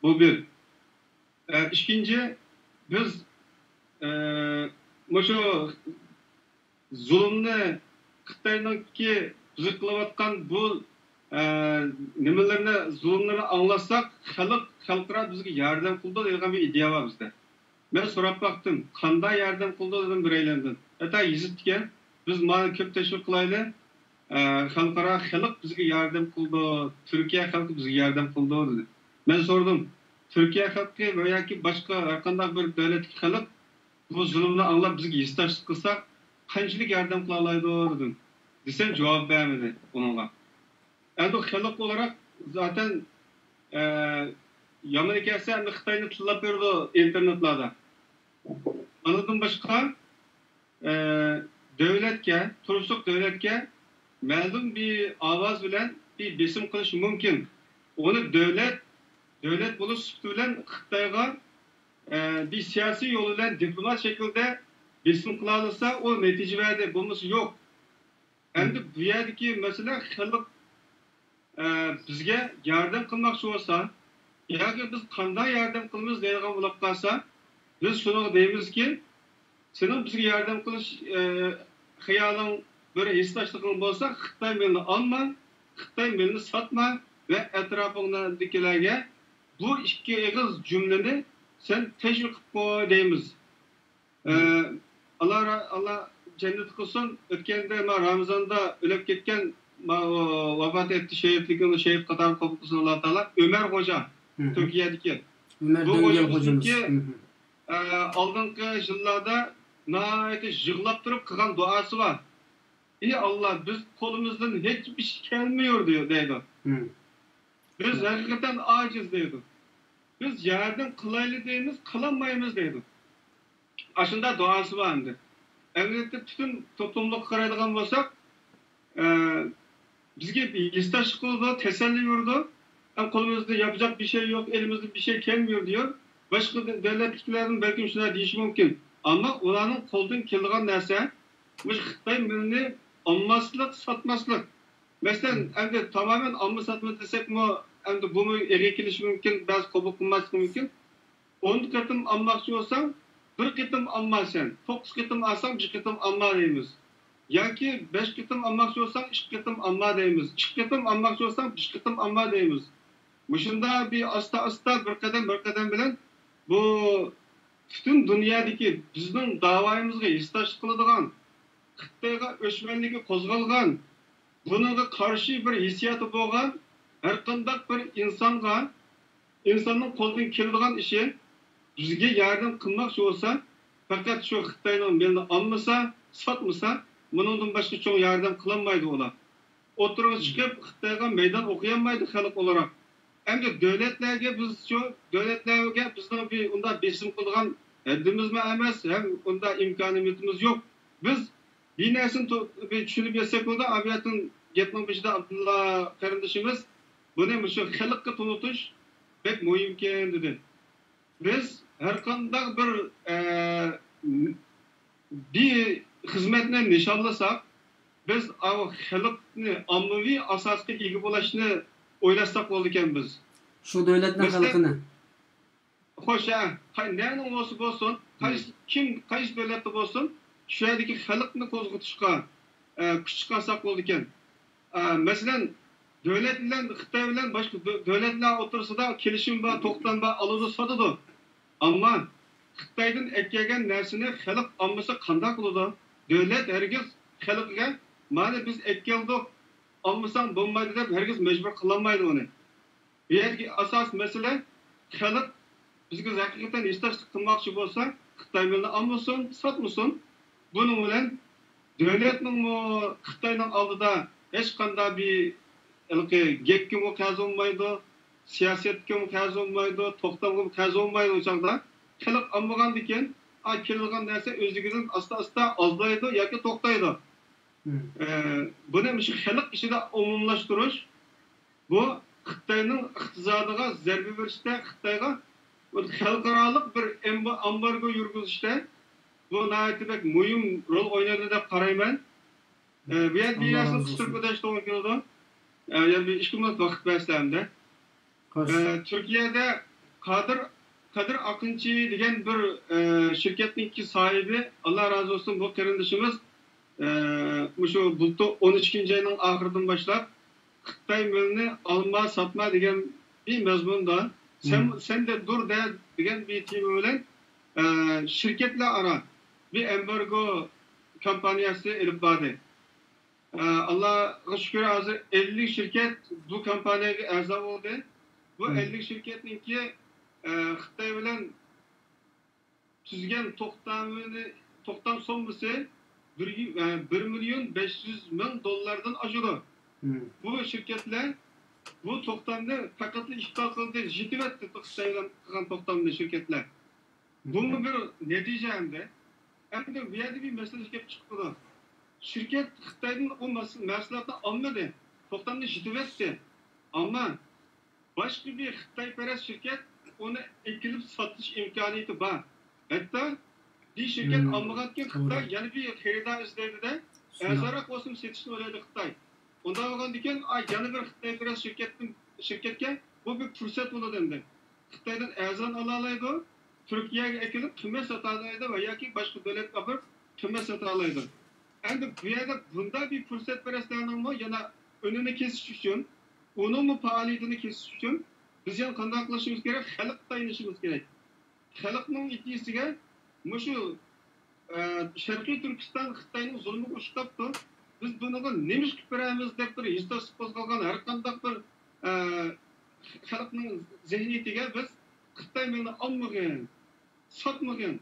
بۇ بىر. ئە، ئىككىنچى، بىز، ئە، مۇشۇ زۇلۇمنى، خىتاينىڭكى بىزگە قىلىۋاتقان بۇ، ئە، نېمىلىرىنى، زۇلۇملىرىنى ئاڭلاتساق، خەلق، خەلقئارا بىزگە ياردەم قىلىدۇ دەيدىغان بىر ئىدىيە بار بىزدە. مەن سوراپ باقتىم، قانداق ياردەم قىلىدۇ دېدىم بىرەيلەندىن. ھەتتا يېزىپتىكەن، بىز مانا كۆپ تەشۋىق قىلايلى، ئە، خەلقئارا خەلق بىزگە ياردەم قىلىدۇ، تۈركىيە خەلقى بىزگە ياردەم قىلىدۇ دېدى. مەن سورىدىم، تۈركىيە خەلقى ۋە ياكى باشقا ھەرقانداق بىر دۆلەتتىكى خەلق بۇ زۇلۇمنى ئاڭلاپ بىزگە ھېسداشلىق قىلسا، قانچىلىك ياردەم قىلالايدۇ دېدىم. دېسەم، جاۋاب بەرمىدى ئۇنىڭغا. ئەمدى خەلق ئولاراق زاتەن، ئە، يامىنى كەلسە، ئەمدى خىتاينى تىللاپ بېرىدۇ ئىنتېرنېتلاردا. ئانىڭدىن باشقا، ئە، دۆلەتكە، تۇرۇشلۇق دۆلەتكە مەلۇم بىر ئاۋاز بىلەن بىر بېسىم قىلىشى مۇمكىن. ئۇنى دۆلەت، دۆلەت بولۇش سۈپىتى بىلەن خىتايغا، ئە، بىر سىياسىي يول بىلەن دىپلومات شەكلىدە بېسىم قىلالىسا، ئۇ نەتىجە بەردى، بولمىسا يوق. ئەمدى بۇ يەردىكى مەسىلە خەلق ئە، بىزگە ياردەم قىلماقچى بولسا ياكى بىز قانداق ياردەم قىلىمىز دەيدىغان بولۇپ قالسا، بىز شۇنىڭغا دەيمىزكى، سېنىڭ بىزگە ياردەم قىلىش، ئە، خىيالىڭ، بىر ھېسداشلىقىڭ بولسا، خىتاي مېلىنى ئالما، خىتاي مېلىنى ساتما ۋە ئەتراپىڭدىكىلەرگە بۇ ئىككى ئېغىز جۈملىنى سەن تەشۋىق قىلىپ قوي دەيمىز. ئە، ئاللا را-، ئاللا جەننەت قىلسۇن. ئۆتكەندە ما رامىزاندا ئۆلۈپ كەتكەن، ما، ئۇ، ۋاپات ئەتتى، شېھىتلىكىنى شېھىت قاتارىغا قوبۇل قىلسۇن ئاللا تائالا. ئۆمەر خوجا، تۈركىيەدىكى. بۇ خوجىمىزنىڭكى، ئە، ئالدىنقى يىللاردا ناھايىتى يىغلاپ تۇرۇپ قىلغان دۇئاسى بار. ئى ئاللا، بىز قولىمىزدىن ھېچبىر ئىش كەلمىيۇر دەيدۇ. بىز ھەقىقەتەن ئاجىز دەيدۇ. بىز ياردەم قىلايلى دەيمىز، قىلالمايمىز دەيدۇ. ئاشۇنداق دۇئاسى بار ئەمدى. ئەمەلىيەتتە پۈتۈن توپلۇملۇققا قارايدىغان بولساق، ئە، بىزگە ھېسداشلىق قىلىدۇ، تەسەللى بېرىدۇ. ھەم قولىمىزدا ياپىجاق بىر شەي يوق، ئېلىمىزدا بىر شەي كەلمىيۇر دەيدۇ. باشقا دۆلەتلىكلەردىن بەلكىم شۇنداق دېيىشى مۇمكىن. ئەمما ئۇلارنىڭ قولىدىن كېلىدىغان نەرسە مۇشۇ خىتاي مېلىنى ئالماسلىق، ساتماسلىق. مەسىلەن، ئەمدى تامامەن ئالما ساتما دېسەكمۇ، ئەمدى بۇمۇ ئېغىر كېلىشى مۇمكىن، بەزى قوبۇل قىلماسلىقى مۇمكىن. ئون قېتىم ئالماقچى بولساڭ، بىر قېتىم ئالما سەن، توققۇز قېتىم ئالساڭ، بىر قېتىم ئالما دەيمىز. ياكى بەش قېتىم ئالماقچى بولساڭ، ئىككى قېتىم ئالما دەيمىز. ئىككى قېتىم ئالماقچى بولساڭ، بىر قېتىم ئالما دەيمىز. مۇشۇنداق بىر ئاستا-ئاستا، بىر قەدەم، بىر قەدەم بىلەن بۇ پۈتۈن دۇنيادىكى بىزنىڭ داۋايىمىزغا ھېسداشلىق قىلىدىغان، خىتايغا ئۆچمەنلىكى قوزغالغان، بۇنىڭغا قارشى بىر ھېسسىياتى بولغان ھەرقانداق بىر ئىنسانغا، ئىنساننىڭ قولىدىن كېلىدىغان ئىشى، بىزگە ياردەم قىلماقچى بولسا، پەقەت شۇ خىتاينىڭ مېلىنى ئالمىسا، ساتمىسا، بۇنىڭدىن باشقا چوڭ ياردەم قىلالمايدۇ ئۇلار. ئوتتۇرىغا چىقىپ، خىتايغا مەيدان ئوقۇيالمايدۇ خەلق ئولاراق. ئەمدى دۆلەتلەرگە بىز شۇ، دۆلەتلەرگە بىزنىڭ بىر ئۇنداق بېسىم قىلىدىغان ھەددىمىزمۇ ئەمەس، ھەم ئۇنداق ئىمكانىيىتىمىز يوق. بىز بىر نەرسىنى تو-، بىر چۈشىنىپ يەتسەك بولىدۇ. ئاۋۇ يەردىن گەپنىڭ بېشىدا ئابدۇللا قېرىندىشىمىز بۇنى مۇشۇ خەلققە تونۇتۇش بەك مۇھىمكەن دېدى. بىز ھەرقانداق بىر، ئە، بىر خىزمەتنى نىشانلىساق، بىز ئاۋۇ خەلقنى ئاممىۋى ئاساسقا ئىگە بولۇشنى ئويلاشساق بولىدىكەن بىز. شۇ دۆلەتنىڭ مەسىلەن، خەلقىنى. خوش، ھە، قاي-، نەنىڭ بولسا بولسۇن، قايسى، كىم، قايسى دۆلەتتە بولسۇن، شۇ يەردىكى خەلقنى قوزغىتىشقا، ئە، كۈچ چىقارساق بولىدىكەن. ئە، مەسىلەن، دۆلەت بىلەن، خىتاي بىلەن باشقا دۆ-، دۆلەتلەر ئوتتۇرىسىدا كېلىشىم بار، توختام بار، ئالىدۇ، ساتىدۇ. ئەمما خىتايدىن ئەكەلگەن نەرسىنى خەلق ئالمىسا قانداق بولىدۇ؟ دۆلەت ھەرگىز خەلقىگە، مانا بىز ئەكەلدۇق، ئالمىساڭ بولمايدۇ دەپ ھەرگىز مەجبۇر قىلالمايدۇ ئۇنى. بۇ يەردىكى ئاساسىي مەسىلە، خەلق بىزگە ھەقىقەتەن ھېسداشلىق قىلماقچى بولسا، خىتاي مېلىنى ئالمىسۇن، ساتمىسۇن. بۇنىڭ بىلەن دۆلەتنىڭمۇ خىتاينىڭ ئالدىدا ھېچقانداق بىر ھېلىقى گەپكىمۇ قەرز بولمايدۇ، سىياسەتكىمۇ قەرز بولمايدۇ، توختامغىمۇ قەرز بولمايدۇ. ئۇ چاغدا خەلق ئالمىغاندىكىن، ئا، كېلىدىغان نەرسە ئۆزلۈكىدىن ئاستا-ئاستا ئازلايدۇ ياكى توختايدۇ. ئە، بۇنى مۇشۇ خەلق ئىچىدە ئومۇملاشتۇرۇش، بۇ خىتاينىڭ ئىقتىسادىغا زەربە بېرىشتە، خىتايغا بۇ خەلقئارالىق بىر ئەمبا-، ئامبارگو يۈرگۈزۈشتە بۇ ناھايىتى بەك مۇھىم رول ئوينايدۇ دەپ قارايمەن. ئە، بۇ يەردە بىر نەرسىنى قىستۇرۇپ ئۆتۈشكە توغرا كېلىدۇ. ئە، يەنە بىر ئىككى مىنۇت ۋاقىت بەرسىلە ئەمدى. ئە، تۈركىيەدە قادىر، قادىر ئاقىنچى دېگەن بىر، ئە، شىركەتنىڭكى ساھىبى، ئاللا رازى بولسۇن، بۇ قېرىندىشىمىز، ئە، مۇشۇ بۇلتۇر ئون ئىككىنچى ئاينىڭ ئاخىرىدىن باشلاپ خىتاي مېلىنى ئالما، ساتما دېگەن بىر مەزمۇندا، سەن، سەندە دۇر دە دېگەن بىر تېما بىلەن، ئە، شىركەتلەر ئارا بىر ئەمبارگو كامپانىيەسى ئېلىپ باردى. ئە، ئاللاغا شۈكۈر، ھازىر ئەللىك شىركەت بۇ كامپانىيەگە ئەزا بولدى. بۇ ئەللىك شىركەتنىڭكى، ئە، خىتاي بىلەن تۈزگەن توختامىنى، توختام سوممىسى بىر يۈ-، ئە، بىر مىليون بەش يۈز مىڭ دوللاردىن ئاشىدۇ. بۇ شىركەتلەر بۇ توختامنى پەقەتلا ئىپتار قىلدى، يېتىۋەتتى خىتاي بىلەن قىلغان توختامنى شىركەتلەر. بۇمۇ بىر نەتىجە ئەمدى. ئەمدى بۇ يەردە بىر مەسىلە كېلىپ چىقىدۇ. شىركەت خىتايدىن ئۇ مەس-، مەھسۇلاتنى ئالمىدى، توختامنى يېتىۋەتتى. ئەمما باشقا بىر خىتايپەرەس شىركەت ئۇنى ئەكېلىپ ساتىش ئىمكانىيىتى بار. ھەتتا بىر شىركەت ئالمىغانكىن، خىتاي يەنە بىر خېرىدار ئىزدەيدۇ-دە، ئەرزانراق بولسىمۇ سېتىشنى ئويلايدۇ خىتاي. ئۇنداق بولغاندىكىن، ئا، يەنە بىر خىتايپەرەس شىركەتتىن، شىركەتكە بۇ بىر پۇرسەت بولىدۇ ئەمدى. خىتايدىن ئەرزان ئالالايدۇ، تۈركىيەگە ئەكېلىپ قىممەت ساتالايدۇ ۋە ياكى باشقا دۆلەتكە ئاپىرىپ قىممەت ساتالايدۇ. ئەمدى بۇ يەردە بۇنداق بىر پۇرسەتپەرەسلەرنىڭمۇ يەنە ئۈنىنى كېسىش ئۈچۈن، ئۇنىڭمۇ پائالىيىتىنى كېسىش ئۈچۈن بىز يەنە قانداق قىلىشىمىز كېرەك؟ خەلققە تايىنىشىمىز كېرەك. خەلقنىڭ ئىدىيىسىگە مۇشۇ، ئە، شەرقىي تۈركىستان خىتاينىڭ زۇلمىغا ئۇچراپتۇ، بىز بۇنىڭغا نېمە ئىش قىلىپ بېرەمىز دەپ بىر ھېسداشلىق قوزغالغان ھەر قانداق بىر، ئە، خەلقنىڭ زېھنىيىتىگە بىز خىتاي مېنى ئالمىغىن، ساتمىغىن،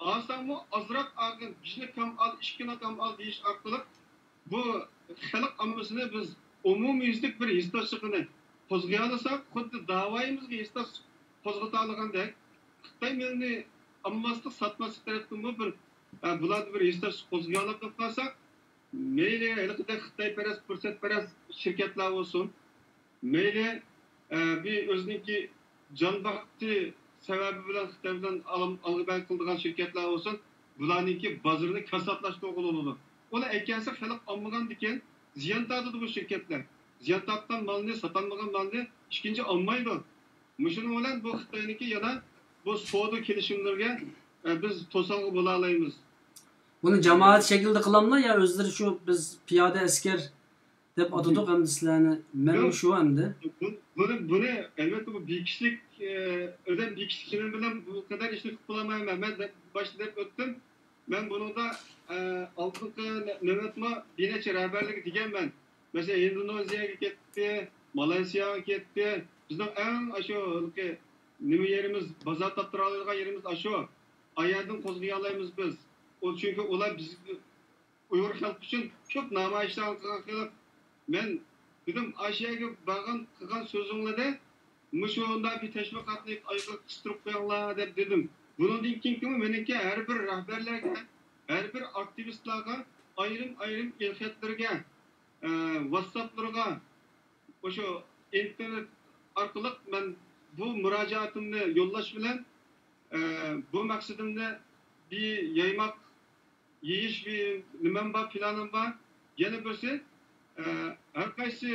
ئالساڭمۇ ئازراق ئالغىن، بىرنى كام ئال، ئىككىنى كام ئال دېيىش ئارقىلىق بۇ خەلق ئاممىسىنى بىز ئومۇميۈزلۈك بىر ھېسداشلىقىنى قوزغىيالىساق، خۇددى داۋايىمىزغا ھېسداشلىق قوزغىتالىغاندەك، خىتاي مېلىنى ئالماسلىق، ساتماسلىق تەرەپتىنمۇ بىر، ئە، بۇلاردا بىر ھېسداشلىق قوزغىيالاپ قالساق، مەيلى ھېلىقىدەك خىتايپەرەس، پۇرسەتپەرەس شىركەتلەر بولسۇن، مەيلى، ئە، بىر ئۆزىنىڭكى جان باقتى سەۋەبى بىلەن خىتاي بىلەن ئالام-، ئالغا بەرگە قىلىدىغان شىركەتلەر بولسۇن، بۇلارنىڭكى بازىرىنى كاساتلاشتۇرغىلى بولىدۇ. ئۇلار ئەكەلسە خەلق ئالمىغاندىكىن زىيان تارتىدۇ بۇ شىركەتلەر. زىيان تارتقان مالنى، ساتالمىغان مالنى ئىككىنچى ئالمايدۇ. مۇشۇنىڭ بىلەن بۇ خىتاينىڭكى يەنە بۇ سودا كېلىشىملىرىگە، ئە، بىز توسالغۇ بولالايمىز. بۇنى جامائەت شەكلىدە قىلاملا يا ئۆزلىرى شۇ بىز پىيادە ئەسكەر دەپ ئاتىدۇق ئەمدى سىلەرنى. مەنمۇ ياق، شۇ ئەمدى. بۇ-، بۇنى، بۇنى، ئەلۋەتتە، بۇ بىر كىشىلىك، ئە، ئۆزۈم بىر كىشىلىك شەكلىم بىلەن بۇ قەدەر ئىشنى قىلىپ بولالمايمەن. مەن دەپ، باشتا دەپ ئۆتتۈم. مەن بۇنىڭدا، ئە، ئالدىنقى نۆ-، نۆۋەتمۇ بىر نەچچە رەھبەرلەرگە دېگەنمەن. مەسىلەن، ھىندونېزىيەگە كەتتى، مالايسىياغا كەتتى. بىزنىڭ ئەڭ ئاشۇ نېمە يېرىمىز، بازار تاپتۇرالايدىغان يېرىمىز ئاشۇ. ئايەردىن قوزغىيالايمىز بىز. ئۇ، چۈنكى ئۇلار بىز، ئۇيغۇر خەلقى ئۈچۈن كۆپ نامايىشلارنى قىلغان خەلق. مەن دېدىم، ئاشۇ يەرگە بارغان، قىلغان سۆزۈڭلىدە مۇشۇنداق بىر تەشۋىقاتنى ئايىغىغا قىستۇرۇپ قويۇڭلار دەپ دېدىم. بۇنىڭدىن كېيىنكىمۇ مېنىڭكى ھەر بىر رەھبەرلەرگە، ھەر بىر ئاكتىۋىستلارغا ئايرىم-ئايرىم ئېلخەتلىرىگە، ئە، ۋاتساپلىرىغا، مۇشۇ ئىنتېرنېت ئارقىلىق مەن بۇ مۇراجىئاتىمنى يوللاش بىلەن، ئە، بۇ مەقسىتىمنى بىر يايماق، يېيىش بىر نېمەم بار، پىلانىم بار. يەنە بىرسى، ئە، ھەر قايسى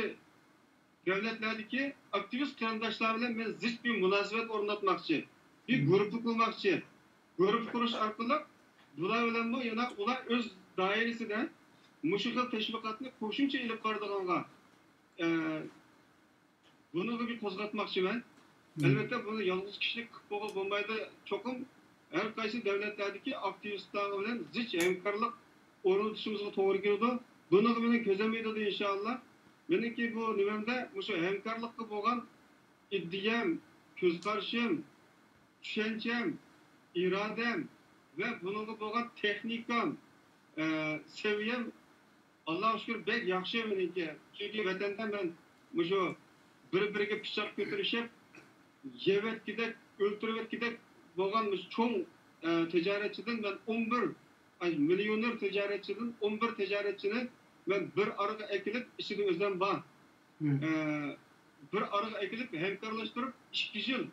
دۆلەتلەردىكى ئاكتىۋىست قېرىنداشلار بىلەن مەن زىچ بىر مۇناسىۋەت ئورناتماقچى، بىر گۇرۇپپا قۇرماقچى. گۇرۇپپا قۇرۇش ئارقىلىق بۇلار بىلەنمۇ يەنە ئۇلار ئۆز دائىرىسىدە مۇشۇ خىل تەشۋىقاتنى قوشۇمچە ئېلىپ بارىدىغانغا، ئە، بۇنىڭغا بىر قوزغاتماقچىمەن. ئەلۋەتتە، بۇنى يالغۇز كىشىلىك قىلىپ بولغىلى بولمايدۇ. چوقۇم ھەر قايسى دۆلەتلەردىكى ئاكتىۋىستلار بىلەن زىچ ھەمكارلىق ئورنىتىشىمىزغا توغرا كېلىدۇ. بۇنىڭغا مېنىڭ كۆزۈم يېتىدۇ، ئىنشائاللا. مېنىڭكى بۇ نېمەمدە مۇشۇ ھەمكارلىققا بولغان ئىدىيەم، كۆز قارىشىم، چۈشەنچەم، ئىرادەم ۋە بۇنىڭغا بولغان تېخنىكام، ئە، سەۋىيەم، ئاللاغا شۈكۈر، بەك ياخشى مېنىڭكى. چۈنكى ۋەتەندە مەن مۇشۇ بىر-بىرىگە پىچاق كۆتۈرۈشۈپ، يەۋەتكۈدەك، ئۆلتۈرۈۋەتكۈدەك بولغان مۇشۇ چوڭ، ئە، تىجارەتچىدىن مەن ئون بىر، ئاي، مىليونېر تىجارەتچىدىن ئون بىر تىجارەتچىنى مەن بىر ئارىغا ئەكېلىپ، ئىچىدە ئۆزۈم بار. ئە، بىر ئارىغا ئەكېلىپ، ھەمكارلاشتۇرۇپ، ئىككى يىل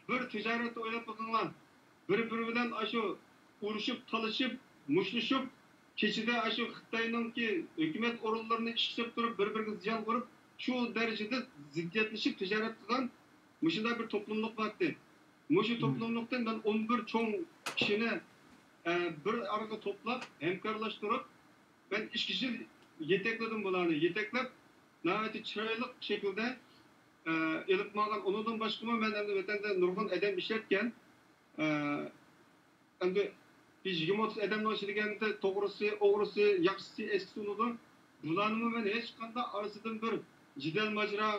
بىر تىجارەتنى ئويلاپ بېقىڭلار. بىر-بىرى بىلەن ئاشۇ ئۇرۇشۇپ، تالىشىپ، مۇشتلىشىپ، كېچىدە ئاشۇ خىتاينىڭكى ھۆكۈمەت ئورۇنلىرىنى ئىشلەپ تۇرۇپ، بىر-بىرىگە زىيان ئۇرۇپ، شۇ دەرىجىدە زىددىيەتلىشىپ تىجارەت قىلغان مۇشۇنداق بىر توپلۇملۇق بارتتى. مۇشۇ توپلۇملۇقتىن مەن ئون بىر چوڭ كىشىنى، ئە، بىر ئارىغا توپلاپ، ھەمكارلاشتۇرۇپ، مەن ئىككى يىل يېتەكلىدىم بۇلارنى. يېتەكلەپ، ناھايىتى چىرايلىق شەكىلدە، ئە، ئېلىپ ماڭغان. ئۇنىڭدىن باشقىمۇ مەن ئەمدى ۋەتەندە نۇرغۇن ئادەم ئىشلەتكەن. ئە، ئەمدى بىر يىگىرمە ئوتتۇز ئادەمنىڭ ئىچىدە دېگەندە توغرىسى، ئوغرىسى، ياخشىسى، ئەسكىسى بولىدۇ. بۇلارنىمۇ مەن ھېچقانداق ئارىسىدىن بىر جېدەل ماجىرا،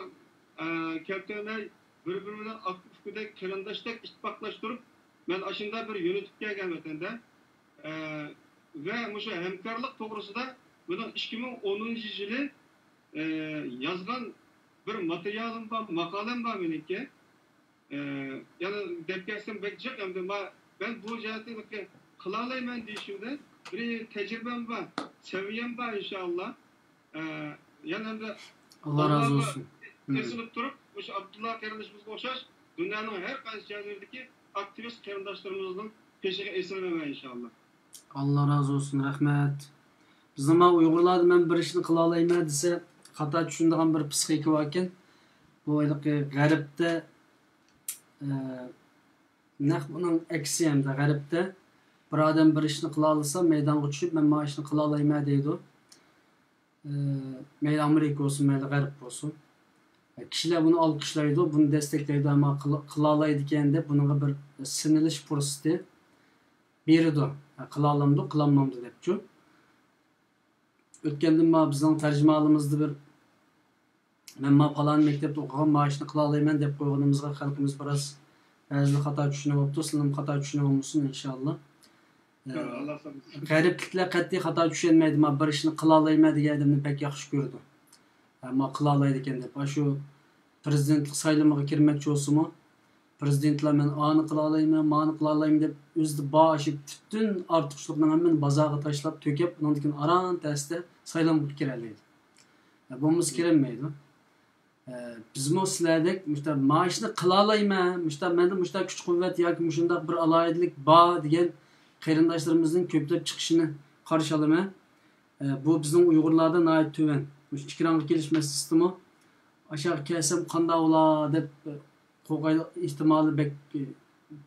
ئە، كەلتۈرمەي، بىر-بىرى بىلەن ئاكا-ئۇكىدەك، قېرىنداشتەك ئىتتىپاقلاشتۇرۇپ، مەن ئاشۇنداق بىر يۆنىتىپ كەلگەن ۋەتەندە. ئە، ۋە مۇشۇ ھەمكارلىق توغرىسىدا مېنىڭ ئىككى مىڭ ئونىنچى يىلى، ئە، يازغان بىر ماتېرىيالىم بار، ماقالەم بار مېنىڭكى. ئە، يەنە دەپ كەتسەم بەك جىق، ئەمدى ما-، مەن بۇ جەھەتتە قىلالايمەن دېيىشىمدە بىر تەجرىبەم بار، سەۋىيەم بار، ئىنشائاللا. ئە، يەنە ئەمدى ئاللا رازى بولسۇن. ئېسىلىپ تۇرۇپ، مۇشۇ ئابدۇللا قېرىندىشىمىزغا ئوخشاش دۇنيانىڭ ھەر قايسى جايلىرىدىكى ئاكتىۋىست قېرىنداشلىرىمىزنىڭ پېشىغا ئېسىلىمەن، ئىنشائاللا. ئاللا رازى بولسۇن، رەھمەت. بىزنىڭ ما ئۇيغۇرلاردا مەن بىر ئىشنى قىلالايمەن دېسە، خاتا چۈشىنىدىغان بىر پسىخىكا باركەن. بۇ ھېلىقى غەربتە، ئە، نەق بۇنىڭ ئەكسى ھەمدە غەربتە بىر ئادەم بىر ئىشنى قىلالىسا، مەيدانغا چۈشۈپ، «مەن مانا ئىشنى قىلالايمەن» دەيدۇ. ئە، مەيلى ئامېرىكا بولسۇن، مەيلى غەرب بولسۇن. ئە، كىشىلەر بۇنى ئالقىشلايدۇ، بۇنى دەستەكلەيدۇ، ئەمما قىلا-، قىلالايدىكەن دەپ بۇنىڭغا بىر سىنىلىش پۇرسىتى بېرىدۇ. ئە، قىلالامدۇ، قىلالمامدۇ دەپچۇ. ئۆتكەندىن ما بىزنىڭ تەرجىمىھالىمىزدا بىر، «مەن ما پالان مەكتەپتە ئوقۇغان، ما ئىشنى قىلالايمەن» دەپ قويغىنىمىزغا خەلقىمىز بىراز، بەزىلەر خاتا چۈشىنىۋاپتۇ، سىلىمۇ خاتا چۈشىنىۋالمىسۇن، ئىنشاللا. ئە، غەربلىكلەر قەتئىي خاتا چۈشەنمەيدۇ، ما بىر ئىشنى قىلالايمەن دېگەن ئادەمنى بەك ياخشى كۆرىدۇ. ئەمما قىلالايدىكەن دەپ، ئاشۇ پىرېزىدېنتلىق سايلىمىغا كىرمەكچى بولسىمۇ، پىرېزىدېنتلار «مەن ئانى قىلالايمەن، مانى قىلالايمەن» دەپ، ئۆزىدە بار ئاشۇ پۈتۈن ئارتۇقچىلىقنىڭ ھەممىنى بازارغا تاشلاپ، تۆكۈپ، ئۇنىڭدىن كېيىن ئاران تەستە سايلامغا كىرەلەيدۇ. يا بولمىسا كىرەلمەيدۇ. ئە، بىزمۇ سىلەردەك مۇشتا ما ئىشنى قىلالايمەن، مۇشتا مەندە مۇشتا كۈچ-قۇۋۋەت ياكى مۇشۇنداق بىر ئالاھىدىلىك بار دېگەن قېرىنداشلىرىمىزنىڭ كۆپلەپ چىقىشىنى قارشى ئالىمەن. ئە، بۇ بىزنىڭ ئۇيغۇرلاردا ناھايىتى تۆۋەن. مۇشۇ ئېكرانغا كېلىش مەسىلىسىدىمۇ، «ئاشۇ يەرگە كەلسەم قانداق بولا؟» دەپ قورقايدۇ. ئېھتىمالى بەك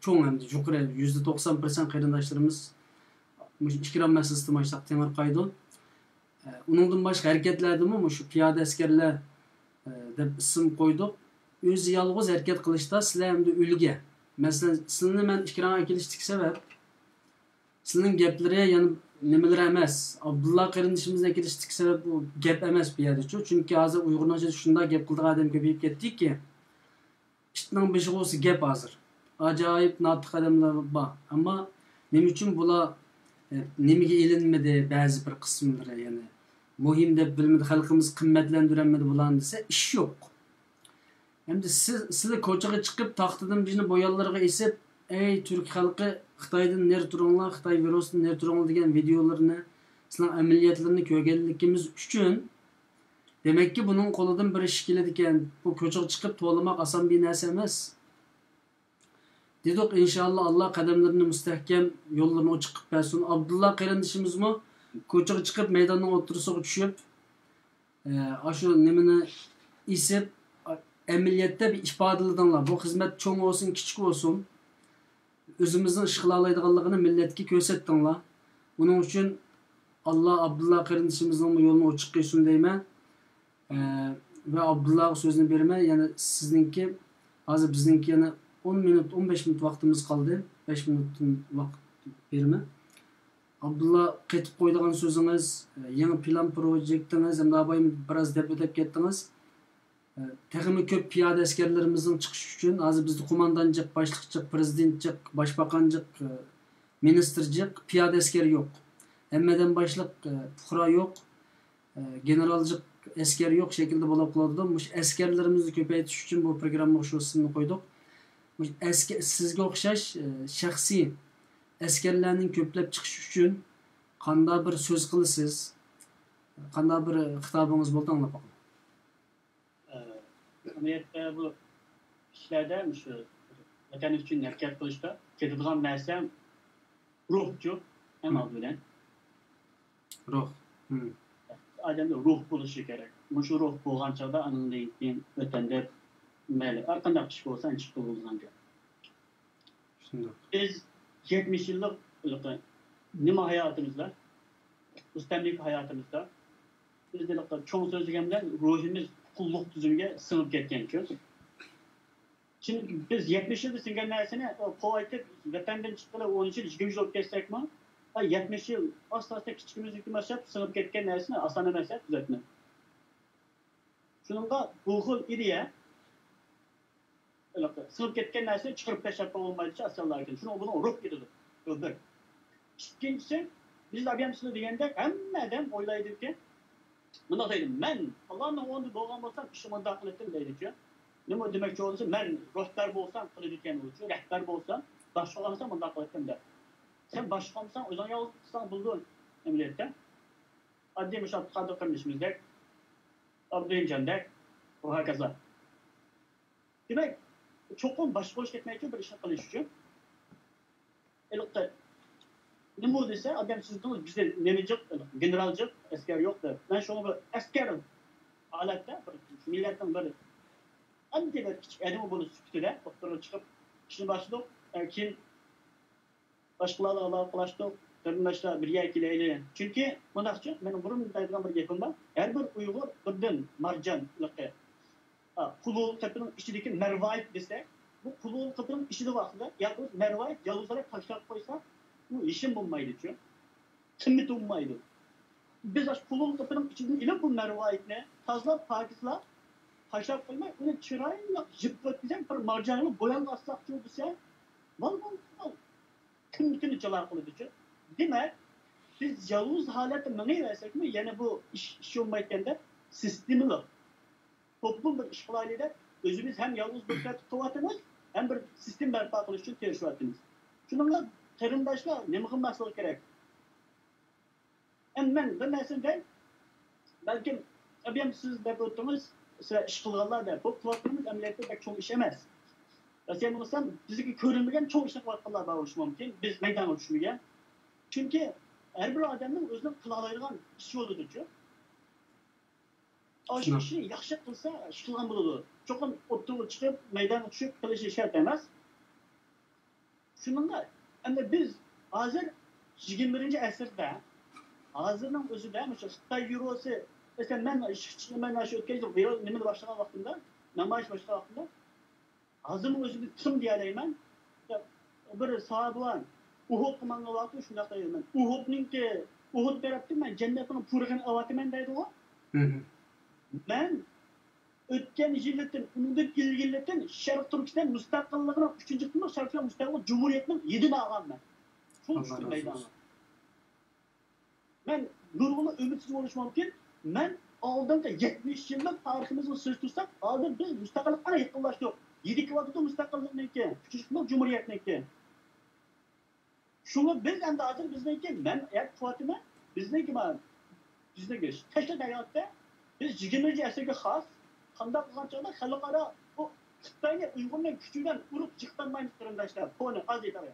چوڭ ھەمدە يۇقىرى، يۈزدە توقسان پىرسەنت قېرىنداشلىرىمىز مۇشۇ ئېكران مەسىلىسىدىمۇ ئاشۇنداق تېڭىرقايدۇ. ئۇنىڭدىن باشقا ھەرىكەتلەردىمۇ مۇشۇ پىيادە ئەسكەرلەر، ئە، دەپ ئىسىم قويدۇق. ئۆزى يالغۇز ھەرىكەت قىلىشتا سىلەر ئەمدى ئۈلگە. مەسىلەن، سىلىنى مەن ئېكرانغا ئەكېلىشتىكى سەۋەب، سىلىنىڭ گەپلىرى يەنە نېمىلىرى ئەمەس. ئابدۇللا قېرىندىشىمىزنى ئەكېلىشتىكى سەۋەب بۇ گەپ ئەمەس بۇ يەردىچۇ. چۈنكى ھازىر ئۇيغۇرنىڭ ئىچىدە شۇنداق گەپ قىلىدىغان ئادەم كۆپىيىپ كەتتىكى، «ئىتنىڭ بېشى بولسا گەپ ھازىر.» ئاجايىپ ناتىق ئادەملەر بار. ئەمما نېمە ئۈچۈن بۇلار، ئە، نېمىگە ئېلىنمىدى؟ بەزى بىر قىسىملىرى، يەنى مۇھىم دەپ بىلمىدى، خەلقىمىز قىممەتلەندۈرەلمىدى بۇلارنى دېسە، ئىش يوق. ئەمدى سىز، سىلەر كوچىغا چىقىپ، تاختىدىن بىرنى بويانلىرىغا ئېسىپ، «ئەي تۈرك خەلقى، خىتايدىن نېرى تۇرۇڭلار، خىتاي ۋىرۇسىدىن نېرى تۇرۇڭلار» دېگەن ۋىدىيولىرىنى، سىلەرنىڭ ئەمەلىيەتلىرىنى كۆرگەنلىكىمىز ئۈچۈن، دېمەككى، بۇنىڭ قولىدىن بىر ئىش كېلىدىكەن. بۇ كوچىغا چىقىپ توۋلىماق ئاسان بىر نەرسە ئەمەس. دېدۇق، ئىنشائاللا، ئاللا قەدەملىرىنى مۇستەھكەم، يوللىرىنى ئوچۇق قىلىپ بەرسۇن. ئابدۇللا قېرىندىشىمىزمۇ كوچىغا چىقىپ، مەيداننىڭ ئوتتۇرىسىغا چۈشۈپ، ئە، ئاشۇ نېمىنى ئېسىپ، ئەمەلىيەتتە بىر ئىپادىلىدىڭلار. بۇ خىزمەت چوڭ بولسۇن، كىچىك بولسۇن، ئۆزىمىزنىڭ ئىش قىلالايدىغانلىقىنى مىللەتكە كۆرسەتتىڭلار. ئۇنىڭ ئۈچۈن ئاللا ئابدۇللا قېرىندىشىمىزنىڭمۇ يولىنى ئوچۇق قىلسۇن دەيمەن. ئە، ۋە ئابدۇللاغا سۆزنى بېرىمەن. يەنە سىزنىڭكى، ھازىر بىزنىڭكى يەنە ئون مىنۇت، ئون بەش مىنۇت ۋاقتىمىز قالدى. بەش مىنۇتتىن ۋاقىت بېرىمەن. ئابدۇللا، قېتىپ قويىدىغان سۆزىڭىز، يېڭى پىلان پروژېكتىڭىز، ھەمدە ئابايىم بىراز دەپ ئۆتۈپ كەتتىڭىز. تېخىمۇ كۆپ پىيادە ئەسكەرلىرىمىزنىڭ چىقىشى ئۈچۈن، ھازىر بىزدە قوماندان جىق، باشلىق جىق، پىرېزىدېنت جىق، باشباقان جىق، مىنىستىر جىق، پىيادە ئەسكەر يوق. ھەممىدىن باشلىق، پۇقرا يوق، گېنېرال جىق، ئەسكەر يوق شەكىلدە بولۇپ قالىدۇ. مۇشۇ ئەسكەرلىرىمىزنى كۆپەيتىش ئۈچۈن بۇ پروگراممىغا شۇ ئىسىمنى قويدۇق. مۇشۇ ئەسكە-، سىزگە ئوخشاش، شەخسىي ئەسكەرلەرنىڭ كۆپلەپ چىقىشى ئۈچۈن قانداق بىر سۆز قىلىسىز؟ قانداق بىر خىتابىڭىز بولدى، ئاڭلاپ باقاي. ئە، ئەمەلىيەتتە بۇ ئىشلاردا، مۇشۇ ۋەتەن ئۈچۈن ھەرىكەت قىلىشتا كېتىدىغان نەرسە روھچۇ، ئەڭ ئالدى بىلەن. روھ. مم. ئادەمدە روھ بولۇشى كېرەك. مۇشۇ روھ بولغان چاغدا ئانىڭدىن كېيىن ۋەتەندە مەيلى ھەر قانداق ئىش بولسا ئىنچىكە بولىدىغان گەپ. شۇنداق. بىز يەتمىش يىللىق ھېلىقى نېمە ھاياتىمىزدا، مۇستەملىكە ھاياتىمىزدا، بىز ھېلىقى چوڭ سۆزلىگەن بىلەن روھىمىز قۇللۇق تۈزۈمگە سىڭىپ كەتكەنچۇ. چۈنكى بىز يەتمىش يىلدا سىڭگەن نەرسىنى قوۋايتىپ، ۋەتەندىن چىققىلى ئون يىل، يىگىرمە يىل بولۇپ كەتسەكمۇ، يەتمىش يىل ئاستا-ئاستا كىچىكىمىزدىن باشلاپ سىڭىپ كەتكەن نەرسىنى ئاسان ئەمەس دەپ تۈزەتمەك. شۇنىڭغا بۇ خىل ئىدىيە، ھېلىقى سىڭىپ كەتكەن نەرسىنى چىقىرىپ تاشلاپ بولمايدۇ، ئاسانلا. شۇنىڭ بۇنىڭ روھ كېتىدۇ. بۇ بىر. ئىككىنچىسى، بىز ئابيام سىلى دېگەندەك ھەممە ئادەم ئويلايدۇكى، مۇنداق دەيدۇ، مەن پالاننىڭ ئورنىدا بولغان بولسام، ئىشنى مۇنداق قىلاتتىم دەيدۇچۇ. نېمە دېمەكچى بولدى دېسە، مەن رەھبەر بولسام قىلىدىكەن ئۇچۇ، رەھبەر بولسام، باشقا قىلمىسام مۇنداق قىلاتتىم دەپ. سەن باشقا قىلمىساڭ، ئۆزۈڭ يالغۇز قىلساڭ بولىدۇ ئەمەلىيەتتە. ئاددىي مۇشۇ ئابدۇقادىر قېرىندىشىمىزدەك، ئابدۇرېھىمجاندەك ۋە ھاكازا. دېمەك، چوقۇم باشقا بولۇش كەتمەيدۇ بىر ئىشنى قىلىش ئۈچۈن. ھېلىقى نېمە دېسە، ئادەم سىزدىن بىزدە نېمە جىق، گېنېرال جىق، ئەسكەر يوق دەپ. مەن شۇڭا بىر ئەسكەر ھالەتتە بىر مىللەتنىڭ بىر ئاددىي بىر كىچىك ئادىمى بولۇش سۈپىتىدە ئوتتۇرىغا چىقىپ ئىشنى باشلىدۇق. ئە، كېيىن باشقىلار بىلەن ئالاقىلەشتۇق. قېرىنداشلار، بىر يەرگە كېلەيلى. چۈنكى مۇنداقچۇ، مېنىڭ بۇرۇن دەيدىغان بىر گېپىم بار. ھەر بىر ئۇيغۇر بىردىن مارجانلىقى. ھە، قۇلۇق قېپىنىڭ ئىچىدىكى مەرۋايىت دېسەك، بۇ قۇلۇق قېپىنىڭ ئىچىدە ۋاقتىدا ياكى بولمىسا مەرۋايىت يالغۇزراق تاشلاپ قويسا، ئۇ ھېچنېمە بولمايدۇچۇ. قىممىتى بولمايدۇ. بىز ئاشۇ قۇلۇق قېپىنىڭ ئىچىدىن ئېلىپ بۇ مەرۋايىتنى تازىلاپ، پاكىزلاپ، تاشلاپ قويماي، ئۇنى چىرايلىق يىپقا ئۆتكۈزۈپ، بىر مارجانغا بوياۋغا ئاسساقچۇ دېسە، مال، مال، مال. قىممىتىنى جالا قىلىدۇچۇ. دېمەك، بىز يالغۇز ھالەتتە مېڭىۋەرسەكمۇ، يەنە بۇ ئىش، ئىش بولمايدىكەن دەپ، سىستېمىلىق، توپلۇم بىر ئىش قىلايلى دەپ، ئۆزىمىز ھەم يالغۇز بىر تەرەپتە قىلىۋاتىمىز، ھەم بىر سىستېما بەرپا قىلىش ئۈچۈن تىرىشىۋاتىمىز. شۇنىڭغا قېرىنداشلار نېمە قىلماسلىقى كېرەك؟ ئەمدى مەن بىر نەرسىنى دەي، بەلكىم، ئەبىيەم سىز دەپ ئۆتتىڭىز، سىلەر ئىش قىلغانلار دەپ. بۇ قىلىۋاتقىنىمىز ئەمەلىيەتتە بەك چوڭ ئىش ئەمەس. راست ئېيتسام، بىزگە كۆرۈنمىگەن چوڭ ئىشنى قىلىۋاتقانلار بار بولۇشى مۇمكىن. بىز مەيدانغا چۈشمىگەن. چۈنكى ھەر بىر ئادەمنىڭ ئۆزىنىڭ قىلالايدىغان ئىشى بولىدۇچۇ. ئاشۇ ئىشنى ياخشى قىلسا، ئىش قىلغان بولىدۇ. چوقۇم ئوتتۇرىغا چىقىپ، مەيدانغا چۈشۈپ قىلىشى شەرت ئەمەس. شۇنىڭغا ئەمدى بىز ھازىر يىگىرمە بىرىنچى ئەسىردە، ھازىرنىڭ ئۆزىدە مۇشۇ خىتاي يۇروسى، مەسىلەن، مەن، مەن شۇ ئۆتكەن يىل نېمىنى باشلىغان ۋاقتىمدا، نامايىش باشلىغان ۋاقتىمدا، ھازىرنىڭ ئۆزىدە تېخىمۇ دېيەلەيمەن. بىر ساھابىۋان ئۇھۇدقا ماڭغان ۋاقتىدا شۇنداق دەيمەن، ئۇھۇدنىڭكى، ئۇھۇد تەرەپتىن مەن جەننەتنىڭ پۇرىقىنى ئاۋاتىمەن دەيدىغۇ. مەن ئۆتكەن يىلىدىن، ئۇنىڭدىن ئىلگىرىلىدىن شەرقىي تۈركىستان مۇستەقىللىقىنىڭ ئۈچىنچى قېتىملىق شەرقىي تۈركىستان مۇستەقىل جۇمھۇرىيەتنىڭ ھىدىنى ئالغان مەن. شۇ ئۈستۈن مەيدانغا. مەن نۇرغۇنلار ئۈمىدسىز بولۇشى مۇمكىن. مەن ئالدىنقى يەتمىش يىللىق تارىخىمىزنى سۆز تۇتساق، ھازىر بىز مۇستەقىللىققا ئەڭ يېقىنلاشتۇق. ھىدى كېلىۋاتىدۇ مۇستەقىللىقنىڭكى، ئۈچىنچى قېتىملىق جۇمھۇرىيەتنىڭكى. شۇڭا بىز ئەمدى ھازىر بىزنىڭكى، مەن ئەپ قىلىۋاتىمەن، بىزنىڭكى ما-، بىزنىڭكى تەشكىلات ھاياتتا بىز يىگىرمىنچى ئەسىرگە خاس قانداق قىلغان چاغدا خەلقئارا بۇ خىتاينى ئۇيغۇرنىڭ كۈچى بىلەن ئۇرۇپ يىقىتالمايمىز قېرىنداشلار، پونى ئاز ئېيتايلى.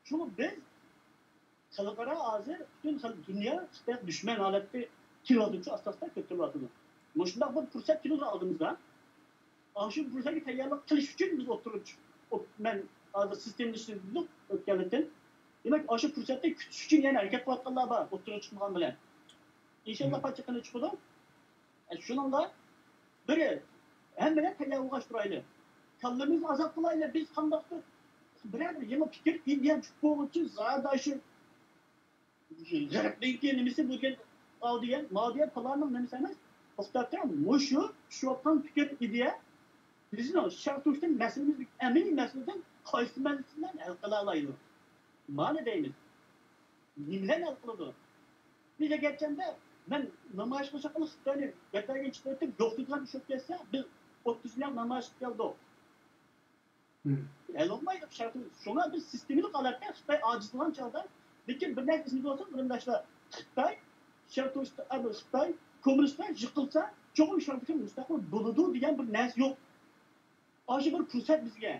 شۇڭا بىز خەلقئارا ھازىر پۈتۈن خەلق دۇنيا خىتايغا دۈشمەن ھالەتكە كېلىۋاتىدۇ، ئاستا-ئاستا كۆتۈرۈلۈۋاتىدۇ. مۇشۇنداق بىر پۇرسەت كېلىدۇ ئالدىمىزغا. ئاشۇ پۇرسەتكە تەييارلىق قىلىش ئۈچۈن بىز ئوتتۇرىغا چىق-، ئوت-، مەن ھازىر سىستېمىلىشتۇردۇق ئۆتكەنلىكتىن. دېمەك، ئاشۇ پۇرسەتنى كۈتۈش ئۈچۈن يەنە ھەرىكەت قىلىۋاتقانلار بار، ئوتتۇرىغا چىقمىغان بىلەن. ئىنشاللا، مم، پاچىقىنى چىقىدۇ. ئە، شۇنىڭغا بىر ھەممىدىن تەييارلىق ئاچتۇرايلى. كاللىمىزنى ئازاد قىلايلى. بىز قانداقتۇر بىرەر بىر يېڭى پىكىر، ئىدىيە چۈشۈپ بولغۇچە زادى شۇ غەربنىڭكى نېمىسى بۇ دېگەن، ئاۋۇ دېگەن، ماۋۇ دېگەن، پالاننىڭ نېمىسى ئەمەس. توختاپ تۇرۇڭ، مۇشۇ چۈشۈۋاتقان پىكىر، ئىدىيە بىزنىڭ شەرقىي تۈركىستان مەسىلىمىزدىكى ئەمەلىي مەسىلىدىن قايسى مەسىلىسى بىلەن ھەل قىلالايدۇ؟ مانا دەيمىز. نېمە بىلەن ھەل قىلىدۇ؟ بىز ئەگەرچەندە مەن نامايىش قىلىش ئارقىلىق خىتاينى بەتبەرگە چىقىرىپ يوقىتىدىغان ئىش بولۇپ كەتسە، بىز ئوتتۇز مىليون نامايىش قىلىپ كەلدۇق. مم. ھەل بولمايدۇ شەرقىي. شۇڭا بىز سىستېمىلىق ھالەتتە خىتاي ئاجىزلىغان چاغدا، لېكىن بىر نەرسە ئېسىمىزدە بولسۇن قېرىنداشلار، خىتاي، شەرقىي تۈركىستان، ئە، بۇ خىتاي كوممۇنىستلار يىقىلسا، چوقۇم شەرقىي تۈركىستان مۇستەقىل بولىدۇ دېگەن بىر نەرسە يوق. ئاشۇ بىر پۇرسەت بىزگە.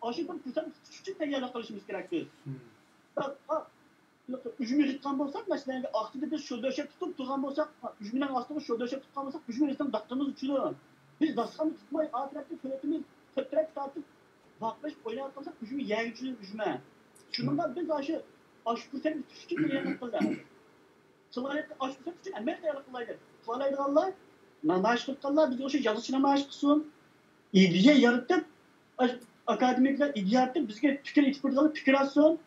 ئاشۇ بىر پۇرسەتنى تۇتۇش ئۈچۈن تەييارلىق قىلىشىمىز كېرەك بىز. مم. بىز، ئا، ئۈجمە يىغىتقان بولساق، مەسىلەن، ئاقچىدا بىز شور دۆشەك تۇتۇپ تۇرغان بولساق، ئۈجمىنىڭ ئاستىغا شور دۆشەك تۇتقان بولساق، ئۈجمە بىزنىڭ داختىمىز ئۈچىدۇ. بىز داستىخاننى تۇتماي، ئا تەرەپتە تۆلىتىمىز، تۆت تەرەپكە تارتىپ، باقمىشىپ ئويناۋاتقان بولساق، ئۈجمە يەرگە چۈشىدۇ، ئۈجمە. شۇنىڭغا بىز ئاشۇ، ئاشۇ پۇرسەتنى تۇتۇش ئۈچۈن بىر يەرنى قىلدۇق. قىلالايدىغان، ئاشۇ پۇرسەت ئۈچۈن ھەممە يەردە تەييارلىق قىلالايدۇ. قىلالايدىغانلار، نامايىش قىلىدىغانلار بىزگە ئوخشاش يازغۇچى نامايىش قىلسۇن. ئىدىيە يارىتىپ، ئاش-، ئاكادېمىكلار ئىدىيە يارىتىپ، بىزگە پىكىر ئېيتىپ بېرىدىغانلار پىكىر ئاتسۇن.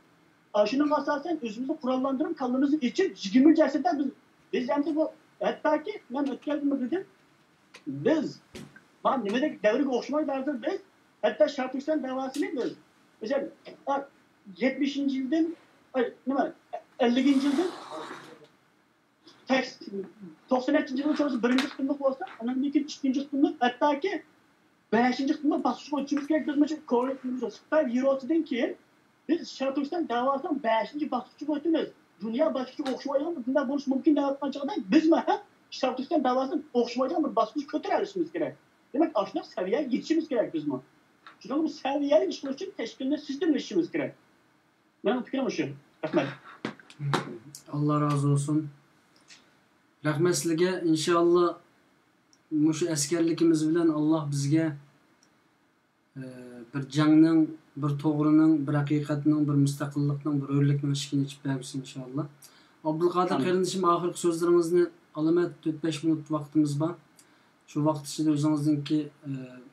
ئاشۇنىڭغا ئاساسەن ئۆزىمىزنى قوراللاندۇرۇپ، كاللىمىزنى ئېچىپ، يىگىرمىنچى ئەسىردە بىز، بىز ئەمدى بۇ، ھەتتاكى مەن ئۆتكەندىمۇ دېدىم، بىز، ما نېمىدەك دەۋرگە ئوخشىمايدۇ ھازىر بىز. ھەتتا شەرقىي تۈركىستان دەۋاسىنى بىز، مەسىلەن، ئا، يەتمىشىنچى يىلدىن، ئاي، نېمە، ئەللىكىنچى يىلدىن، تەكس-، توقسان يەتتىنچى يىلدىن چوقۇم بىرىنچى قېتىملىق بولسا، ئاندىن كېيىن ئىككىنچى قېتىملىق، ھەتتاكى بەشىنچى قېتىملىق باسقۇچقا ئۆتۈشىمىز كېرەك. بىز مۇشۇ كوروناۋىرۇس، خىتاي ۋىرۇسىدىن كېيىن بىز شەرقىي تۈركىستان دەۋاسىنىڭ بەشىنچى باسقۇچىغا ئۆتىمىز. دۇنيا باسقۇچىغا ئوخشىمايدىغان بىر دۇنيا بولۇشى مۇمكىن دەۋاتقان چاغدا، بىزمۇ ھەم شەرقىي تۈركىستان دەۋاسىنىڭ ئوخشىمايدىغان بىر باسقۇچقا كۆتۈرۈلۈشىمىز كېرەك. دېمەك، ئاشۇنداق سەۋىيەگە يېتىشىمىز كېرەك بىزمۇ. شۇنىڭغا بۇ سەۋىيەلىك ئىش قىلىش ئۈچۈن تەشكىلنى سىستېمىلىشىمىز كېرەك. مېنىڭ پىكرىم مۇشۇ. رەھمەت. ئاللا رازى بولسۇن. رەھمەت سىلىگە. ئىنشائاللا، مۇشۇ ئەسكەرلىكىمىز بىلەن ئاللاھ بىزگە، ئە، بىر جەڭنىڭ، بىر توغرىنىڭ، بىر ھەقىقەتنىڭ، بىر مۇستەقىللىقنىڭ، بىر ھۆرلۈكنىڭ ئىشىكىنى ئېچىپ بەرگۈسى، ئىنشائاللاھ. ئابدۇلقادىر ئامىن. قېرىندىشىم، ئاخىرقى سۆزلىرىڭىزنى ئالىمەن، تۆت-بەش مىنۇت ۋاقتىمىز بار. شۇ ۋاقىت ئىچىدە ئۆزىڭىزنىڭكى، ئە،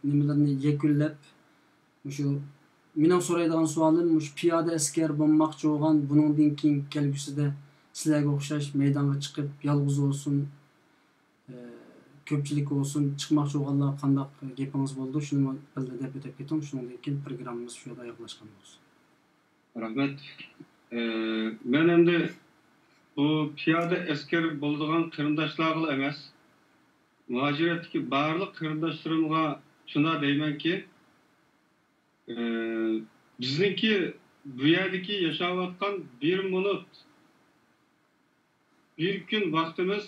نېمىلىرىنى يەكۈنلەپ، مۇشۇ مېنىڭ سورايدىغان سوئالىم، مۇشۇ پىيادە ئەسكەر بولماقچى بولغان، بۇنىڭدىن كېيىن كەلگۈسىدە سىلەرگە ئوخشاش مەيدانغا چىقىپ، يالغۇز بولسۇن، ئە، كۆپچىلىك بولسۇن، چىقماقچى بولغانلارغا قانداق گېپىڭىز بولىدۇ؟ شۇنىمۇ بىللە دەپ ئۆتۈپ كېتىڭ، شۇنىڭدىن كېيىن پروگراممىمىز شۇ يەردە ئاياغلاشقان بولسۇن. رەھمەت. ئە، مەن ئەمدى بۇ پىيادە ئەسكەر بولىدىغان قېرىنداشلارغىلا ئەمەس، مۇھاجىرەتتىكى بارلىق قېرىنداشلىرىمغا شۇنداق دەيمەنكى، ئى، بىزنىڭكى بۇ يەردىكى ياشاۋاتقان بىر مىنۇت، بىر كۈن ۋاقتىمىز،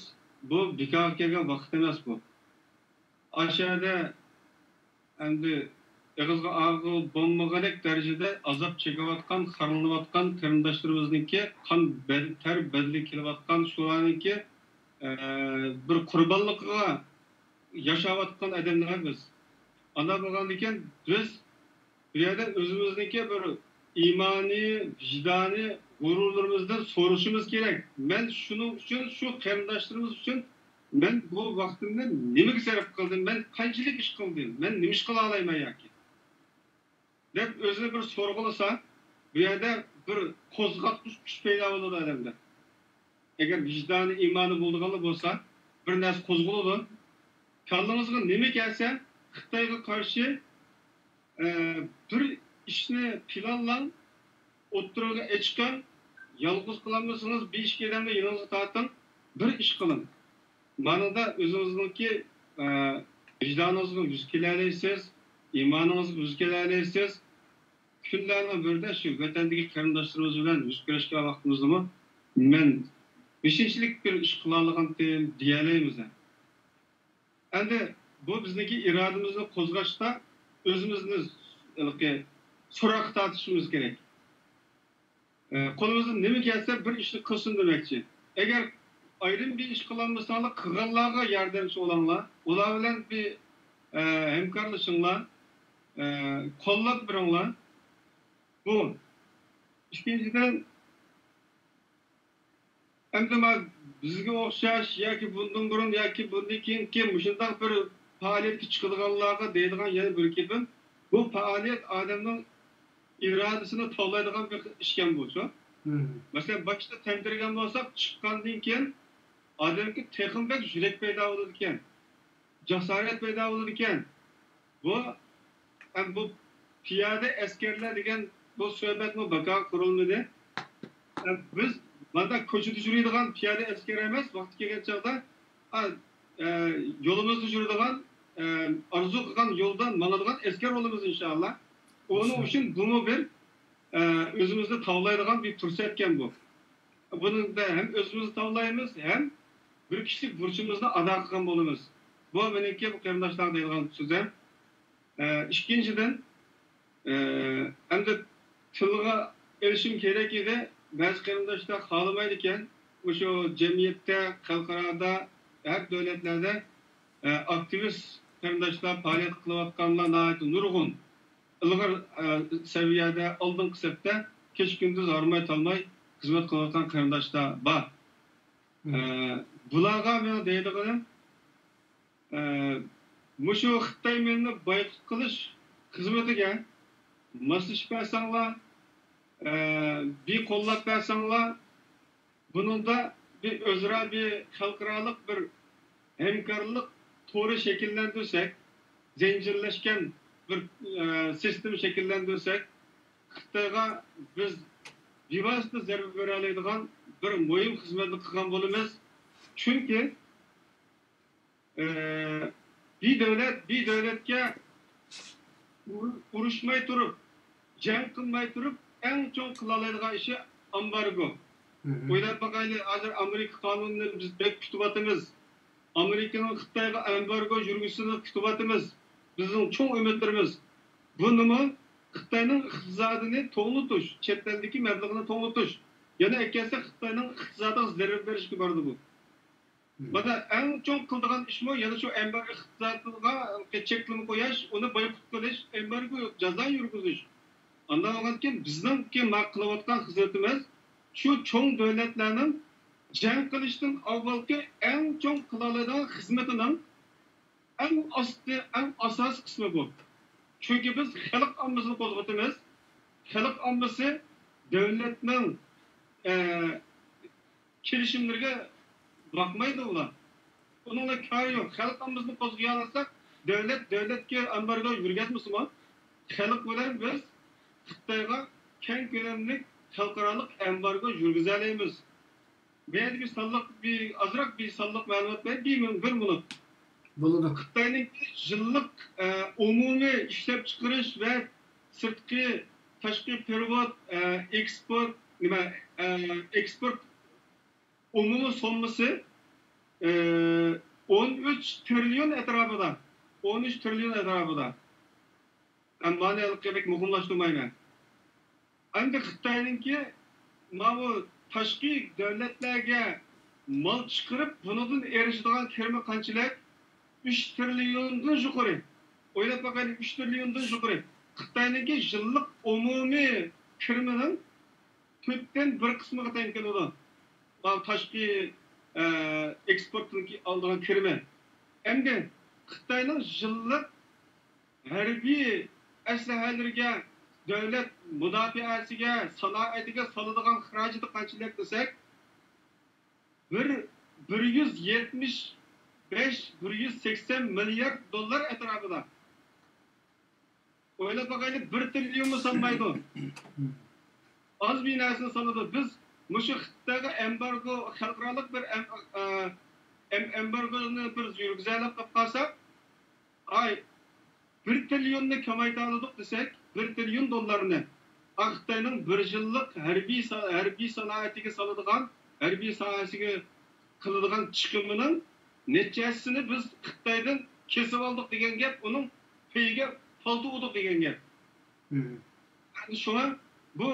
بۇ بىكارغا كەلگەن ۋاقىت ئەمەس بۇ. ئاشۇ يەردە ئەمدى ئېغىزغا ئاغزى بولمىغۇدەك دەرىجىدە ئازاب چېكىۋاتقان، خارلىنىۋاتقان قېرىنداشلىرىمىزنىڭكى قان بەد-، تەر بەدىلى كېلىۋاتقان شۇلارنىڭكى، ئە، بىر قۇربانلىقىغا ياشاۋاتقان ئادەملەر بىز. ئانداق بولغاندىكىن بىز بۇ يەردە ئۆزىمىزنىڭكى بىر ئىمانىي، ۋىجدانىي غۇرۇرلىرىمىزدىن سورىشىمىز كېرەك. مەن شۇنىڭ ئۈچۈن، شۇ قېرىنداشلىرىمىز ئۈچۈن مەن بۇ ۋاقتىمنى نېمىگە سەرپ قىلدىم؟ مەن قانچىلىك ئىش قىلدىم؟ مەن نېمە ئىش قىلالايمەن ياكى؟ دەپ ئۆزىنى بىر سورغۇلىسا، بۇ يەردە بىر قوزغاتقۇچ كۈچ پەيدا بولىدۇ ئادەمدە. ئەگەر ۋىجدانى، ئىمانى بولىدىغانلا بولسا، بىر نەرسە قوزغىلىدۇ. كاللىڭىزغا نېمە كەلسە، خىتايغا قارشى، ئە، بىر ئىشنى پىلانلاڭ، ئوتتۇرىغا ئېچىقىڭ، يالغۇز قىلالمىسىڭىز، بىر ئىككى ئادەمنى يېنىڭىزغا تارتىڭ، بىر ئىش قىلىڭ. مانىدا ئۆزىڭىزنىڭكى، ئە، ۋىجدانىڭىزغا يۈز كېلەلەيسىز، ئىمانىڭىزغا يۈز كېلەلەيسىز. كۈنلەرنىڭ بىرىدە شۇ ۋەتەندىكى قېرىنداشلىرىمىز بىلەن يۈز كۆرۈشكەن ۋاقتىمىزدىمۇ مەن بېشىنچىلىك بىر ئىش قىلالىغانتىم دېيەلەيمىز. ئەمدى بۇ بىزنىڭكى ئىرادىمىزنى قوزغاشتا ئۆزىمىزنى ھېلىقى سوراققا تارتىشىمىز كېرەك. ئە، قولىمىزدىن نېمە كەلسە بىر ئىشنى قىلسۇن دېمەكچى. ئەگەر ئايرىم بىر ئىش قىلالمىساڭلار، قىلغانلارغا ياردەمچى بولۇڭلار. ئۇلار بىلەن بىر، ئە، ھەمكارلىشىڭلار، ئە، قوللاپ بېرىڭلار. بۇ. ئىككىنچىدىن، ئەمدى مانا بىزگە ئوخشاش ياكى بۇندىن بۇرۇن ياكى بۇندىن كېيىنكى مۇشۇنداق بىر پائالىيەتكە چىقىدىغانلارغا دەيدىغان يەنە بىر گېپىم، بۇ پائالىيەت ئادەمنىڭ ئىرادىسىنى تاۋلايدىغان بىر ئىشكەن بۇ، شۇ. مم. مەسىلەن، باشتا تەمتىرىگەن بولساق، چىققاندىن كېيىن ئادەمگە تېخىمۇ بەك يۈرەك پەيدا بولىدىكەن، جاسارەت پەيدا بولىدىكەن. بۇ، ئەم، بۇ پىيادە ئەسكەرلەر دېگەن بۇ سۆھبەتمۇ بىكار قۇرۇلمىدى. ئەم، بىز مانا كوچىدا يۈرىدىغان پىيادە ئەسكەر ئەمەس، ۋاقتى كەلگەن چاغدا، ئا، ئە، يولىمىزدا يۈرىدىغان، ئە، ئارزۇ قىلغان يولدا ماڭىدىغان ئەسكەر بولىمىز ئىنشائاللا. ئۇنىڭ ئۈچۈن بۇمۇ بىر، ئە، ئۆزىمىزنى تاۋلايدىغان بىر پۇرسەتكەن بۇ. بۇنىڭدا ھەم ئۆزىمىزنى تاۋلايمىز، ھەم بىر كىشىلىك بۇرچىمىزنى ئادا قىلغان بولىمىز. بۇ مېنىڭكى بۇ قېرىنداشلارغا دەيدىغان سۆزۈم. ئە، ئىككىنچىدىن، ئە، ئەمدى تىلغا ئېلىشىم كېرەك ئىدى، بەزى قېرىنداشلار خالىمايدىكەن، مۇشۇ جەمئىيەتتە، خەلقئارادا، ھەر دۆلەتلەردە، ئە، ئاكتىۋىست قېرىنداشلار پائالىيەت قىلىۋاتقانلار ناھايىتى نۇرغۇن. ئىلغار، ئە، سەۋىيەدە، ئالدىنقى سەپتە كېچە-كۈندۈز ھارماي-تالماي خىزمەت قىلىۋاتقان قېرىنداشلار بار. مم. ئە، بۇلارغا مېنىڭ دەيدىغىنىم، ئە، مۇشۇ خىتاي مېلىنى بايقۇت قىلىش خىزمىتىگە ماسلىشىپ بەرسەڭلار، ئە، بىر قوللاپ بەرسەڭلار، بۇنىڭدا بىر ئۆزئارا بىر خەلقئارالىق بىر ھەمكارلىق تورى شەكىللەندۈرسەك، زەنجىرلەشكەن بىر، ئە، سىستېما شەكىللەندۈرسەك، خىتايغا بىز بىۋاسىتە زەربە بېرەلەيدىغان بىر مۇھىم خىزمەتنى قىلغان بولىمىز. چۈنكى، ئە، بىر دۆلەت بىر دۆلەتكە ئۇر-، ئۇرۇشماي تۇرۇپ، جەڭ قىلماي تۇرۇپ، ئەڭ چوڭ قىلالايدىغان ئىشى ئامبارگو. مم. ئويلاپ باقايلى، ھازىر ئامېرىكا قانۇنىنى بىز بەك كۈتۈۋاتىمىز. ئامېرىكىنىڭ خىتايغا ئامبارگو يۈرگۈزۈشىنى كۈتۈۋاتىمىز. بىزنىڭ چوڭ ئۈمىدلىرىمىز. بۇنىمۇ خىتاينىڭ ئىقتىسادىنى توڭلىتىش، چەت ئەلدىكى مەبلىغىنى توڭلىتىش. يەنە ئەكەلسە خىتاينىڭ ئىقتىسادىغا زەربە بېرىشكە بارىدۇ بۇ. مانا ئەڭ چوڭ قىلىدىغان ئىشمۇ يەنە شۇ ئەمبار ئىقتىسادىغا چەكلىمە قويۇش، ئۇنى بايقۇت قىلىش، ئەمبارگو جازا يۈرگۈزۈش. ئانداق بولغاندىكىن بىزنىڭكى مانا قىلىۋاتقان خىزمىتىمىز شۇ چوڭ دۆلەتلەرنىڭ جەڭ قىلىشتىن ئاۋۋالقى ئەڭ چوڭ قىلالايدىغان خىزمىتىنىڭ ئەڭ ئاستى، ئەڭ ئاساسىي قىسمى بۇ. چۈنكى بىز خەلق ئاممىسىنى قوزغىتىمىز. خەلق ئاممىسى دۆلەتنىڭ، ئە، كېلىشىملىرىگە باقمايدۇ ئۇلار. ئۇنىڭ بىلەن كارى يوق. خەلق ئاممىسىنى قوزغىيالىساق، دۆلەت دۆلەتكە ئەمبارگو يۈرگۈزمىسىمۇ، خەلق بىلەن بىز خىتايغا كەڭ كۆلەملىك خەلقئارالىق ئەمبارگو يۈرگۈزەلەيمىز. بۇ يەردە بىر سانلىق، بىر ئازراق بىر سانلىق مەلۇمات بەرەي، بىر مىن-، بىر مىنۇت. بولىدۇ. خىتاينىڭكى يىللىق، ئە، ئومۇمىي ئىشلەپچىقىرىش ۋە سىرتقى، تاشقى پېرېۋوت، ئە، ئېكسپورت، نېمە، ئە، ئېكسپورت ئومۇمىي سوممىسى، ئە، ئون ئۈچ تىرىليون ئەتراپىدا. ئون ئۈچ تىرىليون ئەتراپىدا. مەن مانى ھېلىقى بەك مۇقىملاشتۇرمايمەن. ئەمدى خىتاينىڭكى ماۋۇ تاشقى دۆلەتلەرگە مال چىقىرىپ، بۇنىڭدىن ئېرىشىدىغان كىرىمى قانچىلىك؟ ئۈچ تىرىليوندىن يۇقىرى. ئويلاپ باقايلى، ئۈچ تىرىليوندىن يۇقىرى. خىتاينىڭكى يىللىق ئومۇمىي كىرىمىنىڭ تۆتتىن بىر قىسمىغا تەڭ كېلىدۇ. ماۋۇ تاشقى، ئە، ئېكسپورتتىن ئالىدىغان كىرىمى. ئەمدى خىتاينىڭ يىللىق ھەربىي ئەسلىھەلىرىگە، دۆلەت مۇداپىئەسىگە، سانائىتىگە سالىدىغان خىراجىتى قانچىلىك دېسەك، بىر، بىر يۈز يەتمىش بەش، بىر يۈز سەكسەن مىليارد دوللار ئەتراپىدا. ئويلاپ باقايلى، بىر تىرىليونمۇ سالمايدۇ. ئاز بىر نەرسىنى سالىدۇ. بىز مۇشۇ خىتايغا ئەمبارگو، خەلقئارالىق بىر ئەم-، ئە، ئەم-، ئەمبارگونى بىر يۈرگۈزەلەپ قالىپ قالساق، ئاي، بىر تىرىليوننى كامايتالىدۇق دېسەك، بىر تىرىليون دوللارنى، ئا، خىتاينىڭ بىر يىللىق ھەربىي سا-، ھەربىي سانائىتىگە سالىدىغان، ھەربىي ساھەسىگە قىلىدىغان چىقىمىنىڭ نەچچە ھەسسىسىنى بىز خىتايدىن كېسىۋالدۇق دېگەن گەپ، ئۇنىڭ پېيىگە پالتا ئۇردۇق دېگەن گەپ. مم. يەنى شۇڭا بۇ،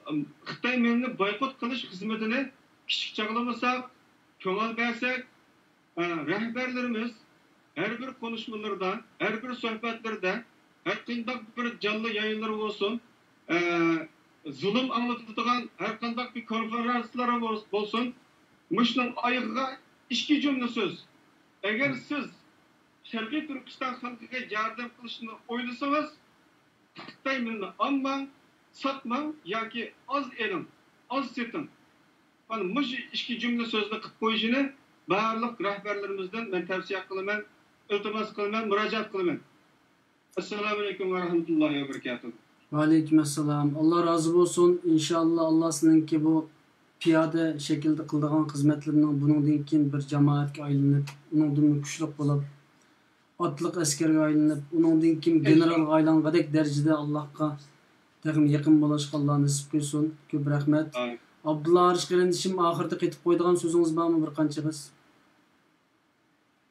ئىم، خىتاي مېلىنى بايقۇت قىلىش خىزمىتىنى كىچىك چاغلىمىساق، كۆڭۈل بەرسەك، ئە، رەھبەرلىرىمىز ھەر بىر قونۇشمىلىرىدا، ھەر بىر سۆھبەتلىرىدە، ھەر قانداق بىر جانلىق يايىنلىرى بولسۇن، ئە، زۇلۇم ئاڭلىتىدىغان ھەر قانداق بىر كونفېرانسلار بول-، بولسۇن، مۇشۇنىڭ ئايىغىغا ئىككى جۈملە سۆز. ئەگەر سىز شەرقىي تۈركىستان خەلقىگە ياردەم قىلىشنى ئويلىسىڭىز، خىتاي مېلىنى ئالماڭ، ساتماڭ ياكى ئاز ئېلىڭ، ئاز سېتىڭ. مانا مۇشۇ ئىككى جۈملە سۆزنى قىلىپ قويۇشىنى بارلىق رەھبەرلىرىمىزدىن مەن تەۋسىيە قىلىمەن، ئىلتىماس قىلىمەن، مۇراجىئەت قىلىمەن. ئەسسالامۇئەلەيكۇم ۋە رەھمەتۇللاھى ۋە بەرىكاتۇھ. ۋەئەلەيكۇم ئەسسالام. ئاللا رازى بولسۇن. ئىنشائاللا، ئاللا سىلىنىڭكى بۇ پىيادە شەكىلدە قىلىدىغان خىزمەتلىرىنىڭ بۇنىڭدىن كېيىن بىر جامائەتكە ئايلىنىپ، ئۇنىڭدىنمۇ كۈچلۈك بولۇپ، ئاتلىق ئەسكەرگە ئايلىنىپ، ئۇنىڭدىن كېيىن ئىنشائاللا. گېنېرالغا ئايلانغۇدەك دەرىجىدە ئاللاھقا تېخىمۇ يېقىن بولۇشقا ئاللا نېسىپ قىلسۇن. كۆپ رەھمەت. ئامىن. ئابدۇللا ھارىش قېرىندىشىم، ئاخىرىدا قېتىپ قويىدىغان سۆزىڭىز بارمۇ بىر قانچىغىز؟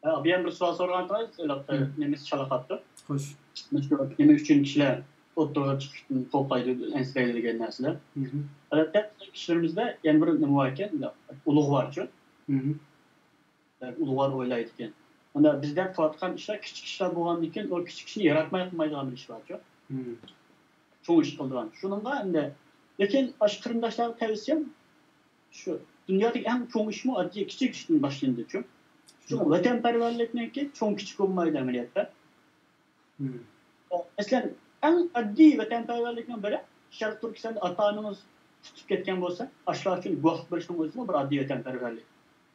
ھە، بۇ يەنە بىر سوئال سورىغانتىڭىز، ھېلىقى مم. نېمىسى چالا قاپتۇ. خوش. مۇشۇ نېمە ئۈچۈن كىشىلەر ئوتتۇرىغا چىقىشتىن قورقايدۇ، ئەنسىرەيدۇ دېگەن نەرسىلەر. مم. ئادەتتە بىزنىڭ كىشىلىرىمىزدە يەنە بىر نېمە بار ئىكەن، ئۇلۇغۋارچۇ. مم. ئۇلۇغۋار ئويلايدىكەن. مانا بىزدە قىلىۋاتقان ئىشلار كىچىك ئىشلار بولغاندىكىن، ئۇ كىچىك ئىشنى ياراتماي قىلمايدىغان بىر ئىش بارچۇ. مم. چوڭ ئىش قىلىدىغان. شۇنىڭغا ئەمدى، لېكىن ئاشۇ قېرىنداشلارغا تەۋسىيەم، شۇ دۇنيادىكى ئەڭ چوڭ ئىشمۇ ئاددىي كىچىك ئىشتىن باشلىنىدۇچۇ. شۇڭا ۋەتەنپەرۋەرلىكنىڭكى چوڭ كىچىك بولمايدۇ ئەمەلىيەتتە. مم. مەسىلەن، ئەڭ ئاددىي ۋەتەنپەرۋەرلىكنىڭ بىرى، شەرقىي تۈركىستاندا ئاتا-ئانىڭىز تۇتۇپ كەتكەن بولسا، ئاشۇلار ئۈچۈن گۇۋاھلىق بېرىشىڭىزمۇ بىر ئاددىي ۋەتەنپەرۋەرلىك.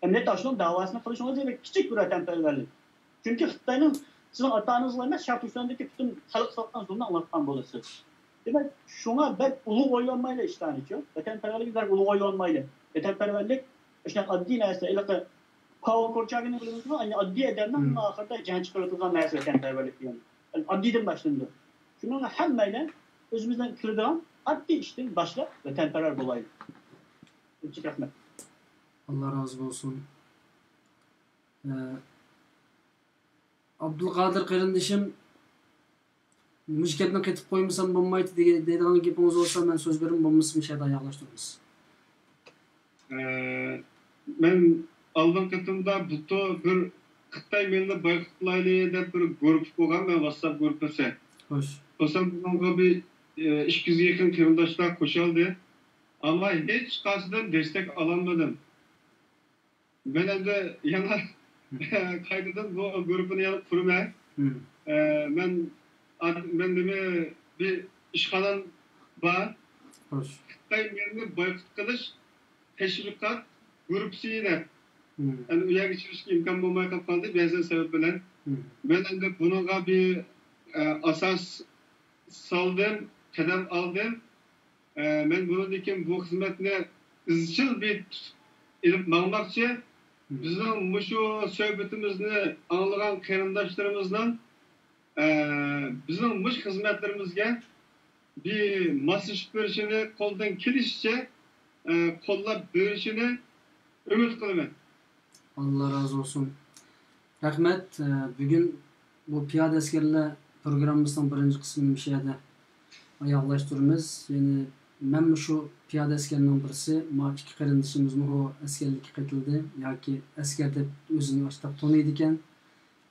ئەمەلىيەتتە ئاشۇنىڭ داۋاسىنى قىلىشىڭىز بىر كىچىك بىر ۋەتەنپەرۋەرلىك. چۈنكى خىتاينىڭ سىزنىڭ ئاتا-ئانىڭىزغا ئەمەس، شەرقىي تۈركىستاندىكى پۈتۈن خەلققە سالغان زۇلمىنى ئاڭلاتقان بولىسىز. دېمەك، شۇڭا بەك ئۇلۇغ ئويلانمايلى ئىشلارنىچۇ. ۋەتەنپەرۋەرلىكنى بەك ئۇلۇغ ئويلانمايلى. ۋەتەنپەرۋەرلىك شۇنداق ئاددىي نەرسە. ھېلىقى كاۋا كورچاكىنى بىلىمىزغۇ؟ يەنى ئاددىي ئادەمنىڭ مم. ئاخىرىدا جان چىقىرىدىغان نەرسە ۋەتەنپەرۋەرلىك دېگەن. ئاددىيدىن باشلىنىدۇ. شۇنىڭغا ھەممەيلەن ئۆزىمىزدىن كېلىدىغان ئاددىي ئىشتىن باشلاپ ۋەتەنپەرۋەر بولايلى. كۆپچىلىك رەھمەت. ئاللا رازى بولسۇن. ئە، ئابدۇلقادىر قېرىندىشىم، مۇشۇ گەپنى قېتىپ قويمىسام بولمايتتى دېگەن، دەيدىغان گېپىڭىز بولسا، مەن سۆز بېرىمەن، بولمىسا مۇشۇ يەردە ئاياغلاشتۇرىمىز. ئە، مەن ئالدىنقى قېتىمدا بۇتۇ بىر خىتاي مېلىنى بايقۇت قىلايلى دەپ بىر گۇرۇپپا قۇرغان، مەن ۋاتساپ گۇرۇپپىسى. خوش. سوسان بۇنىڭغا بىر، ئە، ئىككى يۈزگە يېقىن قېرىنداشلار قوشۇلدى. ئەمما ھېچقايسىدىن دەستەك ئالالمىدىم. مەن ئەمدى يەنە قايتىدىن بۇ گۇرۇپپىنى يەنە قۇرىمەن. مم. ئە، مەن، مەن نېمە، بىر ئىشخانام بار. خوش. خىتاي مېلىنى بايقۇت قىلىش تەشۋىقات گۇرۇپپىسى دەپ. مم. ئەمدى ئۇ يەرگە چىقىشقا ئىمكان بولماي قېلىپ قالدى، بەزى سەۋەب بىلەن. مم. مەن ئەمدى بۇنىڭغا بىر، ئە، ئاساس سالدىم، قەدەم ئالدىم. ئە، مەن بۇنىڭدىن كېيىن بۇ خىزمەتنى ئىزچىل بىر تۇتۇپ ئېلىپ ماڭماقچى. مم. بىزنىڭ مۇشۇ سۆھبىتىمىزنى ئاڭلىغان قېرىنداشلىرىمىزنىڭ، ئە، بىزنىڭ مۇشۇ خىزمەتلىرىمىزگە بىر ماسلىشىپ بېرىشىنى، قولدىن كېلىشىچە، ئە، قوللاپ بېرىشىنى ئۈمىد قىلىمەن. ئاللا رازى بولسۇن. رەھمەت. ئە، بۈگۈن بۇ پىيادە ئەسكەرلەر پروگراممىسىنىڭ بىرىنچى قىسمىنى مۇشۇ يەردە ئاياغلاشتۇرىمىز. يەنى مەنمۇ شۇ پىيادە ئەسكەرنىڭ بىرسى. ما ئىككى قېرىندىشىمىزمۇ ئۇ ئەسكەرلىككە قېتىلدى ياكى ئەسكەر دەپ ئۆزىنى ئاشتاق تونۇيدىكەن.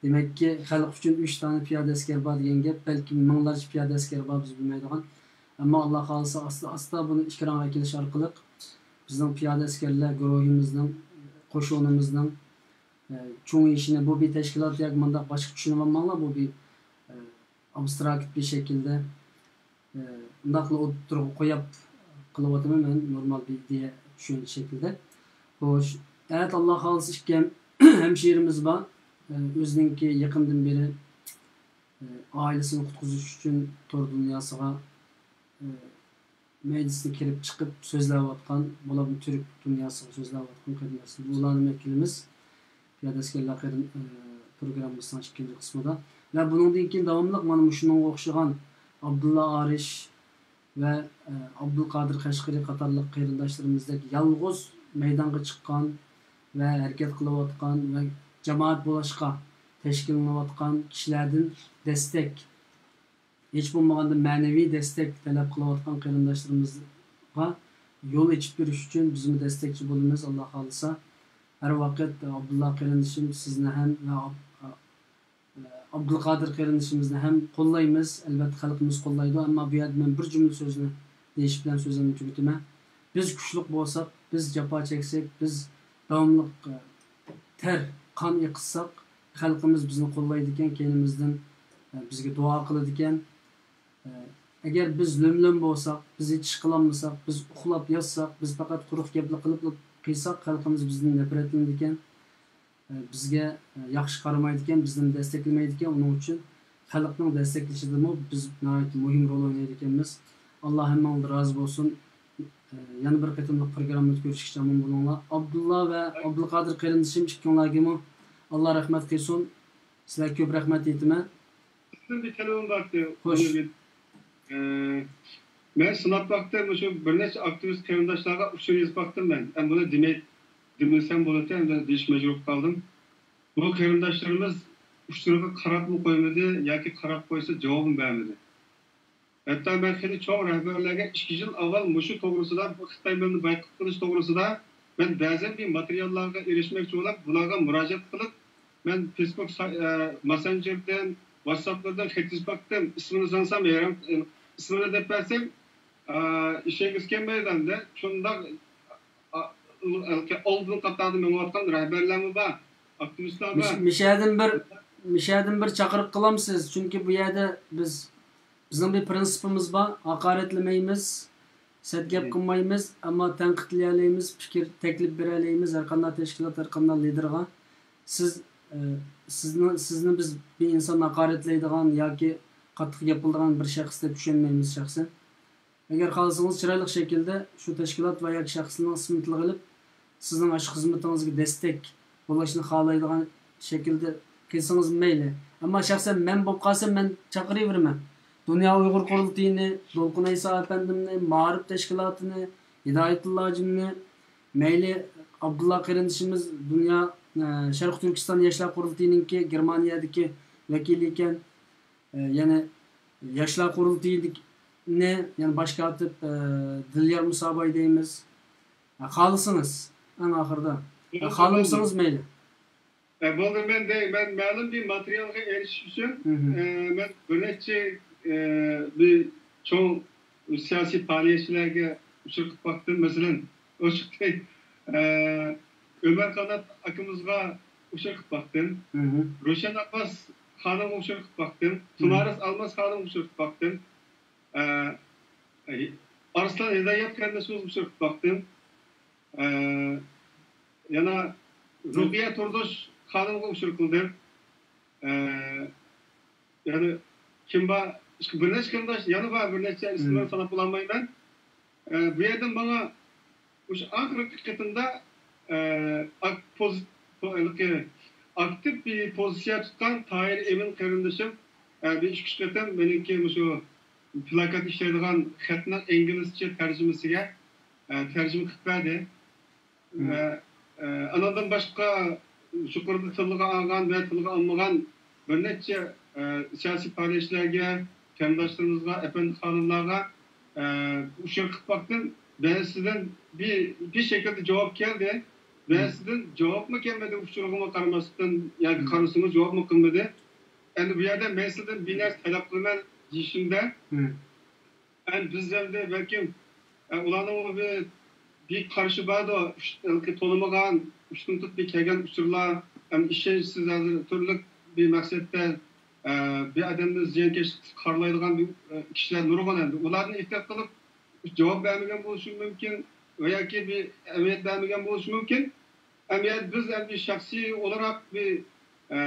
دېمەككى، خەلق ئۈچۈن ئۈچ دانە پىيادە ئەسكەر بار دېگەن گەپ، بەلكىم مىڭلارچە پىيادە ئەسكەر بار، بىز بىلمەيدىغان. ئەمما ئاللا خالىسا ئاستا-ئاستا بۇنى ئېكرانغا ئەكېلىش ئارقىلىق بىزنىڭ پىيادە ئەسكەرلەر گۇرۇھىمىزنىڭ، قوشۇنىمىزنىڭ، ئە، چوڭىيىشىنى، بۇ بىر تەشكىلات ياكى مۇنداق باشقا چۈشىنىۋالماڭلار، بۇ بىر، ئە، ئابستراكت بىر شەكىلدە، ئە، ئۇنداقلا ئوتتۇرىغا قويۇپ قىلىۋاتىمەن مەن، نورمال بىر ئىدىيە چۈشەنچە شەكلىدە. خوش، ئەتە ئاللا خالىسا ئىككى ھەم-، ھەمشىرىمىز بار. ئە، ئۆزىنىڭكى يېقىندىن بېرى، ئە، ئائىلىسىنى قۇتقۇزۇش ئۈچۈن تور دۇنياسىغا، ئە، مەيدىسىنى كىرىپ چىقىپ سۆزلەۋاتقان، بولۇپمۇ تۈرك دۇنياسىغا سۆزلەۋاتقان قېرىنداشلىرىمىز، ئۇلارنى ئەكېلىمىز. پىيادە ئەسكەرلەر قېرىن-، ئە، پروگراممىسىنىڭ ئىككىنچى قىسمىدا. ۋە بۇنىڭدىن كېيىن داۋاملىق مانا مۇشۇنىڭغا ئوخشىغان ئابدۇللا ئارىش ۋە، ئە، ئابدۇلقادىر قەشقىرى قاتارلىق قېرىنداشلىرىمىزدەك يالغۇز مەيدانغا چىققان ۋە ھەرىكەت قىلىۋاتقان ۋە جامائەت بولۇشقا تەشكىللىنىۋاتقان كىشىلەردىن دەستەك، ھېچ بولمىغاندا مەنىۋى دەستەك تەلەپ قىلىۋاتقان قېرىنداشلىرىمىزغا يول ئېچىپ بېرىش ئۈچۈن بىزمۇ دەستەكچى بولىمىز، ئاللا خالىسا. ھەر ۋاقىت ئابدۇللا قېرىندىشىم سىزنى ھەم ۋە ئاب-، ئابدۇلقادىر قېرىندىشىمىزنى ھەم قوللايمىز. ئەلۋەتتە، خەلقىمىز قوللايدۇ، ئەمما بۇ يەردە مەن بىر جۈملە سۆزنى دېيىش بىلەن سۆزۈمنى تۈگىتىمەن. بىز كۈچلۈك بولساق، بىز جاپا چەكسەك، بىز داۋاملىق، ئە، تەر، قان ئېقىتساق، خەلقىمىز بىزنى قوللايدىكەن، كەينىمىزدىن، ئە، بىزگە دۇئا قىلىدىكەن. ئە، ئەگەر بىز لۆم-لۆم بولساق، بىز ھېچ ئىش قىلالمىساق، بىز ئۇخلاپ ياتساق، بىز پەقەت قۇرۇق گەپلا قىلىپلا قىلساق، خەلقىمىز بىزدىن نەپرەتلىنىدىكەن. ئە، بىزگە، ئە، ياخشى قارىمايدىكەن، بىزنى دەستەكلىمەيدىكەن. ئۇنىڭ ئۈچۈن خەلقنىڭ دەستەكلىشىدىمۇ بىز ناھايىتى مۇھىم رول ئوينايدىكەنمىز. ئاللا ھەممىڭلاردىن رازى بولسۇن. ئە، يەنە بىر قېتىملىق پروگراممىدا كۆرۈشكىچە ئامان بولۇڭلار. ئابدۇللا ۋە ئابدۇلقادىر قېرىندىشىم ئىككىڭلارگىمۇ ئاللا رەھمەت قىلسۇن. سىلەرگە كۆپ رەھمەت ئېيتىمەن. سىزدىن بىر تەلىپىم بار ئىدى. خوش. ئۇنى بىر، ئە، مەن سىناپ باقتىم، مۇشۇ بىر نەچچە ئاكتىۋىست قېرىنداشلارغا ئۇچۇر يېزىپ باقتىم مەن. ئەمما بۇنى دېمەي-، دېمىسەم بولاتتى، ئەمدى دېيىش مەجبۇر قالدىم. بۇ قېرىنداشلىرىمىز ئۇچۇرغا قاراپمۇ قويمىدى ياكى قاراپ قويسا جاۋابمۇ بەرمىدى. ھەتتا مەن خېلى چوڭ رەھبەرلەرگە ئىككى يىل ئاۋۋال مۇشۇ توغرىسىدا، بۇ خىتاي مېلىنى بايقۇت قىلىش توغرىسىدا مەن بەزەن بىر ماتېرىياللارغا ئېرىشمەكچى بولۇپ، بۇلارغا مۇراجىئەت قىلىپ، مەن فېيسبۇك سا-، ئە، ماسسېنجېردىن، ۋاتساپلاردىن خەت يېزىپ باقتىم. ئىسمىنى سانىسام ھەيران، ئىسمىنى دەپ بەرسەم، ئە، ئىشەنگۈسى كەلمەيدۇ ئەمدى. شۇنداق، ئە، ئالدىن قاتاردا مېڭىۋاتقان رەھبەرلەرمۇ بار، ئاكتىۋىستلار بار. مىش-، مىشەدىن بىر، مىشەدىن بىر چاقىرىق قىلامسىز؟ چۈنكى بۇ يەردە بىز بىزنىڭ بىر پرىنسىپىمىز بار، ھاقارەتلىمەيمىز، سەت گەپ قىلمايمىز، ئەمما تەنقىدلىيەلەيمىز، پىكىر، تەكلىپ بېرەلەيمىز ھەرقانداق تەشكىلات، ھەرقانداق لىدېرغا. سىز، ئە، سىزنى، سىزنى بىز بىر ئىنسان ھاقارەتلەيدىغان ياكى قاتتىق گەپ قىلىدىغان بىر شەخس دەپ چۈشەنمەيمىز شەخسەن. ئەگەر خالىسىڭىز، چىرايلىق شەكىلدە شۇ تەشكىلات ۋە ياكى شەخسنىڭ ئىسمىنى تىلغا ئېلىپ، سىزنىڭ ئاشۇ خىزمىتىڭىزگە دەستەك بولۇشنى خالايدىغان شەكىلدە قىلسىڭىز مەيلى. ئەمما شەخسەن مەن بولۇپ قالسام، مەن چاقىرىۋېرىمەن. دۇنيا ئۇيغۇر قۇرۇلتىيىنى، دولقۇن ئەيسا ئەپەندىمنى، مائارىپ تەشكىلاتىنى، ھىدايەتۇللا ھاجىمنى، مەيلى ئابدۇللا قېرىندىشىمىز دۇنيا، ئە، شەرقىي تۈركىستان ياشلار قۇرۇلتىيىنىڭكى گېرمانىيەدىكى ۋەكىلى ئىكەن. ئە، يەنە ياشلار قۇرۇلتىيىنى، يەنە باش كاتىپ، ئە، دىليار مۇساباي دەيمىز. ئە، خالىسىڭىز، ئەڭ ئاخىرىدا خالىمىسىڭىز مەيلى. ئە، بولدى، مەن دەي، مەن مەلۇم بىر ماتېرىيالغا ئېرىشىش ئۈچۈن، مم. ئە، مەن بىر نەچچە، ئە، بىر چوڭ سىياسىي پائالىيەتچىلەرگە ئۇچۇر قىلىپ باقتىم. مەسىلەن، ئوچۇق، ئە، ئۆمەر قانات ئاكىمىزغا ئۇچۇر قىلىپ باقتىم. مم. روشەن ئابباس خانىمغا ئۇچۇر قىلىپ باقتىم. مم. تۇمارىس ئالماس خانىمغا ئۇچۇر قىلىپ باقتىم. ئە، ئارسلان ھىدايەت قېرىندىشىمىزغا ئۇچۇر قىلىپ باقتىم. ئە، يەنە رۇقىيە تۇردۇش خانىمغا ئۇچۇر قىلدىم. ئە، يەنە كىم بار؟ بىر نەچچە قېرىنداش يەنە بار، بىر نەچچە ئىسىملارنى ساناپ بولالمايمەن. ئە، بۇ يەردىن ماڭا مۇشۇ ئاخىرقى قېتىمدا، ئە، ئاك-، پوز-، پو-، ھېلىقى ئاكتىپ بىر پوزىتسىيە تۇتقان تاھىر ئىمىن قېرىندىشىم، ئە، بىر ئىككى ئۈچ قېتىم مېنىڭكى مۇشۇ پلاكات ئىشلەيدىغان خەتنىڭ ئىنگلىزچە تەرجىمىسىگە، ئە، تەرجىمە قىلىپ بەردى. ۋە، ئە، ئانىڭدىن باشقا يۇقىرىدا تىلغا ئالغان ۋە تىلغا ئالمىغان بىر نەچچە، ئە، سىياسىي پائالىيەتچىلەرگە، قېرىنداشلىرىمىزغا، ئەپەندى خانىملارغا، ئە، ئۇچۇر قىلىپ باقتىم. بەزىسىدىن بىر، بىر شەكىلدە جاۋاب كەلدى. بەزىسىدىن جاۋابمۇ كەلمىدى، ئۇچۇرغىمۇ قارىماستىن ياكى قارىسىمۇ جاۋابمۇ قىلمىدى. ئەمدى بۇ يەردە مەن سىلىدىن بىر نەرسە تەلەپ قىلىمەن دېيىشىمدە، ئەمدى بىز ئەمدى بەلكىم، ئە، ئۇلارنىڭمۇ بىر، بىر قارىشى باردۇ. ئۈچ، ھېلىقى تونۇمىغان، ئۈستۈن تۇتۇپ بىر كەلگەن ئۇچۇرلار، ئەمدى ئىشەنچسىز، ھازىر تۈرلۈك بىر مەقسەتتە، ئە، بىر ئادەمنى زىيانكەشلىك قارىلايدىغان بىر، ئە، كىشىلەر نۇرغۇن ئەمدى. ئۇلاردىن ئېھتىيات قىلىپ، جاۋاب بەرمىگەن بولۇشى مۇمكىن ۋە ياكى بىر ئەھمىيەت بەرمىگەن بولۇشى مۇمكىن. ئەمەلىيەتتە بىز ئەمدى شەخسىي ئولاراق بىر، ئە،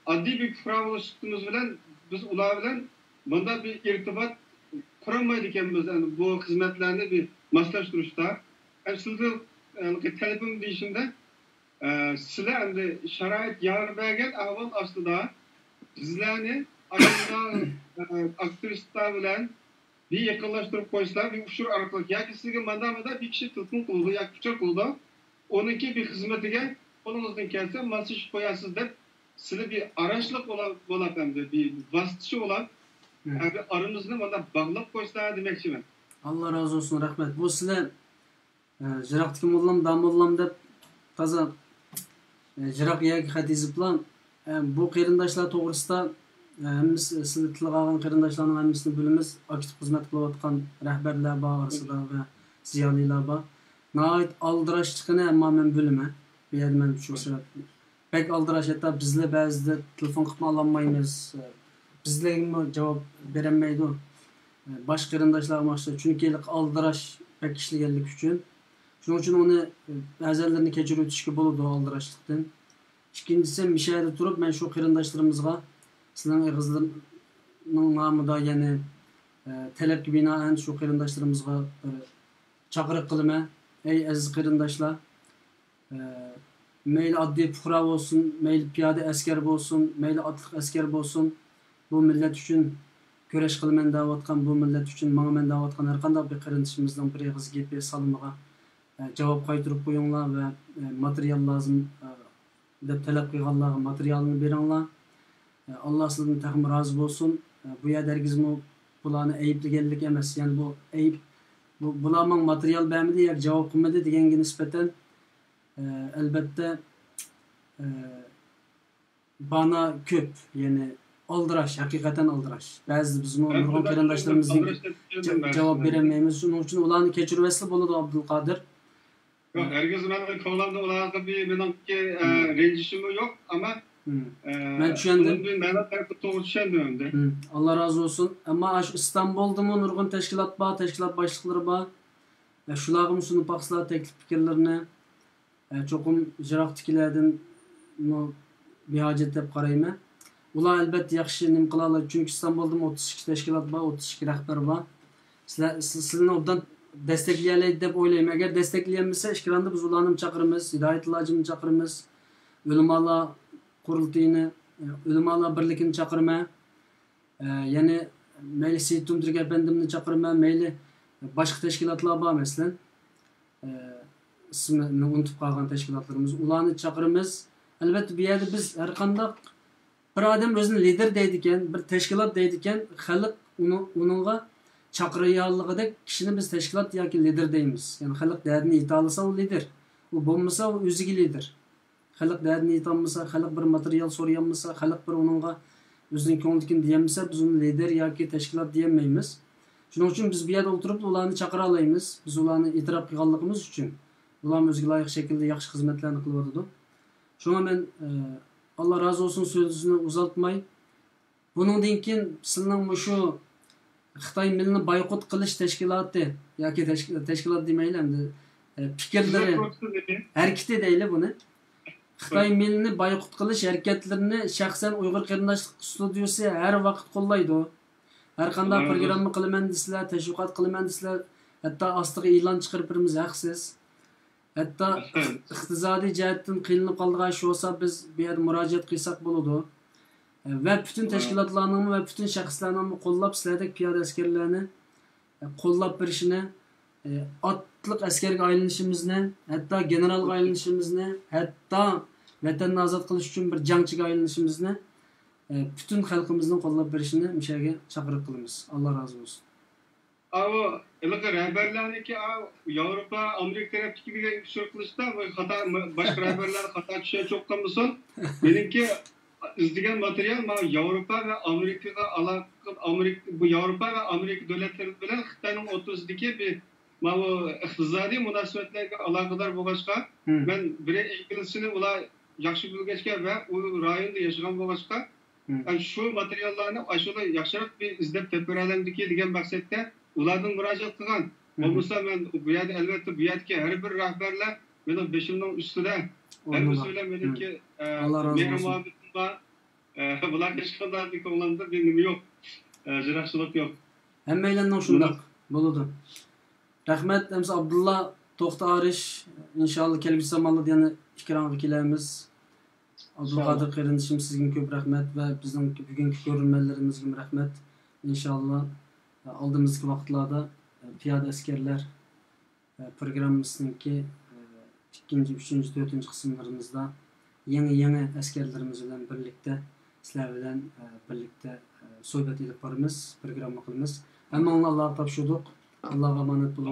ئاددىي بىر پۇقرا بولۇش سۈپىتىمىز بىلەن بىز ئۇلار بىلەن بۇنداق بىر ئىرتىبات قۇرالمايدىكەنمىز، ئەمدى بۇ خىزمەتلەرنى بىر ماسلاشتۇرۇشتا. ئەمدى سىزدىن، ئە، تەلىپىم دېيىشىمدە، ئە، سىلەر ئەمدى شارائىت يار بەرگەن ئەھۋال ئاستىدا بىزلەرنى ئاشۇنداق، ئە، ئاكتىۋىستلار بىلەن بىر يېقىنلاشتۇرۇپ قويسىلا، بىر ئۇچۇر ئارقىلىق ياكى سىزگە مانداق مانداق بىر كىشى تېلېفون قىلىدۇ ياكى ئۇچۇر قىلىدۇ، ئۇنىڭكى بىر خىزمىتىگە قولىڭىزدىن كەلسە ماسلىشىپ قويارسىز دەپ، سىلى بىر ئاراشلىق بولا-، بولاپ، ئەمدى بىر ۋاسىتىچى بولاپ، ئەمدى ئارىمىزنى مانداق باغلاپ قويسىلا دېمەكچىمەن. ئاللا رازى بولسۇن، رەھمەت. بۇ سىلەر ئە، يىراقتىكى موللام، داموللام دەپ تازا، ئە، يىراق يەرگە خەت يېزىپلا، ئە، بۇ قېرىنداشلار توغرىسىدا، ئە، ھەممىسى، سىلەر تىلغا ئالغان قېرىنداشلارنىڭ ھەممىسىنى بىلىمىز، ئاكتىپ خىزمەت قىلىۋاتقان رەھبەرلەر بار ئارىسىدا ۋە زىيالىيلار بار. ناھايىتى ئالدىراشلىقىنى ئەمما مەن بىلىمەن. بۇ يەردە مەن شۇ سەۋەب بەك ئالدىراش، ھەتتا بىزلا بەزىدە تېلېفون قىلىپمۇ ئالالمايمىز. بىزلەرگىمۇ جاۋاب بېرەلمەيدۇ. باشقا قېرىنداشلارغا ئوخشاش، چۈنكى ھېلىقى ئالدىراش بەك ئىشلىگەنلىكى ئۈچۈن. شۇنىڭ ئۈچۈن ئۇنى بەزەنلىرىنى كەچۈرۈۋېتىشكە بولىدۇ ئالدىراشلىقتىن. ئىككىنچىسى، مىشەدە تۇرۇپ مەن شۇ قېرىنداشلىرىمىزغا سىلەرنىڭ ئېغىزلىرىنىڭ نامىدا، يەنى، ئە، تەلەپكە بىنائەن شۇ قېرىنداشلىرىمىزغا بىر چاقىرىق قىلىمەن. ئەي ئەزىز قېرىنداشلار، ئە، مەيلى ئاددىي پۇقرا بولسۇن، مەيلى پىيادە ئەسكەر بولسۇن، مەيلى ئاتلىق ئەسكەر بولسۇن، بۇ مىللەت ئۈچۈن كۈرەش قىلىمەن دەۋاتقان، بۇ مىللەت ئۈچۈن ماڭىمەن دەۋاتقان ھەرقانداق بىر قېرىندىشىمىزنىڭ بىر ئېغىز گېپى، سالىمىغا، ئە، جاۋاب قايتۇرۇپ قويۇڭلار ۋە، ئە، ماتېرىيال لازىم، ئە، دەپ تەلەپ قىلغانلارغا ماتېرىيالنى بېرىڭلار. ئە، ئاللا سىلەردىن تېخىمۇ رازى بولسۇن. ئە، بۇ يەردە ھەرگىزمۇ بۇلارنى ئەيىبلىگەنلىك ئەمەس. يەنى بۇ ئەيىب، بۇ، بۇلار ماڭا ماتېرىيال بەرمىدى ياكى جاۋاب قىلمىدى دېگەنگە نىسبەتەن، ئە، ئەلبەتتە، ئە، بانا كۆپ، يەنى ئالدىراش، ھەقىقەتەن ئالدىراش. بەزىدە بىزمۇ نۇرغۇن قېرىنداشلىرىمىزنىڭ جاۋاب بېرەلمەيمىز. شۇنىڭ ئۈچۈن ئۇلارنى كەچۈرۈۋەتسىلا بولىدۇ، ئابدۇلقادىر. ياق، ھەرگىز مەن كۆڭلۈمدە ئۇلارغا بىر مېنىڭكى، ئە، رەنجىشىممۇ يوق، ئەمما، ئە، مەن چۈشەندىم. ئۇنىڭ بىر مەنە تەرىپى توغرا چۈشەندىم ئەمدى. ئاللا رازى بولسۇن. ئەمما ئاشۇ ئىستانبۇلدىمۇ نۇرغۇن تەشكىلات بار، تەشكىلات باشلىقلىرى بار. ئە، شۇلارغىمۇ سۇنۇپ باقسىلا تەكلىپ پىكىرلىرىنى. ئە، چوقۇم يىراقتىكىلەردىنمۇ بىھاجەت دەپ قارايمەن. ئۇلار ئەلبەتتە ياخشى نېمە قىلالايدۇ، چۈنكى ئىستانبۇلدىمۇ ئوتتۇز ئىككى تەشكىلات بار، ئوتتۇز ئىككى رەھبەر بار. سىلەر، سىز، سىلىنى ئوبدان دەستەكلىيەلەيدۇ دەپ ئويلايمەن. ئەگەر دەستەكلىيەلمىسە، ئىكرامدا بىز ئۇلارنىمۇ چاقىرىمىز، ھىدايەتۇللا ھاجىمنى چاقىرىمىز، ئۆلىمالار قۇرۇلتىيىنى، ئۆلىمالار بىرلىكىنى چاقىرىمەن. ئە، يەنى مەيلى سېيىت تۇندۇرۇك ئەپەندىمنى چاقىرىمەن، مەيلى باشقا تەشكىلاتلار بار، مەسىلەن، ئە، ئىسمىنى ئۇنتۇپ قالغان تەشكىلاتلىرىمىز، ئۇلارنى چاقىرىمىز. ئەلۋەتتە، بۇ يەردە بىز ھەرقانداق بىر ئادەم ئۆزىنى لىدېر دەيدىكەن، بىر تەشكىلات دەيدىكەن، خەلق ئۇنى، ئۇنىڭغا چاقىرىدىغانلىقىدەك كىشىنى بىز تەشكىلات ياكى لىدېر دەيمىز. يەنى خەلق دەردىنى ئېيتالىسا، ئۇ لىدېر. ئۇ بولمىسا، ئۇ ئۆزىگە لىدېر. خەلق دەردىنى ئېيتالمىسا، خەلق بىر ماتېرىيال سورىيالمىسا، خەلق بىر ئۇنىڭغا ئۆزىنىڭ كۆڭلىدىكىنى دېيەلمىسە، بىز ئۇنى لىدېر ياكى تەشكىلات دېيەلمەيمىز. شۇنىڭ ئۈچۈن بىز بۇ يەردە ئولتۇرۇپ ئۇلارنى چاقىرالايمىز. بىز ئۇلارنى ئېتىراپ قىلغانلىقىمىز ئۈچۈن. ئۇلارمۇ ئۆزىگە لايىق شەكىلدە ياخشى خىزمەتلەرنى قىلىۋاتىدۇ. شۇڭا مەن، ئە، ئاللا رازى بولسۇن سۆزىنى ئۇزارتماي، بۇنىڭدىن كېيىن سىلىنىڭ مۇشۇ خىتاي مىللىنى بايقۇت قىلىش تەشكىلاتى ياكى تەشكىل-، تەشكىلات دېمەيلى ئەمدى، ئە، پىكىرلىرى، ھەرىكىتى دەيلى بۇنى. خىتاي مىللىنى بايقۇت قىلىش ھەرىكەتلىرىنى شەخسەن ئۇيغۇر قېرىنداشلىق ئىستۇدىيىسى ھەر ۋاقىت قوللايدۇ. ھەر قانداق پروگرامما قىلىمەن دېسىلەر، تەشۋىقات قىلىمەن دېسىلەر، ھەتتا ئاستىغا ئېلان چىقىرىپ بېرىمىز ھەقسىز. ھەتتا ئىقتىسادىي جەھەتتىن قىينىلىپ قالىدىغان ئىش بولسا، بىز بۇ يەردە مۇراجىئەت قىلساق بولىدۇ. ۋە پۈتۈن تەشكىلاتلارنىڭمۇ ۋە پۈتۈن شەخسلەرنىڭمۇ قوللاپ، سىلەردەك پىيادە ئەسكەرلەرنى قوللاپ بېرىشىنى، ئاتلىق ئەسكەرگە ئايلىنىشىمىزنى، ھەتتا گېنېرالغا ئايلىنىشىمىزنى، ھەتتا ۋەتەننى ئازاد قىلىش ئۈچۈن بىر جەڭچىگە ئايلىنىشىمىزنى، پۈتۈن خەلقىمىزنىڭ قوللاپ بېرىشىنى مۇشۇ يەرگە چاقىرىق قىلىمىز. ئاللا رازى بولسۇن. ئاۋۇ ھېلىقى رەھبەرلەرنىڭكى، ئاۋۇ ياۋروپا، ئامېرىكا تەرەپتىكىگە ئۇچۇر قىلىشتا بۇ خاتا، باشقا رەھبەرلەر خاتا چۈشەنچە بولۇپ قالمىسۇن. مېنىڭكى ئىزدىگەن ماتېرىيال مانا ياۋروپا ۋە ئامېرىكىغا ئالاقە، ئامېرىكا، بۇ ياۋروپا ۋە ئامېرىكا دۆلەتلىرى بىلەن خىتاينىڭ ئوتتۇرىسىدىكى بىر ماۋۇ ئىقتىسادىي مۇناسىۋەتلەرگە ئالاقىدار بولغاچقا، مەن بىرەر ئىنگلىزچىنى ئۇلار ياخشى بىلگەچكە ۋە ئۇ رايوندا ياشىغان بولغاچقا، ئەمدى شۇ ماتېرىياللارنى ئاشۇلا ياخشىراق بىر ئىزدەپ تېپىۋېرەلەمدىكى دېگەن مەقسەتتە ئۇلاردىن مۇراجىئەت قىلغان. بولمىسا مەن بۇ يەردە، ئەلۋەتتە، بۇ يەردىكى ھەر بىر رەھبەرلەر مېنىڭ بېشىمنىڭ ئۈستىدە. ھەممىسى بىلەن مېنىڭكى، ئە، مېھرى مۇھەببىتىم بار. ئە، بۇلارغا ھېچقانداق بىر كۆڭلۈمدە بىر نېمە يوق. ئە، جىراقچىلىق يوق. ھەممەيلەننىڭ شۇنداق بولىدۇ. رەھمەت، ئەمسە ئابدۇللا توختى ئارىش، ئىنشاللا كەلگۈسى زامانلاردا يەنە ئېكرانغا كېلەرمىز. ئابدۇلقادىر قېرىندىشىم، سىزگىمۇ كۆپ رەھمەت ۋە بىزنىڭ بۈگۈنكى كۆرۈرمەنلىرىمىزگىمۇ رەھمەت. ئىنشاللا ئالدىمىزدىكى ۋاقىتلاردا پىيادە ئەسكەرلەر پروگراممىسىنىڭكى ئىككىنچى، ئۈچىنچى، تۆتىنچى قىسىملىرىمىزدا يېڭى، يېڭى ئەسكەرلىرىمىز بىلەن بىرلىكتە سىلەر بىلەن بىرلىكتە سۆھبەت ئېلىپ بارىمىز، پروگرامما قىلىمىز. ھەممىڭلارنى ئاللاغا تاپشۇردۇق. ئاللاغا ئامانەت بولۇڭ.